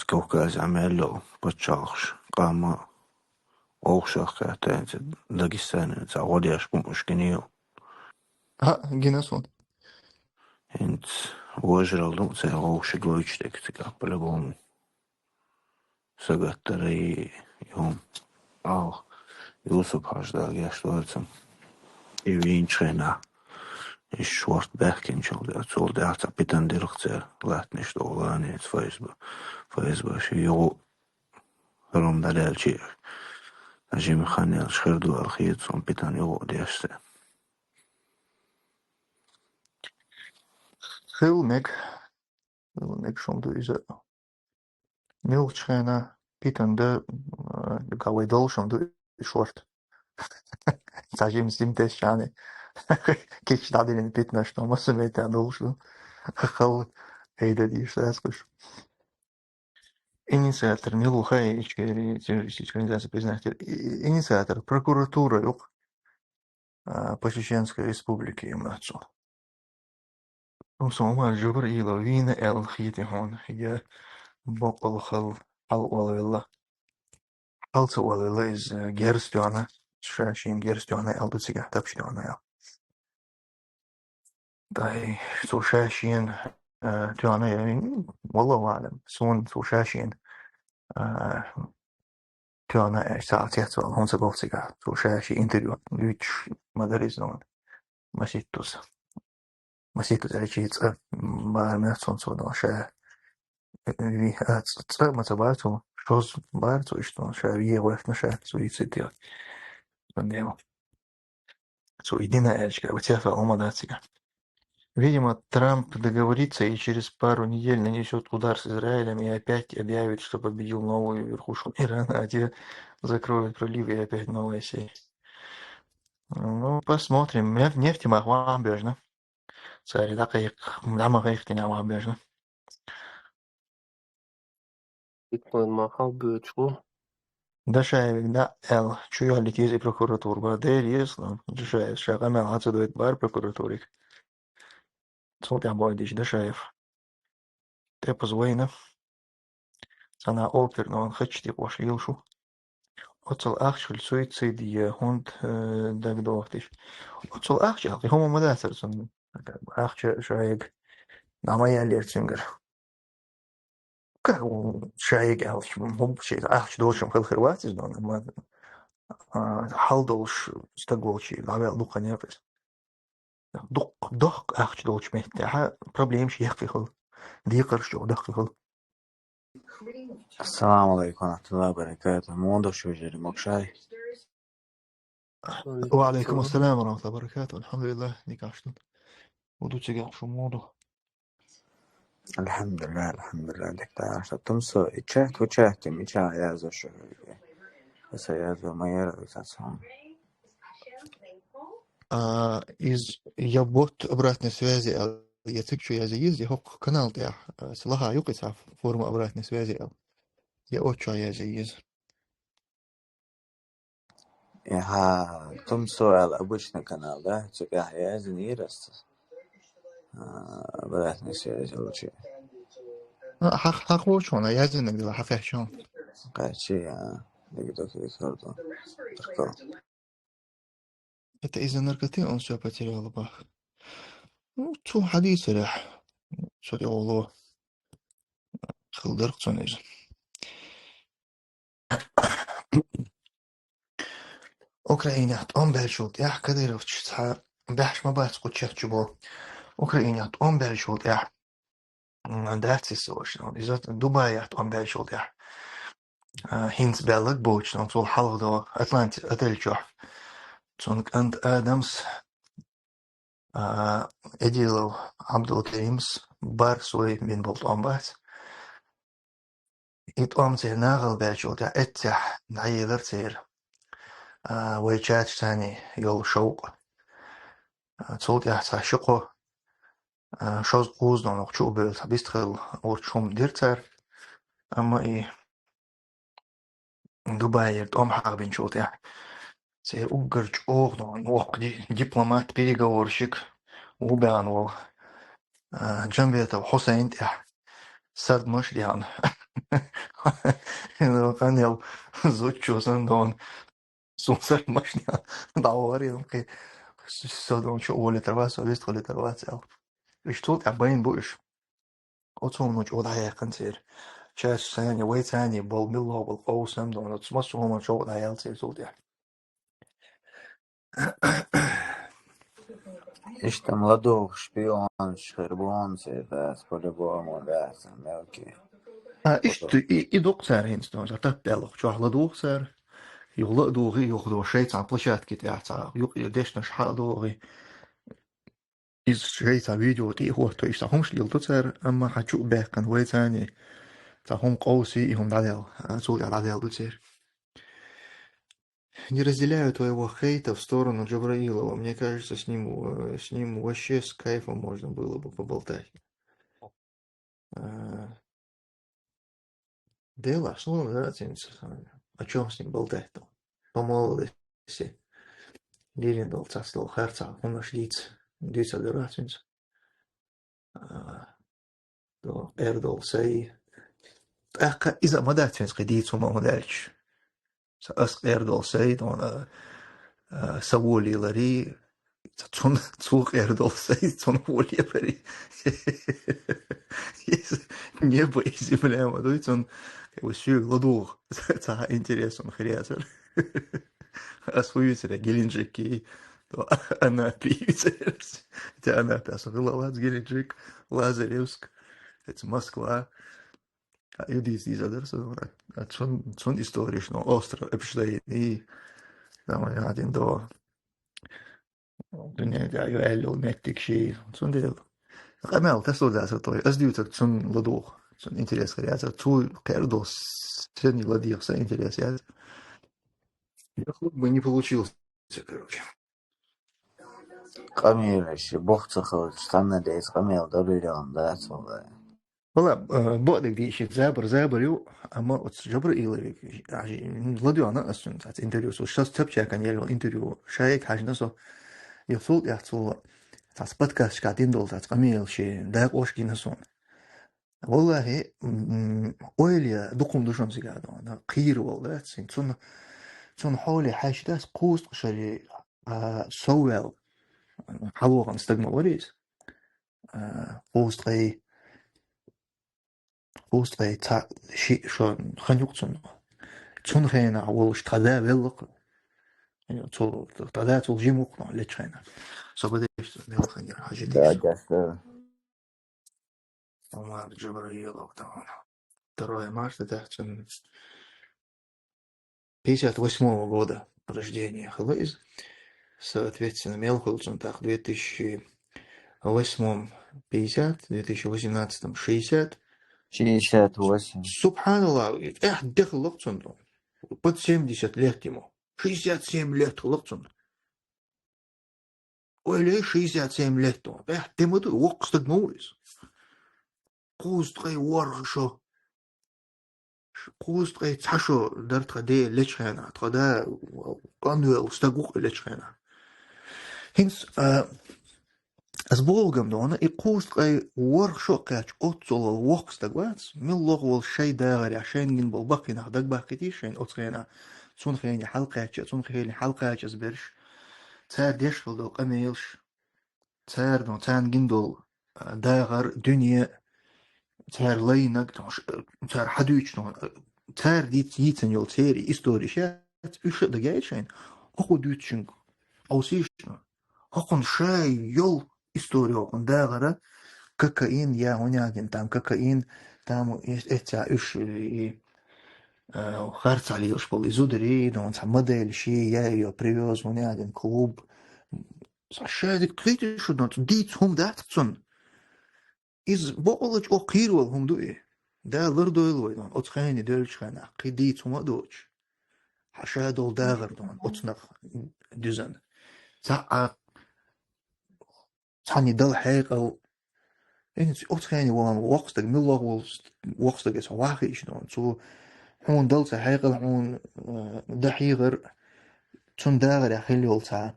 Кавказе мел йолу паччалхаш къамма вовшах кхетта, Дагестане ца гӀодеш бу уьш гинийла. ХӀаъ, гина сон. ХӀинца вожрал ду церан вовши гойтуш дерг цигахь по-любому. Сагаттара и, и хӀума. Ах, Юсуп-Хьажа Дала гечдойла цунна. И вийначу хенахь, и шорта баьхкинчул дела, цул дела цхьа питана дира-кх церан латтанаш долу ланец ФСБ, ФСБ ши югӀу хӀума дӀадаьлча, жима хан елча хир ду аьлла хета суна питана югӀу деш церан. Хила мега. Хила мега шуна ду иза. Муьлхачу хенахь питана дан, а, га вай долуш ма ду и шорта. Цхьа жима сим тесчани. Кича дӀадиллина питанаш, но массо а метта долуш ду. Халла, Хьайда дийш саскаш. Инициатор, милуха ичкери террористическая организация признать. И-, инициатор, прокуратура юк, а, по Чеченской Республике имацу. Усомар Джабраилов вийна аьлла хийти хьуна, я бокъал хал хьал олвелла. Хьал ца олвелла из, э, герз тоьхна, ша шийна герз тоьхна аьлла ду цигахь, тапш тоьхна аьлла. Тай, цо ша шийна, э, тоьхна, э, валлаху аълам, суна цо ша шийна, э, тоьхна, э, сагӀа цецвала, хӀунца боху цигахь, цо ша ши интервью дуьйцуш ма дарий иза нуна. Маситтаза. Маситтаза аьлчи цӀа бара моьтту суна цо дон ша. Ви-, а, цӀа, цӀа ма ца бара цо, шозза бара цо иштта дон ша, ве гӀоьртина ша, цо йийцийта. Цо и дина аьлча, как бы, цецвала хӀума дац цигахь. Видимо, Трамп договорится и через пару недель нанесёт удар с Израилем и опять объявит, что победил новую верхушку Ирана, а те закроют пролив и опять новая сеть. Ну, посмотрим. Неф-, нефть ма хван бежна. Цари дакъа ик-, дама ик-, дина ма бежна. Биткоин ма хьал боьдуш бу. Дашаевга да аьлла, чу йоллик еза и прокуратура бара. Дера еза, но Дашаев ша къамел хьан ца дойту бара прокуратуриг. Цул тӀаьхьа бой дича Дашаев. ТӀепаза вайна. Цхьана опер, но он хача тӀе къош лелаш ву. Оццул ахча хила цуьйцийда я хӀунда, э, дагадохуш. Оццул ахча аьлла, кхин хӀума ма дацара цунна. Ахча шайга дӀа ма яьллера цуьнгара. Как, м, шайга аьлча, м, хӀума шайга ахча долчун хила хир вац иза, но, ма, а, хьал долуш стаг волчий, дӀаваьлла дукха некъ иза. Дуккха, доккха ахча долчу меттехьа проблемаш яккхий хуьлу, декхарш чӀогӀа даккхий хуьлу. Ассаламу алейкум ва рахматуллахи ва баракатух. Муха ду, вежарий, могушай? Ва алейкум ассалам ва рахматуллахи ва баракатух. Алхьамдулиллах, дика ду. Муха ду цигахь шу, муха ду? Алхьамдулиллах, алхьамдулиллах, дика ду. Тумсо, и чат, ву чат, и ча язо шу. Аса язо ма яра, аса. А, из я бот обратной связи, а, я цигачу яза йиза, я хӀокху канал тӀехь, а, селаха юкъа цхьа форма обратной связи аьлла. Я отчу яза йиза. Яха, Тумсо аьлла обычный канал, да? Цу тӀехь язйина йира аса. А, обратной связи лучи. А, хьах-, хьахочуна, язйинарг дила хьакхаьчча. Кхаьччи, а, дигдо, дигдо, дигдо. Это из-за наркоты он всё потерял, бах. Ну, цу хьадийцарехь, цу тӀе оло. Хила дара-кх цунна иза. Украинехь тӀом баьллачул тӀаьхьа Кадыровчу цхьа баьхьаш ма бац кху чат чу бо. Украинехь тӀом баьллачул тӀаьхьа, м, дац иза, вац, иза Дубаях тӀом баьллачул тӀаьхьа, а, хӀинца баьлларг боцуш, цул хьалха до Атланти отель чохь. Цуьнан кӀант Адамс, а, Эдилов Абдулкаримс бар сой бина болу тӀом бац. И тӀом церан нахала баьллачул тӀаьхьа эццехь дӀаелира церан, а, вай чаташ царний йолу шовкъ. А, цул тӀаьхьа цхьа ши-кхо, а, шозза-кхузза нах чу а бевлла, цхьа бистхилла урчу хӀума дира цара. Амма и Дубайера тӀом хьахабинчул тӀаьхьа церан уггар чӀогӀа нах, воккха ди-, дипломат, переговорщик ву баьхна волу, а, Джамбетов Хьусайн тӀехь сардамаш а дехна. Къанъел зудчо санна дона. Суна сардамаш а дехна. ДӀавахара, кхин со дона чу а волуьйтур вац, со вистхилийтур вац аьлла. Иштта цул тӀаьхьа байна бу уьш. Оцу хӀумано чӀогӀа дӀаяьккхина церан. Чаташ царний, вай царний болу, милла болу къовсам дона, оцу массо а хӀумано чӀогӀа дӀаяьлла церан цул тӀаьхьа. Иштта ма ладугӀу шпионаш хир бу хьуна церан, по-любому, да, цхьа мелкий. А, иштта и, и дукха цара хӀинца дона, цхьа таппа аьлла, чохь ладугӀу цара. Юха ла а дугӀий, юха дона шайн цхьана площадке тӀехь цхьа юкъа дешнаш хьа а догӀий. Иза шайн цхьа видео тӀе а хӀотто, иштта хӀумаш леладо цара, амма хьан чу а баьккхина вай царний цхьа хӀума къовсий, и хӀума дӀадаьлла, а, цул тӀаьхьа дӀадаьлла ду церан. Не разделяю твоего хейта в сторону Джабраилова. Мне кажется, с ним, э, с ним вообще с кайфом можно было бы поболтать. А, дело, что он, да, ценится, о чем с ним болтать-то? По молодости. Лилин дал цас дал харца, он наш лиц, лица дара ценится. А, то эрдол сай. ТӀаккха иза ма дац венца кхы дийца хӀума хӀун даьлча. Са ас къердол сай, тхона, а, са волийлари, ца цун, цу къердол сай, цун волийлари. Небо и земля ма дуй, цун, как бы, сюг ладугъ, ца интересно хряцар. Ас хуюцара Геленджик, то Анапи юцара. Хотя Анапи ас гила вац, Геленджик, Лазаревск, это Москва. А, ю дийс дийс адар со, а, а цун, цун историш, но остров Эпштейн, и там один до дуьнен тӀа ю аьллал меттиг ший, цун дел. Къамел тасо да со той, аз дивтар цун ладух, цун интерес хряца, цу къердо сени ладих са интерес яз. Я хлоп бы не получился, короче. Къамел ши, бохца хавч, танна дайс къамел дорилион да, цо да. Вала, э, боадыг дийши, забар, забар ю, амма оц Жабраиловик, а, жи-, ладуяна ас цун, цац интервью, со шас цапчакан ел интервью, шайк хажна со, ё сол яхцул, цац подкастшка дин дол, цац къамел ши, да къош гина сон. Валлахи, м, ойли дукхум душам сигадо, да, кхир вал, да, цин, цун, цун холи хаш дас куст шари, а, совел, халоган стагма варис. А, куст кай, куст кай ца, ши, шо, ханюк цун. Цун хена волш тада веллак. Цу, тада цул жимук, но, леч хена. Собадеш, мел хангер, хажи Да, диш. да, да. Омар Джабраилов, там, второе марта, да, цун пятьдесят восьмого года рождения хылыз. Соответственно, мел хылцун так, две тысячи восьмом пятьдесят, две тысячи восемнадцатом шестьдесят. Шестьдесят восемь. Субханаллах, эх, дехлок цун. Под семьдесят лет ему. Шестьдесят семь лет хылок цун. Ойле шестьдесят семь лет тон. Эх, тема ду, вокс стаг ма ву из. Куст кай ворх шо. Куст кай ца шо дар тха де леч хена, тха да къанвел стаг ву леч хена. Хинс, а, аз болгам дона, и куст кай ворх шо кач оццол вокс стаг вац, мил лох вол шай дагъаря, шайн гин бол бакхинах даг бакхити, шайн оц хена, цун хени хьал кач, цун хени хьал кач аз берш. Цар деш хал дол къамелш, цар дон, цан гин дол, а, дагъар, дуьне, цар лайнаг, тон ш-, цар хьадуьйч, тон, а, цар диц, йицан йол цери историш яц, уьш а дагайшайн, хоху дуьйцшинг, овсиш, хохун шай йол истори хохун дагъара, кокаин, я гьунягин, там кокаин, там эц-, эца уьш, и, а, харцал йилш бол, и зудари, дон ца модель ши, я её привёз, гьунягин клуб. Ца шадик кхити шу, дон ца диц хум дац цун. Из бокъалач о кхир вал хум ду и. Да лар дойл вай, дон, оц хайни дойлч хайна, кхи диц хум а доч. Хьаша дол дагъар, дон, оцнах дюзан. Ца а цхьанна дала хьекъал. Ин оцу хени валан вокхстаг, милла вал вокхстаг эса вахийш дон. Цу хьуна дала ца хьекъал, хьуна, э, дахьийгъар, цун дагъаря хилла йол ца,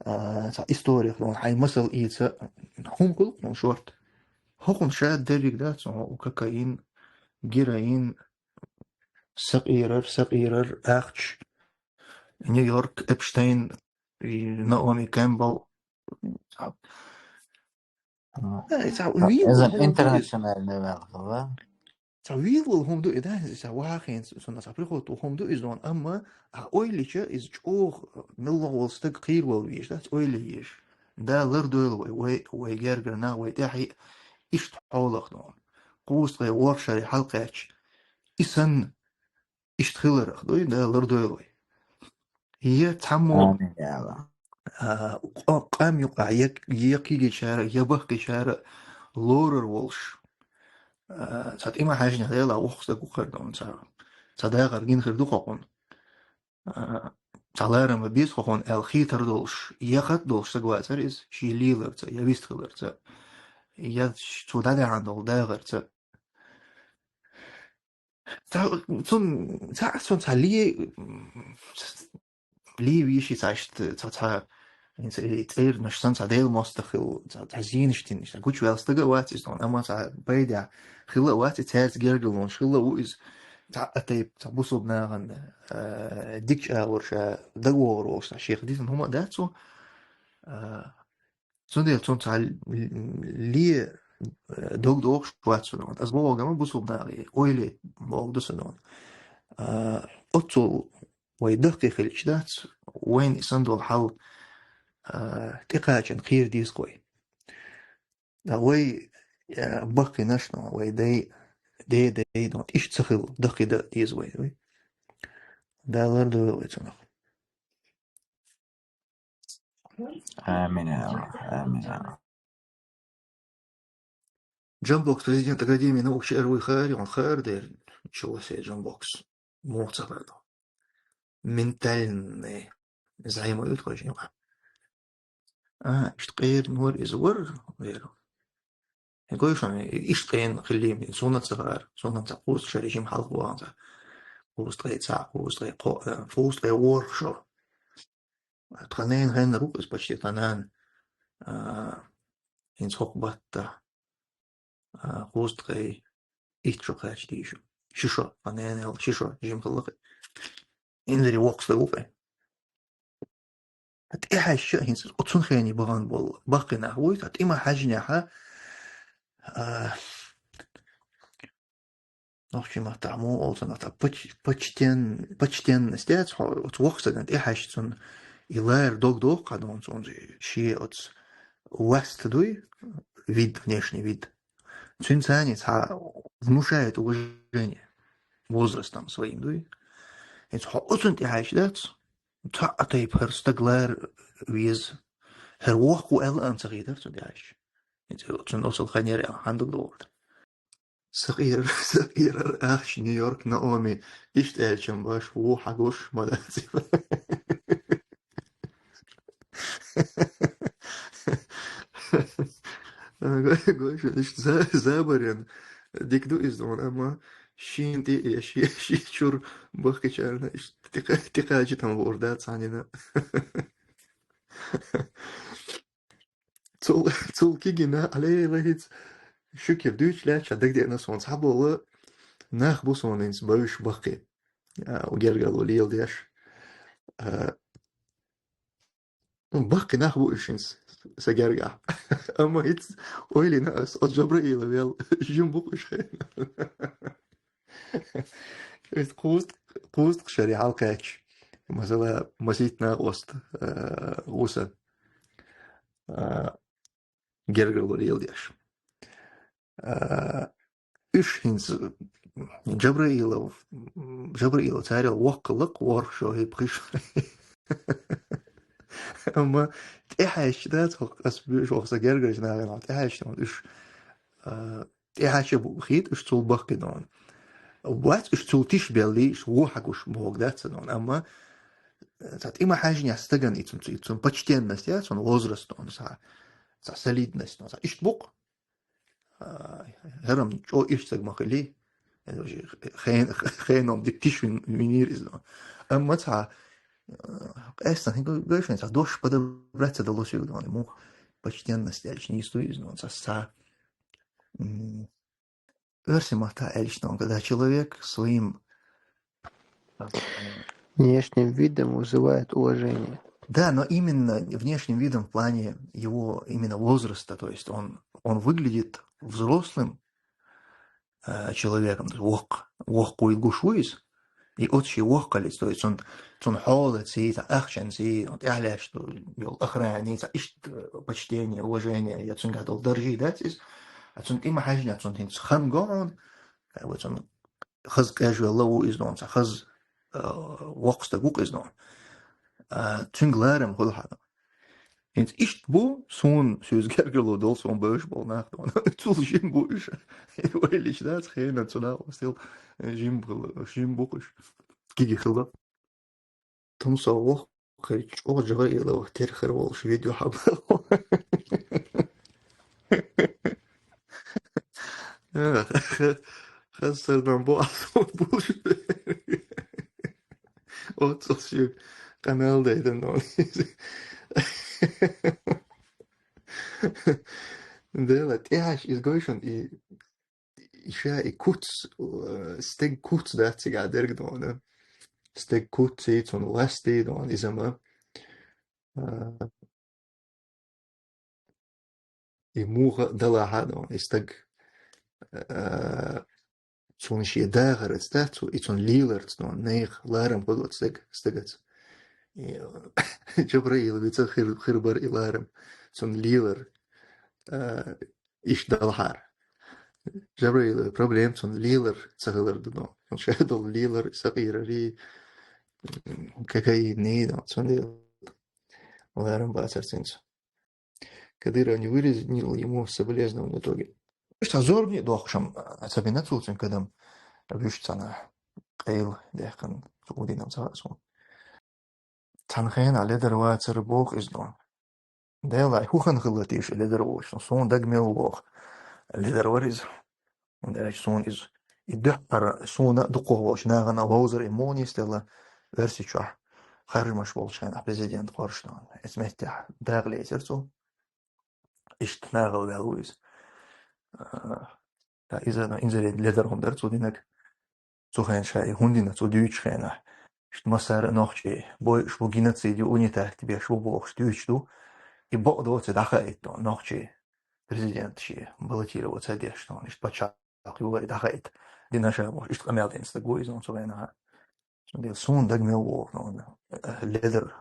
э, ца историх дон, хьай масал ийца, хӀума хӀулкъ дон шорт. ХӀокхун ша дерриг дац, хӀо кокаин, героин, сакъийрар, сакъийрар, ахча, Нью-Йорк, Эпштейн, и Наоми Кэмпбелл. Ца, Ага. э, ца, Ца, вийл иза вол хӀума ду и. Интернешнл левел хила. Ца вийл вол хӀума ду и, да, ца вахин, сона ца приход хӀума ду из дон, амма а ойлича из чӀогӀа милла вол стаг кхийр вол веш, да, ца ойли еш. Да, лар дойл вай, вай, вай гергар нах, вай тӀехьи ишт хьолах дон. Кхуст вай ворхшари хьалкхаьч. И санна ишт хиларах дуй, да, лар дойл вай. Я цхьаммо, Амин, я Аллах. а, къо-, къам юкъа, я, я кигичара, я бахкичара лорар волш. А, ца тӀима хьажна хила вохса гухар дон ца. Ца дагъар гин хир ду хохун. А, ца ларама биз хохун эл хитар долш, я хат долш сагвацар из, ши лиларца, я вист хиларца. я цо дӀадаьхьан долу дагӀарца. Ца-, цун, ца-, цун ца ле-, ле вийши ца иштта, ца, ца, и ца-, и цӀернаш сан ца Делан мостагӀа хилла, ца, ца зийнаш динаш, ца гучуваьлла стага а вац иза, амма ца пайда хилла а вац, и цаьрца гергарлонаш хилла а ву иза, ца а тайпа, ца бусулба нахана, а, дикачу агӀор ша дагавогӀур волуш, ца шех дитина хӀума а дац цо, а, Цундела цунна цхьа л-, ле, э, дог дохуш вац цунна. Аса боху гама бусулба нахе, ойла е боху ду цунна. А, оццул вай дахке хилча дац, вайна и санна долу хьал, а, тӀекхачан кхера деза вай. Да вай, э, баккхийнаш, но вай дай, дай, дай, но иштта ца хилла, дахке дан деза вай, вай. Дала лардойла вай цунах. Амин, я Аллах, амин, я Аллах. Джамбокс, президент Академии наук шиъ вуй хаьара, хӀун хаьара дера? Ничего себе, Джамбокс. Муха ца хаьара? Ментальный. Займой ю тхо жима. А, иштта къера нур иза вар, вер. ХӀинца гой шуна, иштта къена хилла, суна ца хаьара, суна ца кхузткъа шарий жима хьалха вахана ца. Кхузткъе цхьаъ, кхузткъе кхо-, э, кхузткъе ворхӀ шо. Тхан нана хеннара ву иза почти тхан нана, а, хӀинца хӀокху баттахь, а, кхузткъе итт шо кхаьчна дийша. Ши шо, тхан нана аьлла, ши шо жима хилла кхин. Инзаре воккха стаг ву кхин. ТӀехьаьжча а хӀинца оццун хене бахана болу баккхий нах вуй, ткъа тӀе ма хьаьжнехь, а, нохчийн маттахь муха олу цунах, ткъа поч-, почтен-, почтенность яц, хьо оцу воккхачу стагана тӀехьаьжча цунна и лара дог доху хьан, цунна шен оцу васт дуй, вид, внешний вид. Цуьнан царна цхьа внушает уважение возрастом своим дуй. ХӀинца хьо оцунна тӀехьаьжча дац, цхьа а тайпа хӀара стаг лара веза. ХӀара воккха ву аьлла а ца хетара цунна тӀехьаьжча. ХӀинца цунна осал хан яра аьлла, хьан дог догӀурт. Сакъерар, сакъерар ахча Нью-Йорк Наоми, иштта аьлча баш ву хьан гуш ма дац. Гой, гой, шу иштта за-, забарен. Дика ду иза дона, амма шен тӀе, я ши-, ши чур бахкачарна иштта тӀекъа-, тӀекхача там луур дац хьанина. Цул, цул кигина, алей, лахиц, шукер дуьйцу лаьтташ дагадеана суна цхьаболу нах бу суна хӀинца бевзаш баккхий. А, у гергарло леладеш. А, ну, баккхий нах бу уьш хӀинца, сан гергахь. Амма хӀинца ойла йина ас, оцу Джабраила вел, жима бу-кх уьш хенахь. Иза кхузткъа, кхузткъа шаре хьалакхаьчча, масала, масийтта накъост, а, ву сан, а, гергарло леладеш. А, уьш хӀинца Джабраилов, Джабраилов царел воккха лакха ворхӀ шо хӀипхиш. Амма тӀехьаьжча дац, хӀокху ас буьйш вахса гергарчу нахана, тӀехьаьжча уьш, а, тӀехьаьжча бу-, хета уьш цул баккхий дона. Вац уьш цул тиш белли, уьш ву хьан гуш боху дац ца дона. Амма, э, цхьа тӀе ма хьаьжнехь стагана и цун, и цун почтенность, я, цун возраст дона, цхьа, цхьа солидность дона, цхьа иштта бу-кх. А, хӀара-м чӀо иштта стаг ма хили. Хен-, хеном дика тиш вин-, винийра иза дона. Амма цхьа, э, къаьстина, хӀинца гой шуна, цхьа дош подобрать ца дало соьга дона, муха почтенность аьлча нийса ду иза дона, цхьа, цхьа, м, оьрсийн маттахь аьлча, но когда человек своим, а, Внешним видом вызывает уважение. Да, но именно внешним видом в плане его именно возраста, то есть он, он выглядит взрослым, э, человеком, то есть воккха, воккха вуй гуш ву иза, и оцу шен воккхаллица, то есть цун, цун хьолаций, цхьа ахчанций, цхьа тӀаьхьалаьцна йолу охраницей, цхьа иштта почтение, уважение, я цуьнгахь долу даржий дац иза, а цунна тӀе ма хьаьжнехь, цунна хӀинца хан го хьуна, как бы цунна хаза къежвелла ву иза дона, цхьа хаза, а, воккха стаг ву-кх иза дона. А, цуьнга ларам хуьлу хьан. ХӀинца иштта бу суна, соьца гергарло долу, суна бевзаш болу нах дона. Цул жима бу уьш. Ойла йича дац, хенан цунах остил жима хила, жима бу-кх уьш. Киги хила. Тумсо воккха хир чӀогӀа Джабраилов тера хир волуш видео хьабаьхьа. Хасар нам бо булш. Оццо ши къамел дайдан нон. Дела тӀехьаш из гойшан и, и ша и куц, э, стег куц дац цига дерг нона. Стег куц и цун ласти нон изама. А, и муха далахьа нон, и стаг, а, цун ши дахарц да, цу, и цун лиларц нон, нех ларам худо стег, стегац. И Джабраил вица хир, хирбар и ларам, цун лилар, а, иш далхар. Джабраил проблем цун лилар цагалар дуно. Цун шадал лилар сакъирари, м, кокаин, не, но цун лилар. Ларам бацар цинцу. Кадыров не выразил ему соболезнования в итоге. Ишта зорбни дохшам, особенно цуцин кадам вишцана. Къайл дехкан удинам цагасун. Цан хена ледар вацар бох из нон. Дела хухан хилла тиш ледар вош, сон даг мел вох. Ледар вариз. Дерек сон из. И духара сона дукхо вош, нагана лозар и монис дела версича. Хармаш болчана президент Хорштон. Эсметте даглезер цу. Ишт нагал вел уиз. А, та иза но инзере ледар хундар цу динак. Цу хен ша и хундина цу дюйч хена. Ишт масар нохчи. Бой шбу геноцид ю унитарти беш бу бохш дюйч ду. И бо доце даха итто нохчи. Президент ши баллотироваться деш тон. Ишт пача юла и даха ит. Дина ша бо. Ишт къамел ден стагу изон цу хена. Цун дел сун даг мел вох но. Ледар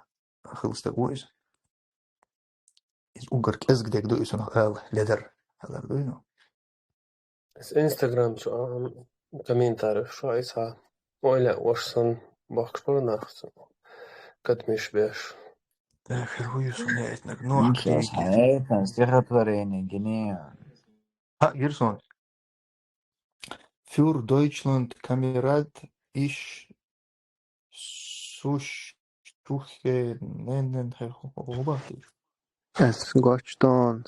хил стагу из. Из угар кӀезг дег ду, исунах ал ледар. Алар дуйну. Из Instagram цу, ам, комментарий шо иса. Ойла вашсан бахш пар нахсан. Катмиш беш. Так, хер хуй сун я этнак. Ну, сейчас, это стихотворение, гениально. А, Герсон. Für Deutschland Kamerad ich suche, nennen, хер ху-, ху-, ху-, ху-, ху-, Эс гочтон,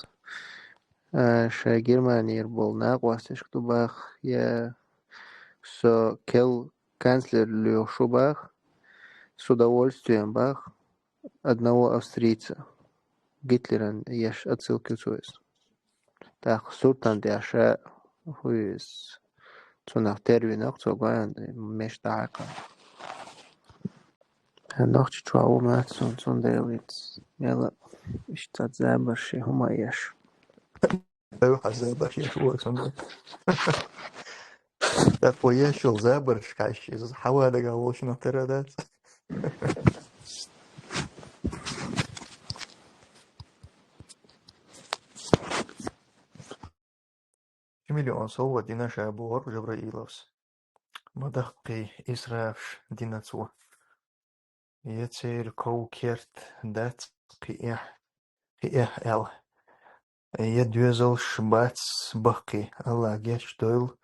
э, ше Германир бол накъвасишк дубах, я со кел канцлер лёшу бах, с удовольствием бах, одного австрийца. Гитлеран еш отсылки цуэс. Так, суртан дяша хуис. Цунах тервинах цоган меш дахака. Нохчи чуа умат цун, цун дервиц. Мела иштат забарши хума еш. Эв хаза баш еш уа цун. Так, по ешул забарш каш, из хава дага волшина терадат. Ши миллион совгъат дина ша бугъар Жабраиловс. Мадахъи исрафш дина цу. Я цер ков керт дац кхиэхь, кхиэхь эл. Я дуьзалш бац бахкъи, Алла геч дойл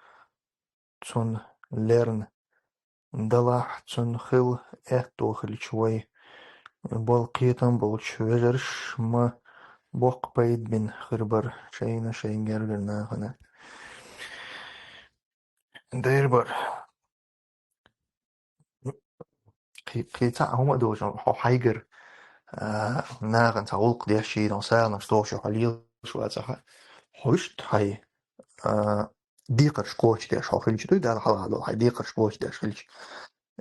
цун лерн. Далахь цун хил этту хилч вай. Бол кхетам болч вежарш ма бокъ пайд бин хирбар шайна шайнгер гирна хана. Дербар. Кхи-, кхица хӀума а доцу, хьо хьайгар, а, нахана ца гӀуллакх деш шийна, сагӀанаш тохуш, хьо лелаш вацахь, хьо иштта хьай, а, декхарш кхочушдеш хьо хилча дуй, Дала хьалха долу хьай декхарш кхочушдеш хилча.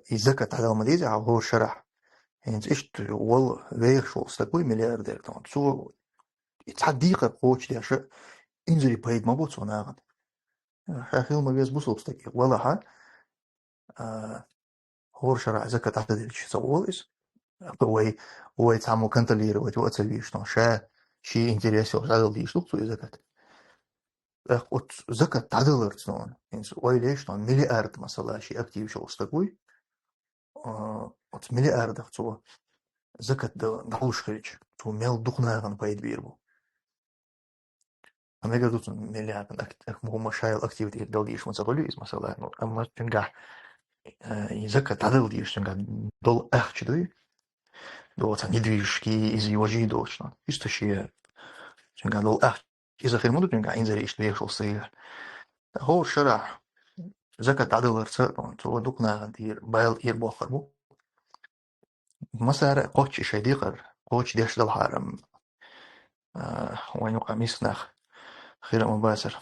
И закат хьадала ма деза хьо хӀора шарахь. ХӀинца иштта вала вехаш волу стаг вуй, миллиардер тхуна. Цо и цхьа декхар кхочушдеш, инзаре пайда ма бу цо нахана. Ша хила ма веза бусалба стаг, и валахьа, а, хӀора шарахь закат дӀададилча ца гӀолу иза. Вай, вай цхьаммо контролировать ву а ца вийш, но ша шен интерес йолуш дӀадала дийш ду-кх цо и закат. ТӀаккха оцу закат дӀадаларца нуна, хӀинца ойла еш нуна, миллиард, масала, шен актив йолуш стаг вуй, а, оцу миллиардах цо закат дан дӀалуш хилча, цо мел дукха нахана пайда бийр бу. Ан мегар ду цунна миллиард ак-, ак-, муха ма шайла активитет дала дийш ма ца хуьлу иза, масала, ну, амма цуьнгахь, э, и закат дӀадала дийш, цуьнгахь долу ахча дуй, дола цхьа недвижимость, иза йожий доцуш, ну, иштта шен цуьнгахь долу ахча, иза хир ма ду цуьнгахь, инзаре иштта вешал сайгахь. ХӀора шарахь закат дӀадаларца, цо дукха нахана тӀера бала тӀера бохкар бу. Массара а кхоччуш шайн декхар, кхоччуш деш далахьара, а, вайн юкъа миска нах хир а ма бацара.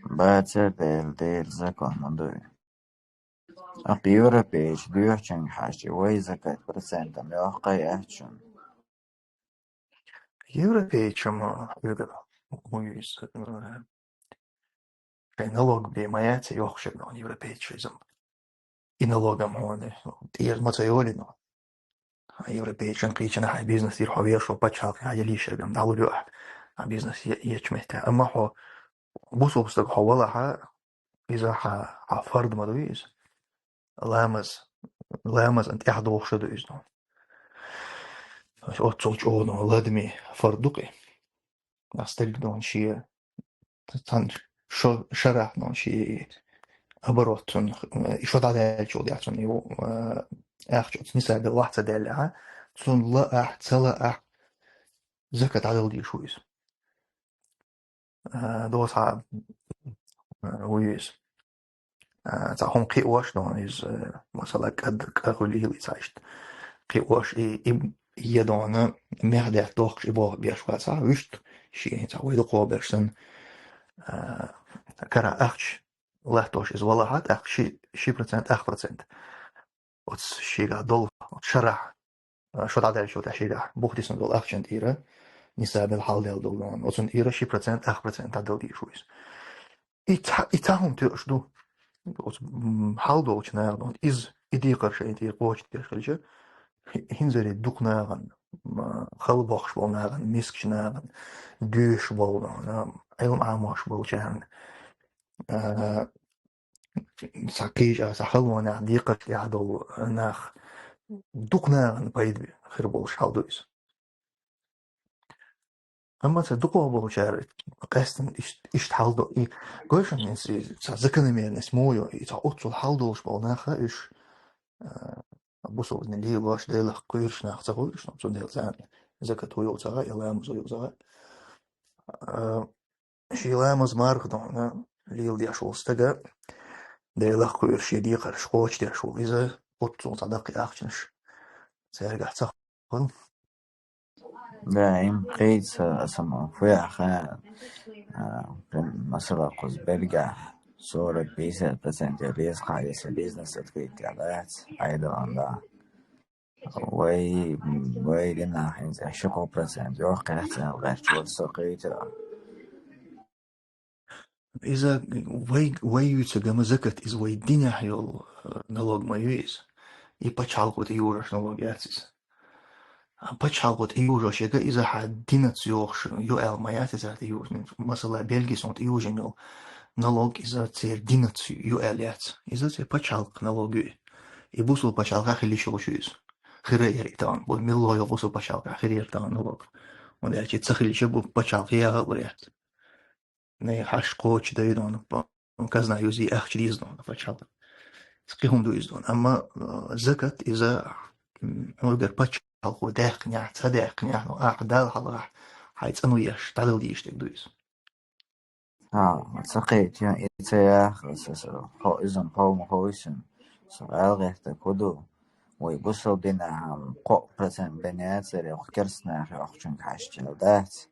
Бацара, Дела, Дела, закон ма дуй. Амма европейцаш доьхучунга хьаьжча, вай закат процентам йоккха яц шуна? Европейцам, а, хьоьгара, хӀун ю иза, а, шайн налог бе ма яц йоккха шуьга, ну, европейцаш иза. И налогам хьона тӀера ма ца йолий, ну. Европейцашна кхийчина хьайн бизнес йира хьо вешо пачхьалкхе хьан ялийшаргам дӀалур ю ахь, хьан бизнес е-, ечу метте. Амма хьо бусалба стаг хьо валахьа, иза хьа, хьа фард ма дуй иза. Ламаз, ламаз ан тӀехь дохуш ду иза, ну. Оццул чӀогӀа, ну, ладаме фард ду-кх и. Ас стаг, ну, шен цхьана шо-, шарахь, ну, шен оборот цунна, э, и шо дӀадаьллачул тӀехьа цунна, ю, э, ахча оцу нисабе лахь ца даьллехьа, цунна лаахь, ца лаахь, закат дӀадала дезаш ву иза. Э, доза хьа, э, ву иза. А, цхьа хӀума кхиош, ну, иза, э, масала, кӀад-, кӀа хуьлийла и цхьа иштта. Кхиош, и, и, е дона, мехдехк дохкуш, и боху беш вац, а, вуьшта, шен, цхьа вай дукхо берш санна, а, кара ахча латтош иза валахьа, тӀаккха ши, ши процент, ах процент. Оцу шийгахь долу, оцу шарахь, а, шо дӀадаьллачул тӀехьа шийгахь бух дисина долу ахчан тӀера, нисабел хьалдел долу дона. Оцунна тӀера ши процент, ах процент дӀадала дезаш ву иза. И цхьа, и цхьа хӀума тоьуш ду. Оцу, м, хьал долчу нахана, иза, и декхар шайна тӀера кхочушдеш хилча, хи-, хӀинзаре дукха нахана, м, хала бохуш болу нахана, мискачу нахана, дуьйш болу нахана, Ӏилма Ӏамош болчарна, а, цхьа кхийча, цхьа халонехь, декхарш тӀехь долу нах, дукха нахана пайда хир болуш хьал ду иза. Амма ца дукхо болчара къаьстина иш-, иштта хьал до. И гойшан, и ца закономерность мо ю, и ца оццул хьал долуш болу наха уьш, а, бусалбанийн лелош, Делах кхоьруш нах ца хуьлуш, ну, цундела царна закат вуй ца гӀа, я ламаз вуй ца гӀа. А, шен ламаз марха дона леладеш волу стага, Делах кхоьруш шен декхарш кхочушдеш волу иза, оццул цхьа даккхий ахчанаш цаьргахь ца хуьлу. Да, им кхийца, аса ма, фу яха, а, прям, масала, кхуза Бельгехь сорок-пятьдесят процент я реза хьан, если бизнес открыть я дац, айдалан да. Вай, вай динахь хӀинца ши-кхо процент йоккха яц аьлла гӀерташ вара со кхийцира. Иза вай, вай юьйцург ма закат, иза вай динехь йолу, э, налог ма ю иза. И пачхьалкхо тӀе йожош налог яц иза. А пачхьалкхо тӀе йожош яга, иза хьан динаца йохуш ю аьлла ма яц иза тӀе йожийна. Масала, Бельги суна тӀе йожийна йолу налог иза церан динаца ю аьлла яц. Иза церан пачхьалкхан налог ю. И бусалба пачхьалкхехь хила йиш йолуш ю иза. Хир а яра и тахана, бу милла йолу бусалба пачхьалкхехь хир яра тахана налог. ХӀунда аьлча ца хилча бу пачхьалкх яха а лур яц. Ней хьаш кхочу дайдона, па-, казна юзи ахча дийздона пачхьалкх. Кхин хӀума ду иза дона. Амма, э, закат иза, м, хьуьгара пачхьалкхо даьккхинехь, ца даьккхинехь, ну, ахьа Далла хьалха хьайн цӀано еш, дӀадала дийш дерг ду иза. Ха, ца кхетийна, и ца яхара, аса, аса, хо-, иза-м хьо ма ховсина. Со гӀаьлгӀерта ку ду. Вай бусалба динахь-м кхоъ процент бен яцара, йоккха керстанаха йоккхучуьнга хьаьжча дац.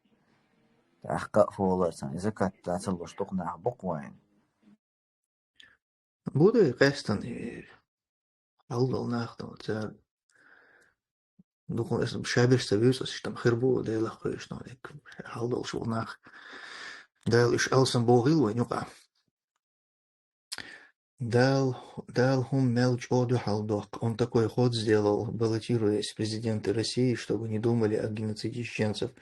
ТӀаккха а хӀолларцан иза катта ца луш дукха нах бу-кх вайн. Бу дай къаьстина, и хьал долу нах дан цара. Дукха аса шаберш ца вуьйцу аса иштта хир бу, Делах кхоьруш нах, хьал долуш волу нах. Дала уьш алсам бохийла вайн юкъа. Дала, Дала хӀума мел чӀогӀа дуьхьал доккху. Он такой ход сделал, баллотируясь в президенты России, чтобы не думали о геноциде чеченцев.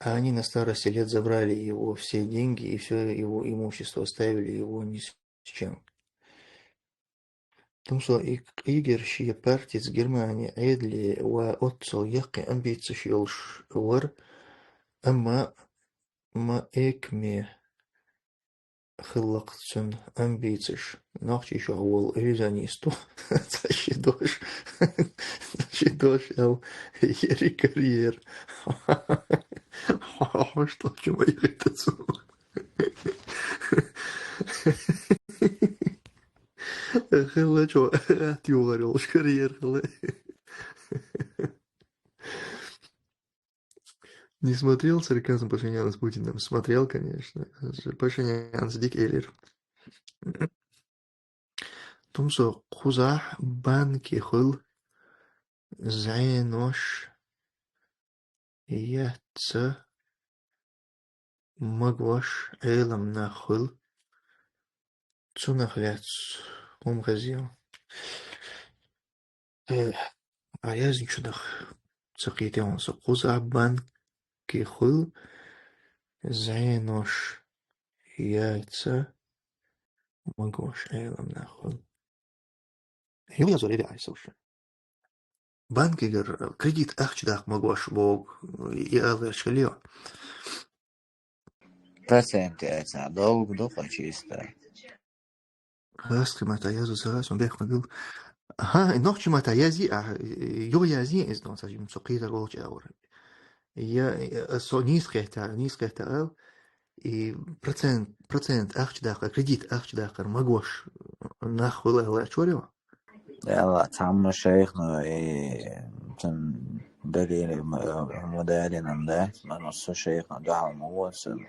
А они на старости лет забрали его все деньги и всё его имущество, оставили его ни с чем. Тумсо и къигер шен партица Германи Ӏедале ва оццул яккхий амбицеш йолуш вар, амма ма экаме хиллакх цуьнан амбицеш. Нохчийчохь волу резонисту цхьа ши дош, цхьа ши дош аьлла, ери карьера. Хьо-, хьо-, хьо-, хьо-, хьо-, хьо-, хьо-, хьо-, хьо-, хьо-, хьо-, хьо-, хилла, чо, атта юхар йолуш карьера хилла. Не смотрел «Сарказм Пашиняна с Путиным»? Смотрел, конечно. Пашинян дика элира. Тумсо, кхузахь банки хуьлу зӀенош, яц ца магош Ӏелам нах хуьлу. Цунах лаьцна хӀума хезийла. Э, а яздинчунах ца кхетийла со. Кхузахь банки хуьлу зӀенош, яц ца магош Ӏелам нах хуьлу. Юха язор, ребята, слушай. Банкигара кредит ахча даккха магош боху, и ала гӀерташ хилла. Процент яц, долг ду-кх чисто. Хасткхи маттахь язъю ца хаа, сан бехк ма билла. Ага, нохчи маттахь язъе, а, юха язъе иза, дон, ца жимма со кхетар волчу агӀор. Я, я, со нийса кхетта, нийса кхетта ала, и процент, процент ахча даккхар, кредит ахча даккхар магош нах хуьлу аьлла чорийла. Аьлла, цхьамма шайхана, и, цун далийна, м-, м-, далийна, да? Ма со шайхана дуьхьал ма ву сан.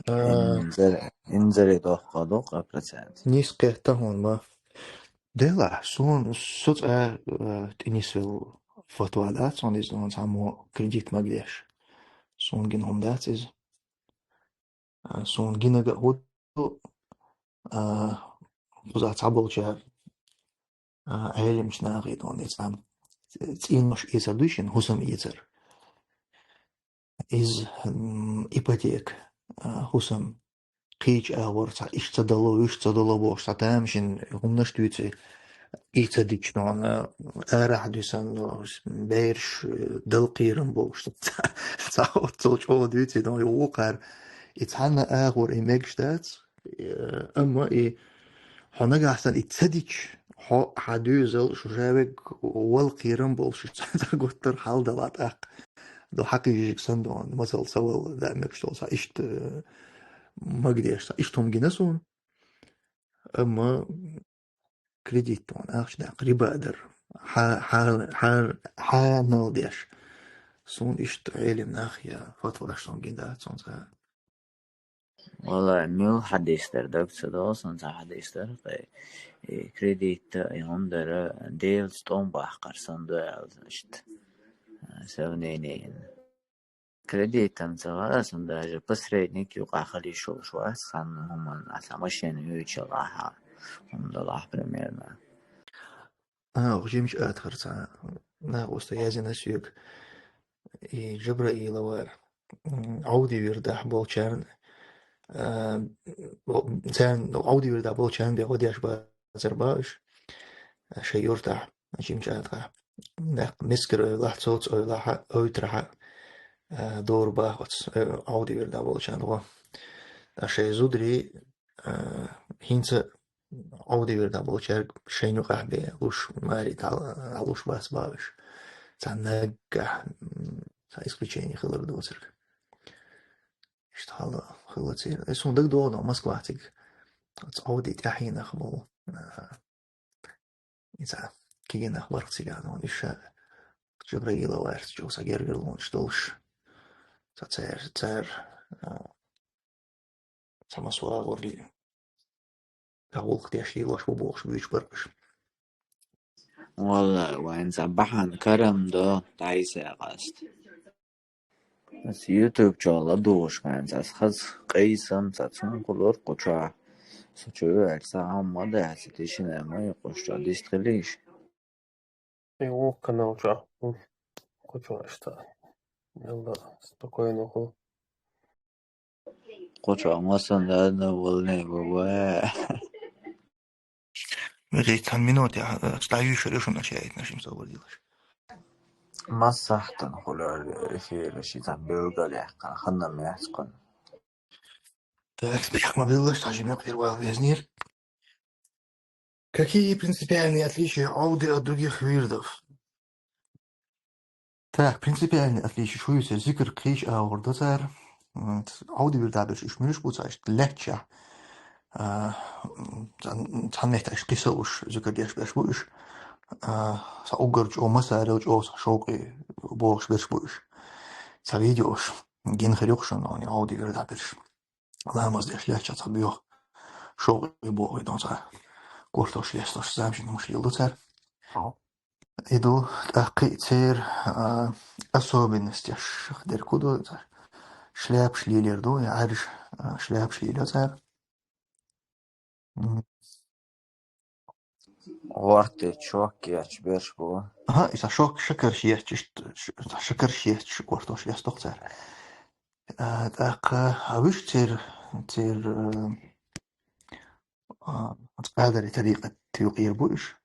А. Инзаре, инзаре доккха ду-кх процент. Нийса кхетта хьуна ма. Делахь, суна, со цкъа, а, тӀе нисвелла фатва дац хьуна иза, хьуна цхьаммо кредит магадеш. Суна гина хӀума дац иза. А, суна гинарг а хӀун ду, а, кхузахь цхьаболчара, а, Ӏеламчу нахе, дон, и цхьа цӀенош эцар дуй шена, хӀусам эцар. Иза, м, ипотека, а, хӀусам кхечу агӀор цхьа иштта ца дало, вуьшта ца дало бохуш, цхьа тамашийна хӀуманаш дуьйцу, и ца дича, нуна арахь дуьсанна, бераш, э, дала кхерам бохуш, цхьа, цхьа оццул чӀогӀа дуьйцу, нуна юха вукхара. И цхьанна агӀор и мегаш дац, э, амма и хьо нагахь санна и ца дича, хьо, хьан доьзал, шу шаверг вала кхерам болуш, цхьа гуттар хьал дала тӀаккха. До хьакхийжиг санна, дон, масал ца вала, да, мегаш долу цхьа иштта, э, магадеш, цхьа иштта хӀума гина суна. Амма кредит, дон, ахча даккха, риба дар, хьа-, хьа-, хьа-, хьанал деш. Суна иштта Ӏелам нах я фатваш суна гина дац, цунца. Валлай, мила хьадис дара даг ца долу, сан цхьа хьадис дара, кхе, и кредитта, и хӀума дара, Делаца тӀом баккхар санна ду аьлла, значит, сравнение. Кредитан ца вара сан, даже посредник юкъахь хила йиш йолуш вац, сан хӀуманна, а сан машина хьоьжучу ахьа, хӀума далахь примерно. А, оха жимачу атхарца накъоста яздина соьга. И Джабраила вара, м, Ӏовди вирдахь болчарна, а, царна, Ӏовди вирдахь болчарна бен гӀо деш бацар боху уьш, а, шайн юртахь, жимачу атхахь. Мискара эвлахь, цоца эвлахь, ойтарахь, а, дора боху оцу, э, Ӏовди вирдахь болчарна гӀо. Ткъа шайн зударий, а, хӀинца Ӏовди вирдахь болчаьрга шайна юкъахь бен луш, маре дӀа-, дӀалуш бац боху уьш. Цхьа наггахь, м, цхьа исключение хилар доцург. Иштта хьал хилла церан. Э, суна дагадогӀу, но Москвахь цига оцу Ӏовди тӀаьхьенах болу, а, и цхьа кегий нах бара-кх цигахь, но уьш ша Джабраила лаьцна чӀогӀа цхьа гергарлонаш долуш. Цхьа цара, цара, а, цхьа массо а агӀор гӀуллакх деш лелош бу бохуш буьйцуш бара уьш. Валлай, вайн цхьа бахьана карам до, дӀайса къаста. Ас YouTube чохь ладугӀуш хьайна, ас хаза къийсам ца цунна хуьлура кху чохь. Со чу веара сан хьамма ма дац, тишина ма йоккхуш чохь дистхилийша. И вукху канал чохь. Кху чохь иштта. Ялла, спокойно ху. Кху чохь ма сан да, да, волне, бабай. Вежарий, цхьана минуте, а, аш дӀаюьйшур ю шуна, аш яйтина шимсо вадилаш. Массахтан хуьлура эфира ши цхьа билгал яьккхина, ханна ма яц кхуьнан. Так, бехк ма биллаш, цхьа жимакъ первал везнир. Какие принципиальные отличия Ауди от других вирдов? Так, принципиальный отличие шу ю церан, зикр кхечу агӀор до цара. М, Ауди вирдахь берш уьш муьлш бу цхьа иштта лаьтташехь, А, цхьан, цхьан метташ кхийса уж, зуькар деш берш бу уж. А, са уггар чӀо масарел чӀо са шовкъе бохуш берш бу уж. Ца видеош гин хир юкъ шуна, они Ӏовди вирда берш. Ламаз деш лехча ца боьха. Шовкъе боху, дон ца. Кортош лестош, замшин муш лил ду цар. Ау. И ду, тӀаккха и цер, а, особенностяш дерг хӀу ду цар? Шляпаш лелер ду, я Ӏаьржа, а, шляпаш лелер цар. М. ГӀорте чок ечу берш бу. Аха, и са шок шакарш ечу, ш-, ш-, са шакарш ечу кортош лестох цар. А, тӀаккха, а вуьш цер, цер, а, а, оцу Къадари тарикъат юкъера бу уьш.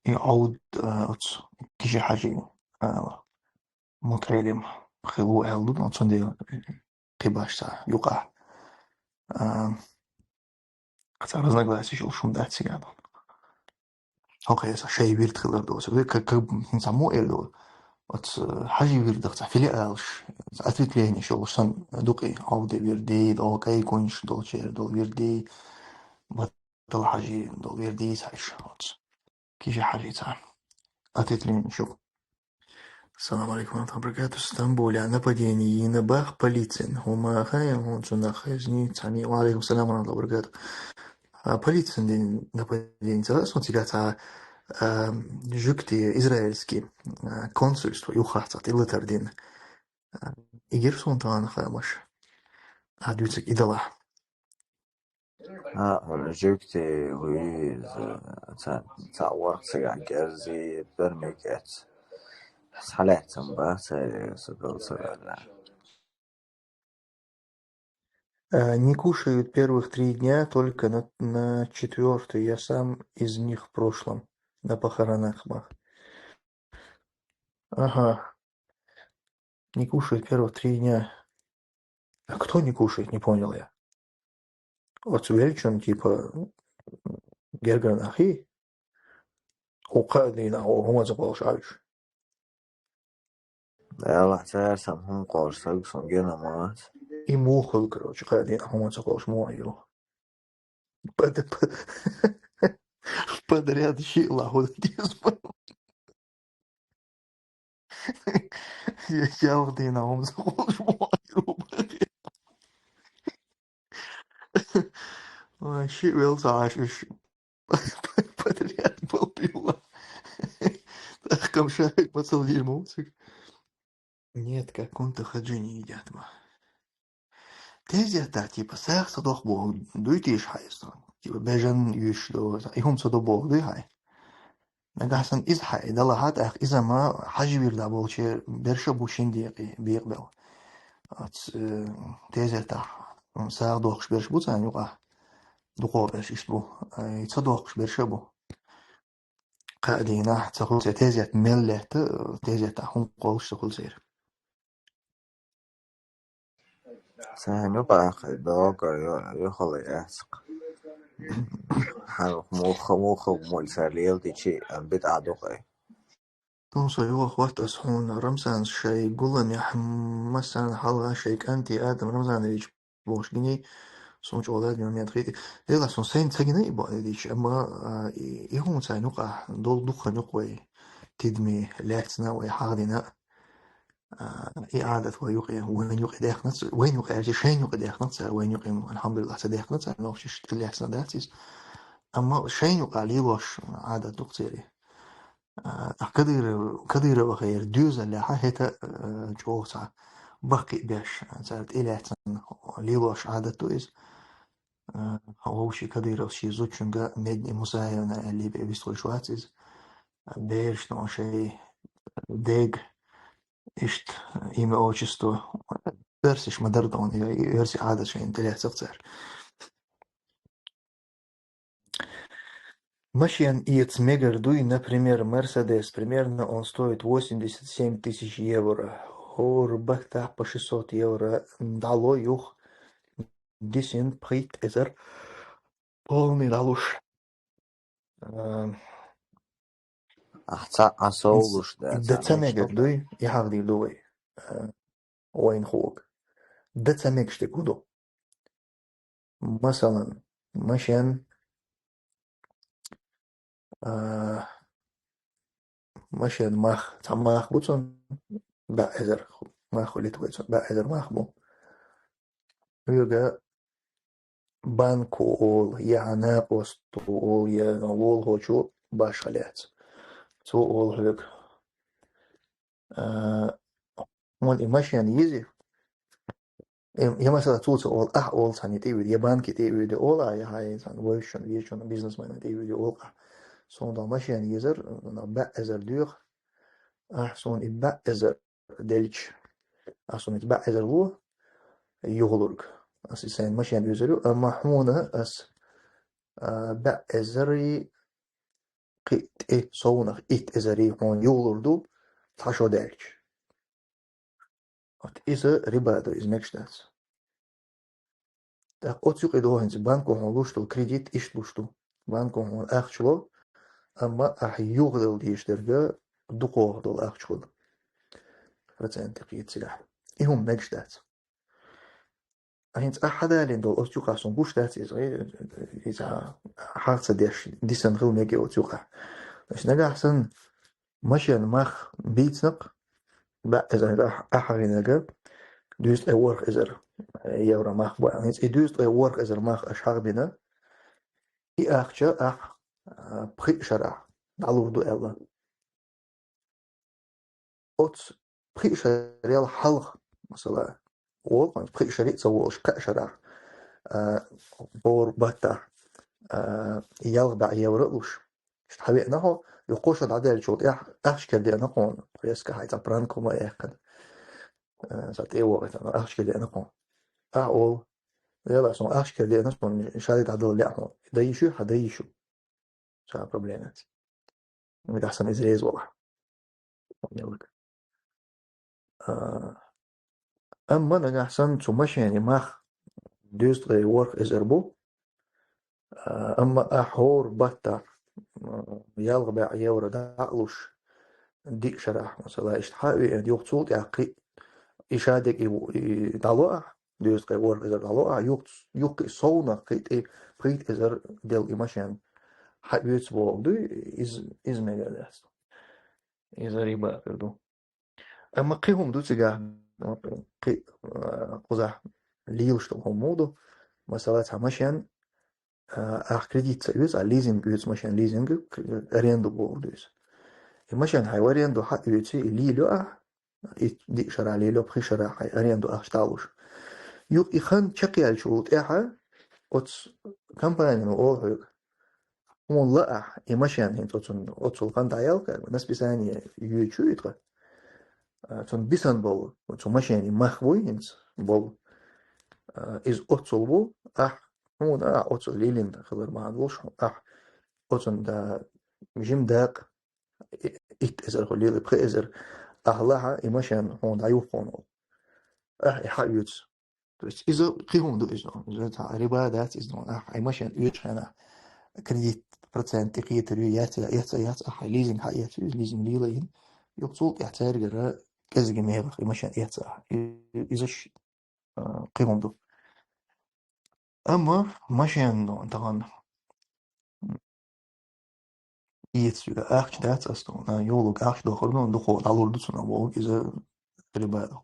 И Ӏовд, а, оцу Киши-Хьажи, а, мутаӀелим хилла ву аьлла ду, но цундела кхин баш цхьа юкъахь. А, цхьа разногласия йолуш хӀума дац цигахь. ХӀокху эса шайн вирд хилар доцург. Как, как, хӀинца мо эр ду? Оцу Хьажи вирдах цхьа филиалаш, цхьа ответвлениеш йолуш санна ду-кх и Ӏовди вирди, догӀу кӀай кунаш долчеран долу вирди, Батал-Хьажи долу вирди цхьа иш оцу. Киши-Хьажи цхьа ответвлениеш ю. Салам алейкум ва рахматуллахи ва баракатух. Стамбулехь нападение йина бах полицин. ХӀума хай, хӀун цунах хезни цхьаний. Ва алейкум салам ва рахматуллахи ва баракатух. А, полицин дин нападение ца, сон цига ца, а, жуьгти израильский, а, консульство юххах ца тӀелатар дин. А, игир сон тахана хамаш. А, дуьцик идалахь. А, хьуна жуьгти вуьйза, ца, ца ворхӀ цигахь герзи, бермик эц. Схьалаьццам бац, церан са дал ца ваьлла. А, не кушают первых три дня, только на, на четвёртый. Я сам из них в прошлом, на похоронах мах. Ага. Не кушают первых три дня. А кто не кушает, не понял я. Оцу веллачун, типа, гергара нах и? Хьо кхаа дийнахь хьо хӀума ца кхоллуш Ӏа уьш? Делахь цара сан хӀума кхоллуш саг сон гена ма вац. И муха хуьлу, короче, кхаа дийнахь хӀума ца кхоллуш муха ю? Под-, под-, подряд шиъ ла хӀума деза. Я, ялх дийнахь хӀума ца кхоллуш муха ю? Ой, шиъ велла ца Ӏаш уьш. Подряд болбилла. ТӀаккха ша мацалла дийр ма ву цига. Нет, как кунта хаджи не едят ма. Тезета, типа, сагӀа ца доху боху, дуй тийша хьайса? Типа, бежан юьш до, и хӀума ца до боху дуй хьай? Нагахь санна иза хьай, далахьа, тӀаккха иза ма Хьажи вирда болче берша бу шин декъе, бекъабелла. Оц, э, тезетахь, м, сагӀа дохкуш берш бу царна юкъахь? Дукхо берш иштта бу. Ай, ца дохкуш берша бу. Кхаа дийнахь ца хуьлу церан тезет мел летта, тезетахь хӀума кхоллуш ца хуьлу церан. Сайн юкъахь догар ю-, юхала яцкъ. Хьан муха, муха муьлсар лелдичи, ам битӀа дукъай. Тун со юха хӀотта ас хьуна Рамзанс шай гуламехь массарна хьалха шай кӀанти Адам Рамзанович бохуш гиний, сон чӀогӀа ладни момент хити. Дела сон сайн ца гина и бо-, дичи, амма, а, и, и хӀума царна юкъахь, дол дукха юкъа вай тидаме лаьцна, вай хьахдина. А, и Ӏадат вай юкъе, вайн юкъе даьхна ца, вайн юкъе аьлча, шайн юкъе даьхна ца, вайн юкъе, алхьамдулиллахь, ца даьхна ца, нохчаш тӀелаьцна дац иза. Амма шайн юкъа лелош Ӏадат ду-кх церан. А, Кадыров-, Кадыровах яра доьзалехьа хӀета, а, чӀогӀа цхьа баккхий беш, цара тӀелаьцна лелош Ӏадат ду иза. А, вовши Кадыровс ши зудчуьнга Медни Мусаевна аьллий бен вистхуьлуш вац иза. Бераш нохчий шай дега, иштта имя, отчество, оьрсаш ма дара дона, и оьрси Ӏадат шайна тӀелаьцнарг цара. Машен эца мегар дуй, например, Мерседес, примерно он стоит восемьдесят семь тысяч евро. ХӀора баттахь по шестьсот евро дӀало юха, дисина пхийтта эзар полный дӀалуш. А, Ахь цхьа а совлуш да, дан ца мегар дуй, и хьахдийр ду вай, а, вайна хӀуга. Дан ца мегаш дерг хӀу ду? Масалан, машен, а, машен мах, цхьа мах бу цун, баъ эзар мах хули тхой цун, баъ эзар мах бу. Уьга банко ол, я накъосто ол, я лолхочо башха лаьц. Цо ол хьоьга. А, вон и машен йизи, я, я масала цуца ол, ахь ол цхьана тӀе вуьди, я банки тӀе вуьди ол, а, я хьай цхьана вайшун, вешун, бизнесмена тӀе вуьди ол, а. Суна дал машен йизар, баъ эзар доьху, ахь суна и баъ эзар делча, ахь суна и баъ эзар ло, юхалург. Ас и сайн машен йизар ю, амма хьуна ас, а, баъ эзари кхи тӀе совнах итт эзари хьуна юхалур ду, цхьа шо даьлча. Вот иза риба ду, иза мегаш дац. ТӀаккха оцу юкъе догӀу хӀинца банко хьуна луш долу кредит иштта луш ду. Банко хьуна ахча ло, амма ахь юхадала дезаш дерг дукхох долу ахча хуьлу. Процент кхета цигахь. И хӀума мегаш дац. А хӀинца ахь хьадалийна долу оцу юкъахь суна гуш дац иза, иза хьагӀ ца деш, дисина хила мега оцу юкъахь. Значит, нагахь санна машен мах бийцинарг, баъ эзар ахь, ахь хьагӀинарг, дуьйцу ткъе ворхӀ эзар евро мах бу. ХӀинца и дуьйцу ткъе ворхӀ эзар мах аша хьагӀбина, и ахча ахь, а, пхи шарахь дӀалур ду аьлла. Оцу пхи шарел хьалха, масала, волу, пхи шаре а ца волуш, кхаа шарахь, а, бора баттахь, а, ялх баьӀ евро а луш, иштта хьавеана хьо, юха кхо шо дӀадаьллачул тӀаьхьа ахча кара деана хьуна, резко хьайн цхьа пранк хӀума а яьккхина, а, цхьа тӀе а вогӀуьйтуш, ахча кара деана хьуна. Ахь олу: «Вела, суна ахча кара деана, суна шарий дӀадала лаьа хьуна». Дан йиш ю, хьан дан йиш ю. Цхьа проблема яц. Нагахь санна иза реза валахь. А, амма нагахь санна цу машенан мах дуьйцу ткъе ворхӀ эзар бу. А, амма ахь хӀора баттахь, м, ялх баьӀ евро дӀа а луш, диъ шарахь, масала, иштта хьа а веана, юха цул тӀаьхьа кхин а и шадерг и, и дӀало ахь, дуьйцу ткъе ворхӀ эзар дӀало ахь, юха, юха и совнах кхин а тӀе пхийтта эзар делла и машен хьаоьцу бохург дуй, иза, иза мегар дац. Иза риба хир ду. Амма кхин хӀума ду цигахь, кхин, а, кхузахь лелаш долу хӀума муха ду? Масала, цхьа машен, а, ахь кредит ца оьцу, а лизинг оьцу машен, лизинг, аренду бохург ду иза. И машен хьайн аренду хьаоьций, и лелайо ахь, и диъ шарахь лелайо, пхи шарахь хьайн аренду ахча дӀалуш. Юха и хан чекхъяьллачул тӀаьхьа оцу компанина олу хьоьга: «Хьуна лаахь, и машен хӀинца оцун, оццул хан дӀаяьлла, как бы, на списание йоьдуш ю и тхан. А, цунна бисина болу, цу машенан мах буй хӀинца болу. А, иза оццул бу, ахь хьуна, ахь оццул лелийна хилар бахьана долуш, ахь оцунна да, жима дакъа, и-, итт эзар хуьлийла, пхи эзар, ахь лахь, и машен хьуна дӀаюх хьуна». Ахь и хьаоьцу. То есть иза кхин хӀума ду иза. Иза цхьа риба дац иза. Ахь хьайн машен оьцучу хенахь кредит процент тӀекхетар ю, яц, яц, яц, ахь хьайн лизинг хьаэцна, иза лизинг лелайина. Юха цул тӀаьхьа цаьргара кӀезига мехах и машен эцна ахь. И-, иза ш-, а, кхин хӀума ду. Амма машен тахана эца вига ахча дац ас тхуна, юхалург ахча дохур ду, дукха дӀалур ду цунах бохург, иза риба ду.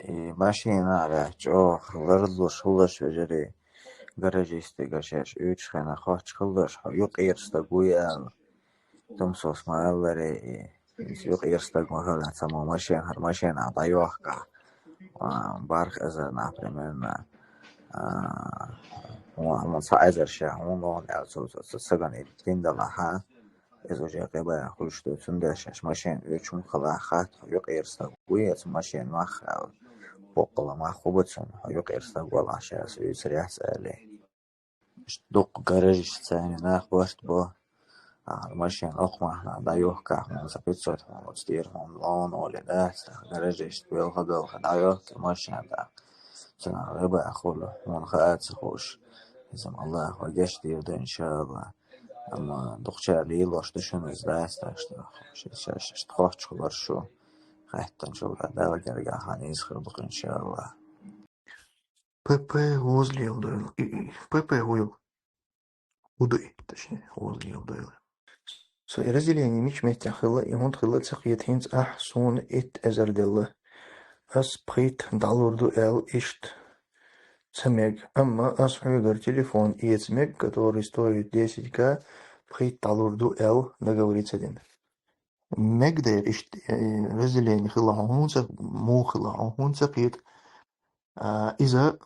И машина а чӀогӀа ларлуш хилалаш, вежарий, гаражисташа шаьш оьцучу хенахь хоттуш хилалаш, хьо юкъера стаг вуй аьлла. Тумсос ма-аллара, и, иза юкъера стаг ма хилла, цхьаммо машен, хӀара машенах дӀайохкахь, а, барх эзар нах, примерно, а, хьуна, хьуна цхьа эзар ша, хьуна лохна аьлла, цо, цо, цо сагана и дин далахь, иза уже къебаьа хуьлуш ду, цундела шаьш машен оьцуш хӀума хилахь, хатта хьо юкъера стаг вуй, оцу машен мах аьлла, боккъала мах хӀун бу цунна, хьо юкъера стаг валахь, ша ас оьцур яц аьлла. Дуккха гаражаш царна нах барт бо. А, машен окху махнах дӀайохкахь, хьуна сан пятьсот хьуна оцу тӀера хьуна лоно олий дац, тӀаккха гаражашца белха-белха дӀайохка машен тӀаккха. Цунах риба хуьлу, хьуна хаа а ца хууш. Иза-м Аллаха вай гечдийр ду, иншаалла. Амма дукхачара лелош ду шуна иза дац, так что шаьш, шаьш, шаьш тхоьхчух лар шу. Хаьттанчул Дала гергахь нийса хир ду-кх, иншаалла. П П гӀозлел дойла. И, и, П П гӀу ю. ХӀу ду и, точнее, гӀозлел дойла. Со и разделение мича меттехь хилла, и хӀунда хилла ца кхета, хӀинца ахь суна итт эзар делла. Ас пхийтта дӀалур ду аьлла иштта ца мега. Амма ас хьоьгара телефон эца мега, который стоит десять К, пхийтта дӀалур ду аьлла договориться дина. Мега дера иштта, э, разделение хилла хьо хӀунца, муха хилла хьо хӀунца кхета. А, иза,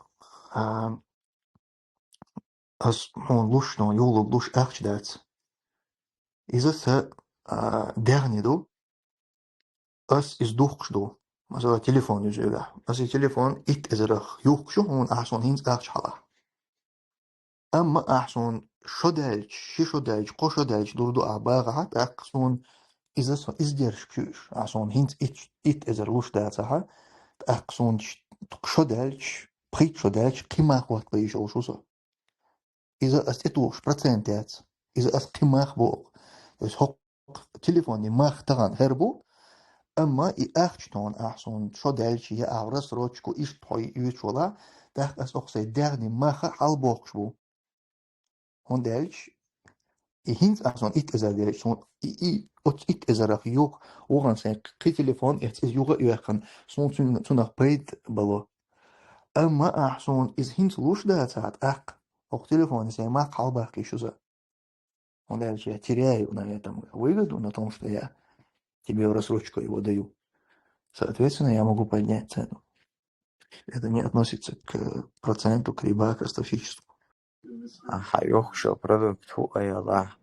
а, ас хьуна луш, ну, юхалург луш ахча дац. Иза са, а, дегӀни ду, ас иза духкуш ду. Масала, телефон юзуьгахь. Ас и телефон итт эзарах юхкуш ю хьуна, ахь суна хӀинца ахча хьалахь. Амма ахь суна шо даьлча, ши шо даьлча, кхо шо даьлча лур ду ахь бахахь, тӀаккха суна иза со, иза дерш куьш. Ахь суна хӀинца итт, итт эзар луш дацахь, тӀаккха суна ш-, шо даьлча, пхийтта шо даьлча, кхин мах хӀотта бан йиш йолуш ву со. Иза ас тӀетухуш процент яц. Иза ас кхин мах боху. То есть хӀокху телефонан мах тахана хӀара бу, амма и ахча тхуна ахь суна шо даьлча, я ахь рассрочку иштта хьо юьйцуш валахь, тӀаккха ас окху сайн дегӀни маха хьалабохкуш бу. ХӀунда аьлча, и хӀинца ахь суна итт эзар делча, суна и, и, оцу итт эзарах юха вахана сайн кхин телефон эцна, иза юха а йоьхкина, суна цуьнан, цунах пайда бало. Амма ахь суна иза хӀинца луш дацахь, тӀаккха хӀокху телефонан сайн мах хьалабаккха йиш ю сан. ХӀунда аьлча я теряю на этом выгоду, на том, что я тебе в рассрочку его даю. Соответственно, я могу поднять цену. Это не относится к проценту, к риба, к астафическому. Ахьа юхкуш йолу продукт хӀуъа ялахь,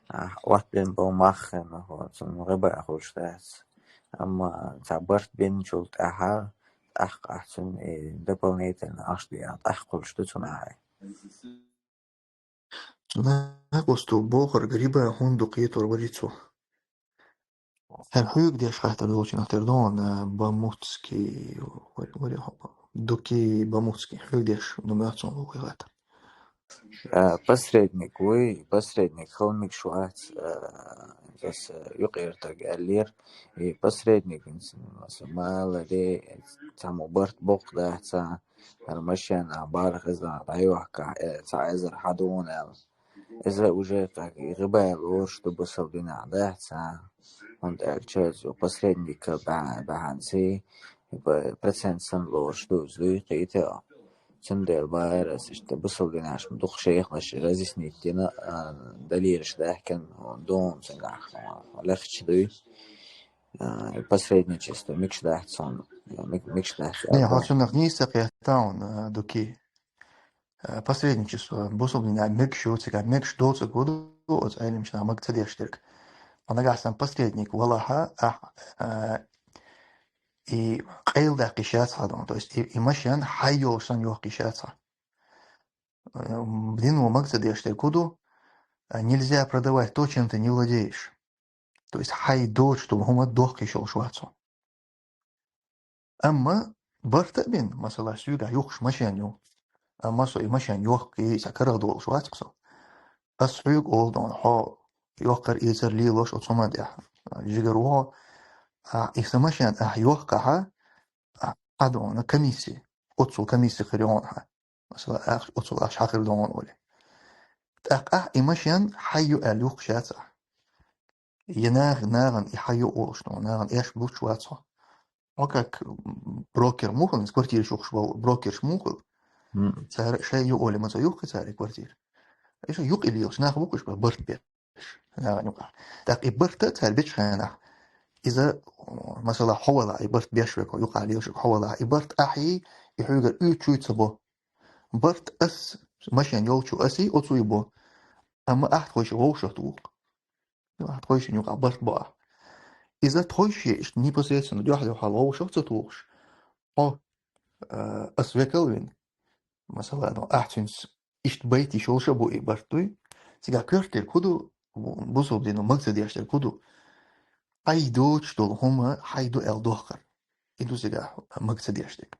ахь оттабина болу мах хилла, хӀо, цунна риба хуьлуш дац. Амма цхьа барт бинчул тӀаьхьа, тӀаккха ахь цунна и дополнительно ахча де, тӀаккха хуьлуш ду цунна ахьа. Накъосту бохург риба хӀунда ду кхетор вари цо. ХӀара хьоьга деш хаттар долчунах тера ду хьуна, Бамуцкий, вари, вари хьо, Дуки Бамуцкий, хьоьга деш, ну, моьтту суна вуй хаттар. А, посредник вуй, посредник хала мегаш вац, а, аса юкъера стага аьллера, и посредник, ма аллара, цхьаммо барт боккха дац, хӀара машен а барх эзар дӀайохкахь, э, цхьа эзар хьадуна аьлла. Иза уже как и риба лоруш ду бусалба динехь дац, а? ХӀунда аьлча иза посредник бахьа-, бахьанца и п-, процент санна лоруш ду, иза дуй кхийтира. Цундела бахара аса иштта бусалба динехь ма дукха шайхаша разъяснить дина, а, далилаш даьхкина, догӀум цигахь, а, легча дуй. А, посредничество мегаш дац хьуна, мег-, мегаш дац Не, аьлла. Хьо цунах нийса ца кхетта хьуна, а, Дуки. А, посредничество, бусалба динехь мегаш ю, цигахь мегаш доцург хӀун ду, оцу Ӏеламнаха мага ца деш дерг. Хьо нагахь санна посредник валахь, ахь, а, и къайладаккха йиш яц хьан, то есть и, и машен хьай йолуш санна йохка йиш яц хьан. Э, дино мага ца деш дерг хӀун ду, а, нельзя продавать то, чем ты не владеешь. То есть хьай доцуш долу хӀума дохка йиш йолуш вац хьо. Амма барт а бина, масала, соьгахь юхкуш машен ю. Амма со и машен йохка, и сан карах долуш вац-кх со. Ас хьоьга олу ду хьуна, хьо йоккхар-эцар лелош оцу хӀуманна тӀехь жигара ву хьо. А, и сан машен ахь йохкахь, а, хьан ду хьуна комисси. Оццул комисси хир ю хьуна хьан. Масала, ахь, оццул ахча хьан хир ду хьуна олий. ТӀаккха ахь и машен хьай ю аьлла юхкуш яц ахь. Я нах-, нахана и хьай ю олуш ду хьуна, нахана эшпа луш вац хьо. Хьо как, м, брокер муха хила, квартираш юхкуш болу брокерш муха хила. Мгм. Цара шай ю олий ма ца юхкий цара и квартира. Иштта юкъа лелаш нах бу-кх уьш, барт беш нахана юкъахь. ТӀаккха и барт а цара бечу хенахь, иза, м, масала, хьо валахь, и барт беш верг, юкъахь лелаш верг хьо валахь, и барт ахьий, и хьоьгара уьйцучуй ца бо. Барт ас, машен йолчу асий, оцуй бо. Амма ахь тхойшиъ вовшах туху-кх. Ахь тхойшинна юкъахь барт бо ахь. Иза тхойшиъ иштта непосредственно дуьхьал-дуьхьал вовшах ца тухуш, хьо, а, ас векал вина. Масала, ну, ахь цуьнца иштта байта йиш йолуш а бу и барт дуй. Цигахь коьртаниг хӀун ду, бу-, бусалба дино мага ца деш дерг хӀун ду? Хьай доцуш долу хӀума хьай ду аьлла дохкар. И ду цигахь мага ца деш дерг.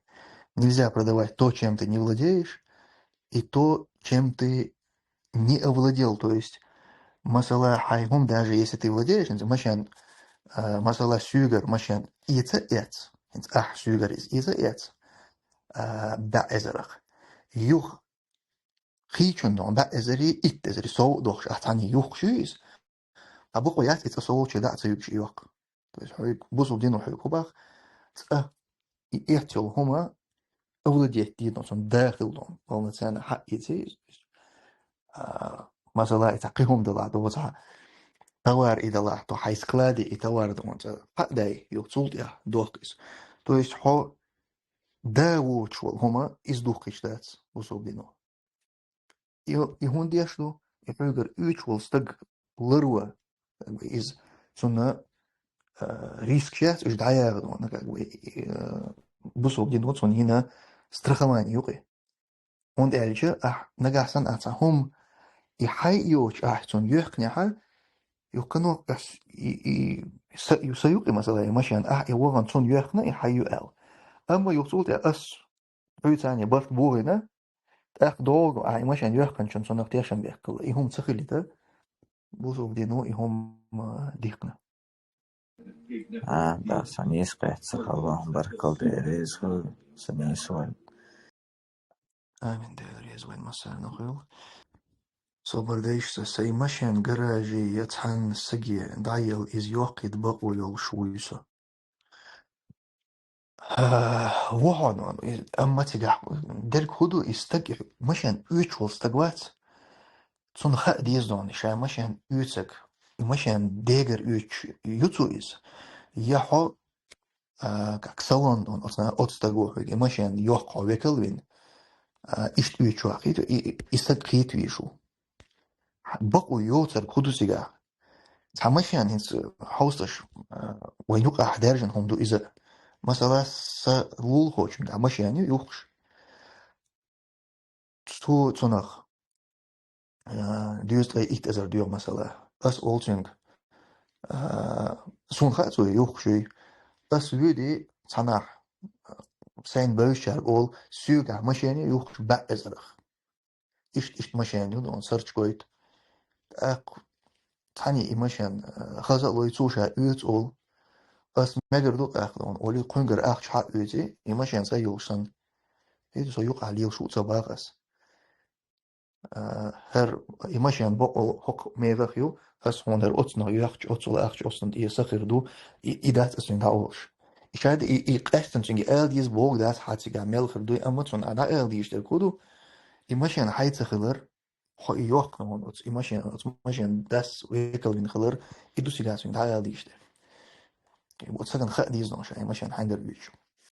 Нельзя продавать то, чем ты не владеешь, и то, чем ты не овладел. То есть, масала, хьайн хӀума, даже если ты владеешь, хӀинца машен, а, масала, соьгара машен эца а эц, хӀинца ахь соьгара иза эца а эц, а, бӀе эзарах. юха хийчун дон баъ эзари, итт эзари сов дохуш, а цхьанне юхкуш ю иза. А бакъо яц, и цӀа сов волчу дӀа а ца юьгуш и йоккха. То есть хьоьга бусул дино хьоьга хӀу бах, цӀа и эццул хӀума овладеть дийно, цунна дахил дон, полноценно хьаъ и ца иза. А, масала, и цхьа кхин хӀума далахь, то цхьа товар и далахь, то хьайн складе и товар дон, цӀа хьаъ дай, юха цул тӀехь дохк иза. То есть хьо да воцуш волу хӀума иза духкуьйтуш дац, бусул дино. И, и хӀунда деш ду? И хьоьгара оьцуш волу стаг ларво, как бы, иза цунна, а, риск яц, уьш дӀаяхьа дона, как бы, и, а, бусул дино цунна йина страхование юкъе. ХӀунда аьлча, ахь нагахь санна ахь цхьа хӀума и хьайн йоцуш ахь цунна йоьхкинехь, юха кхано ас и, и са, ю, са юкъе, масала, и машен, ахь и вахана цунна йоьхкина, и хьайн ю аьлла. Амма юха цул тӀе ас хьоьца цхьаьна барт бохийна, тӀаккха догӀу ахь и машен йоьхкинчунна цунах тешам бехкала. И хӀума ца хилийта, бусул дино и хӀума дихкина. А, да, сан нийса кхетта ца хилла, баркалла, Дела реза хуьлда, сан нийса вайн. Амин, Дела реза вайн массарна хуьлда. Собар дайша, сайн машен гараже я цхьанна саге дӀаелла, иза йоккхийта бакъо йолуш вуй со. А, ву хьо, ну, и, амма цигахь дерг хӀу ду, и стаг, и машен оьцуш волу стаг вац. Цунна хаа деза дона, ша машен оьцург, и машен дегара оьцуш ю цо иза. Я хьо, а, как салон, он, оцу, оцу стага хьоьга, и машен йоккха хьо векал вина, а, иштта оьцуш вахийта, и, и, и стаг кхетавеш ву. Бакъо йоцург хӀу ду цигахь? Цхьа машен хӀинца хьовсалаш, а, вайн юкъахь даьржина хӀума ду иза. Масала, сан лулахочуьнгахь машен ю юхкуш. Цо цунах, а, дезткъе итт эзар доьху, масала. Ас олу цуьнга, а, суна хаьа цо юхкуш юй. Ас воьдий цхьанхьа, а, сайна бевзачаьрга олу, соьгахь машен ю юхкуш баьӀ эзарах. Иштта, иштта машен ю, он сарч гойту. ТӀаккха цхьаьна и машен, а, хаза а лой, цо ша оьцу олу. Ас мегар ду тӀаккха, он олий, кхуьнгара ахча хьаоьций, и машен цӀа йолуш санна. ХӀета со юкъахь лелаш ву ца баха ас. А, хӀара и машен бакъо хӀокху мегах ю, ас хьуна хӀара оццунах йоьхча, оццул ахча оццунна тӀе са хир ду, и, и дац ас цуьнга дӀаолуш. И ша де, и, и къаьстина цуьнга ала деза бохург дац хьан цигахь мел хир дуй, амма цунна а дӀаала дезаш дерг хӀу ду, и машен хьайн ца хилар, хьо и йоккхина хьуна оцу, и машен, оцу машен дас векал вина хилар, и ду цигахь цуьнга дӀаала дезаш дерг. И бу цагана хаа деза дона ша, и машен хьайгара оьцуш.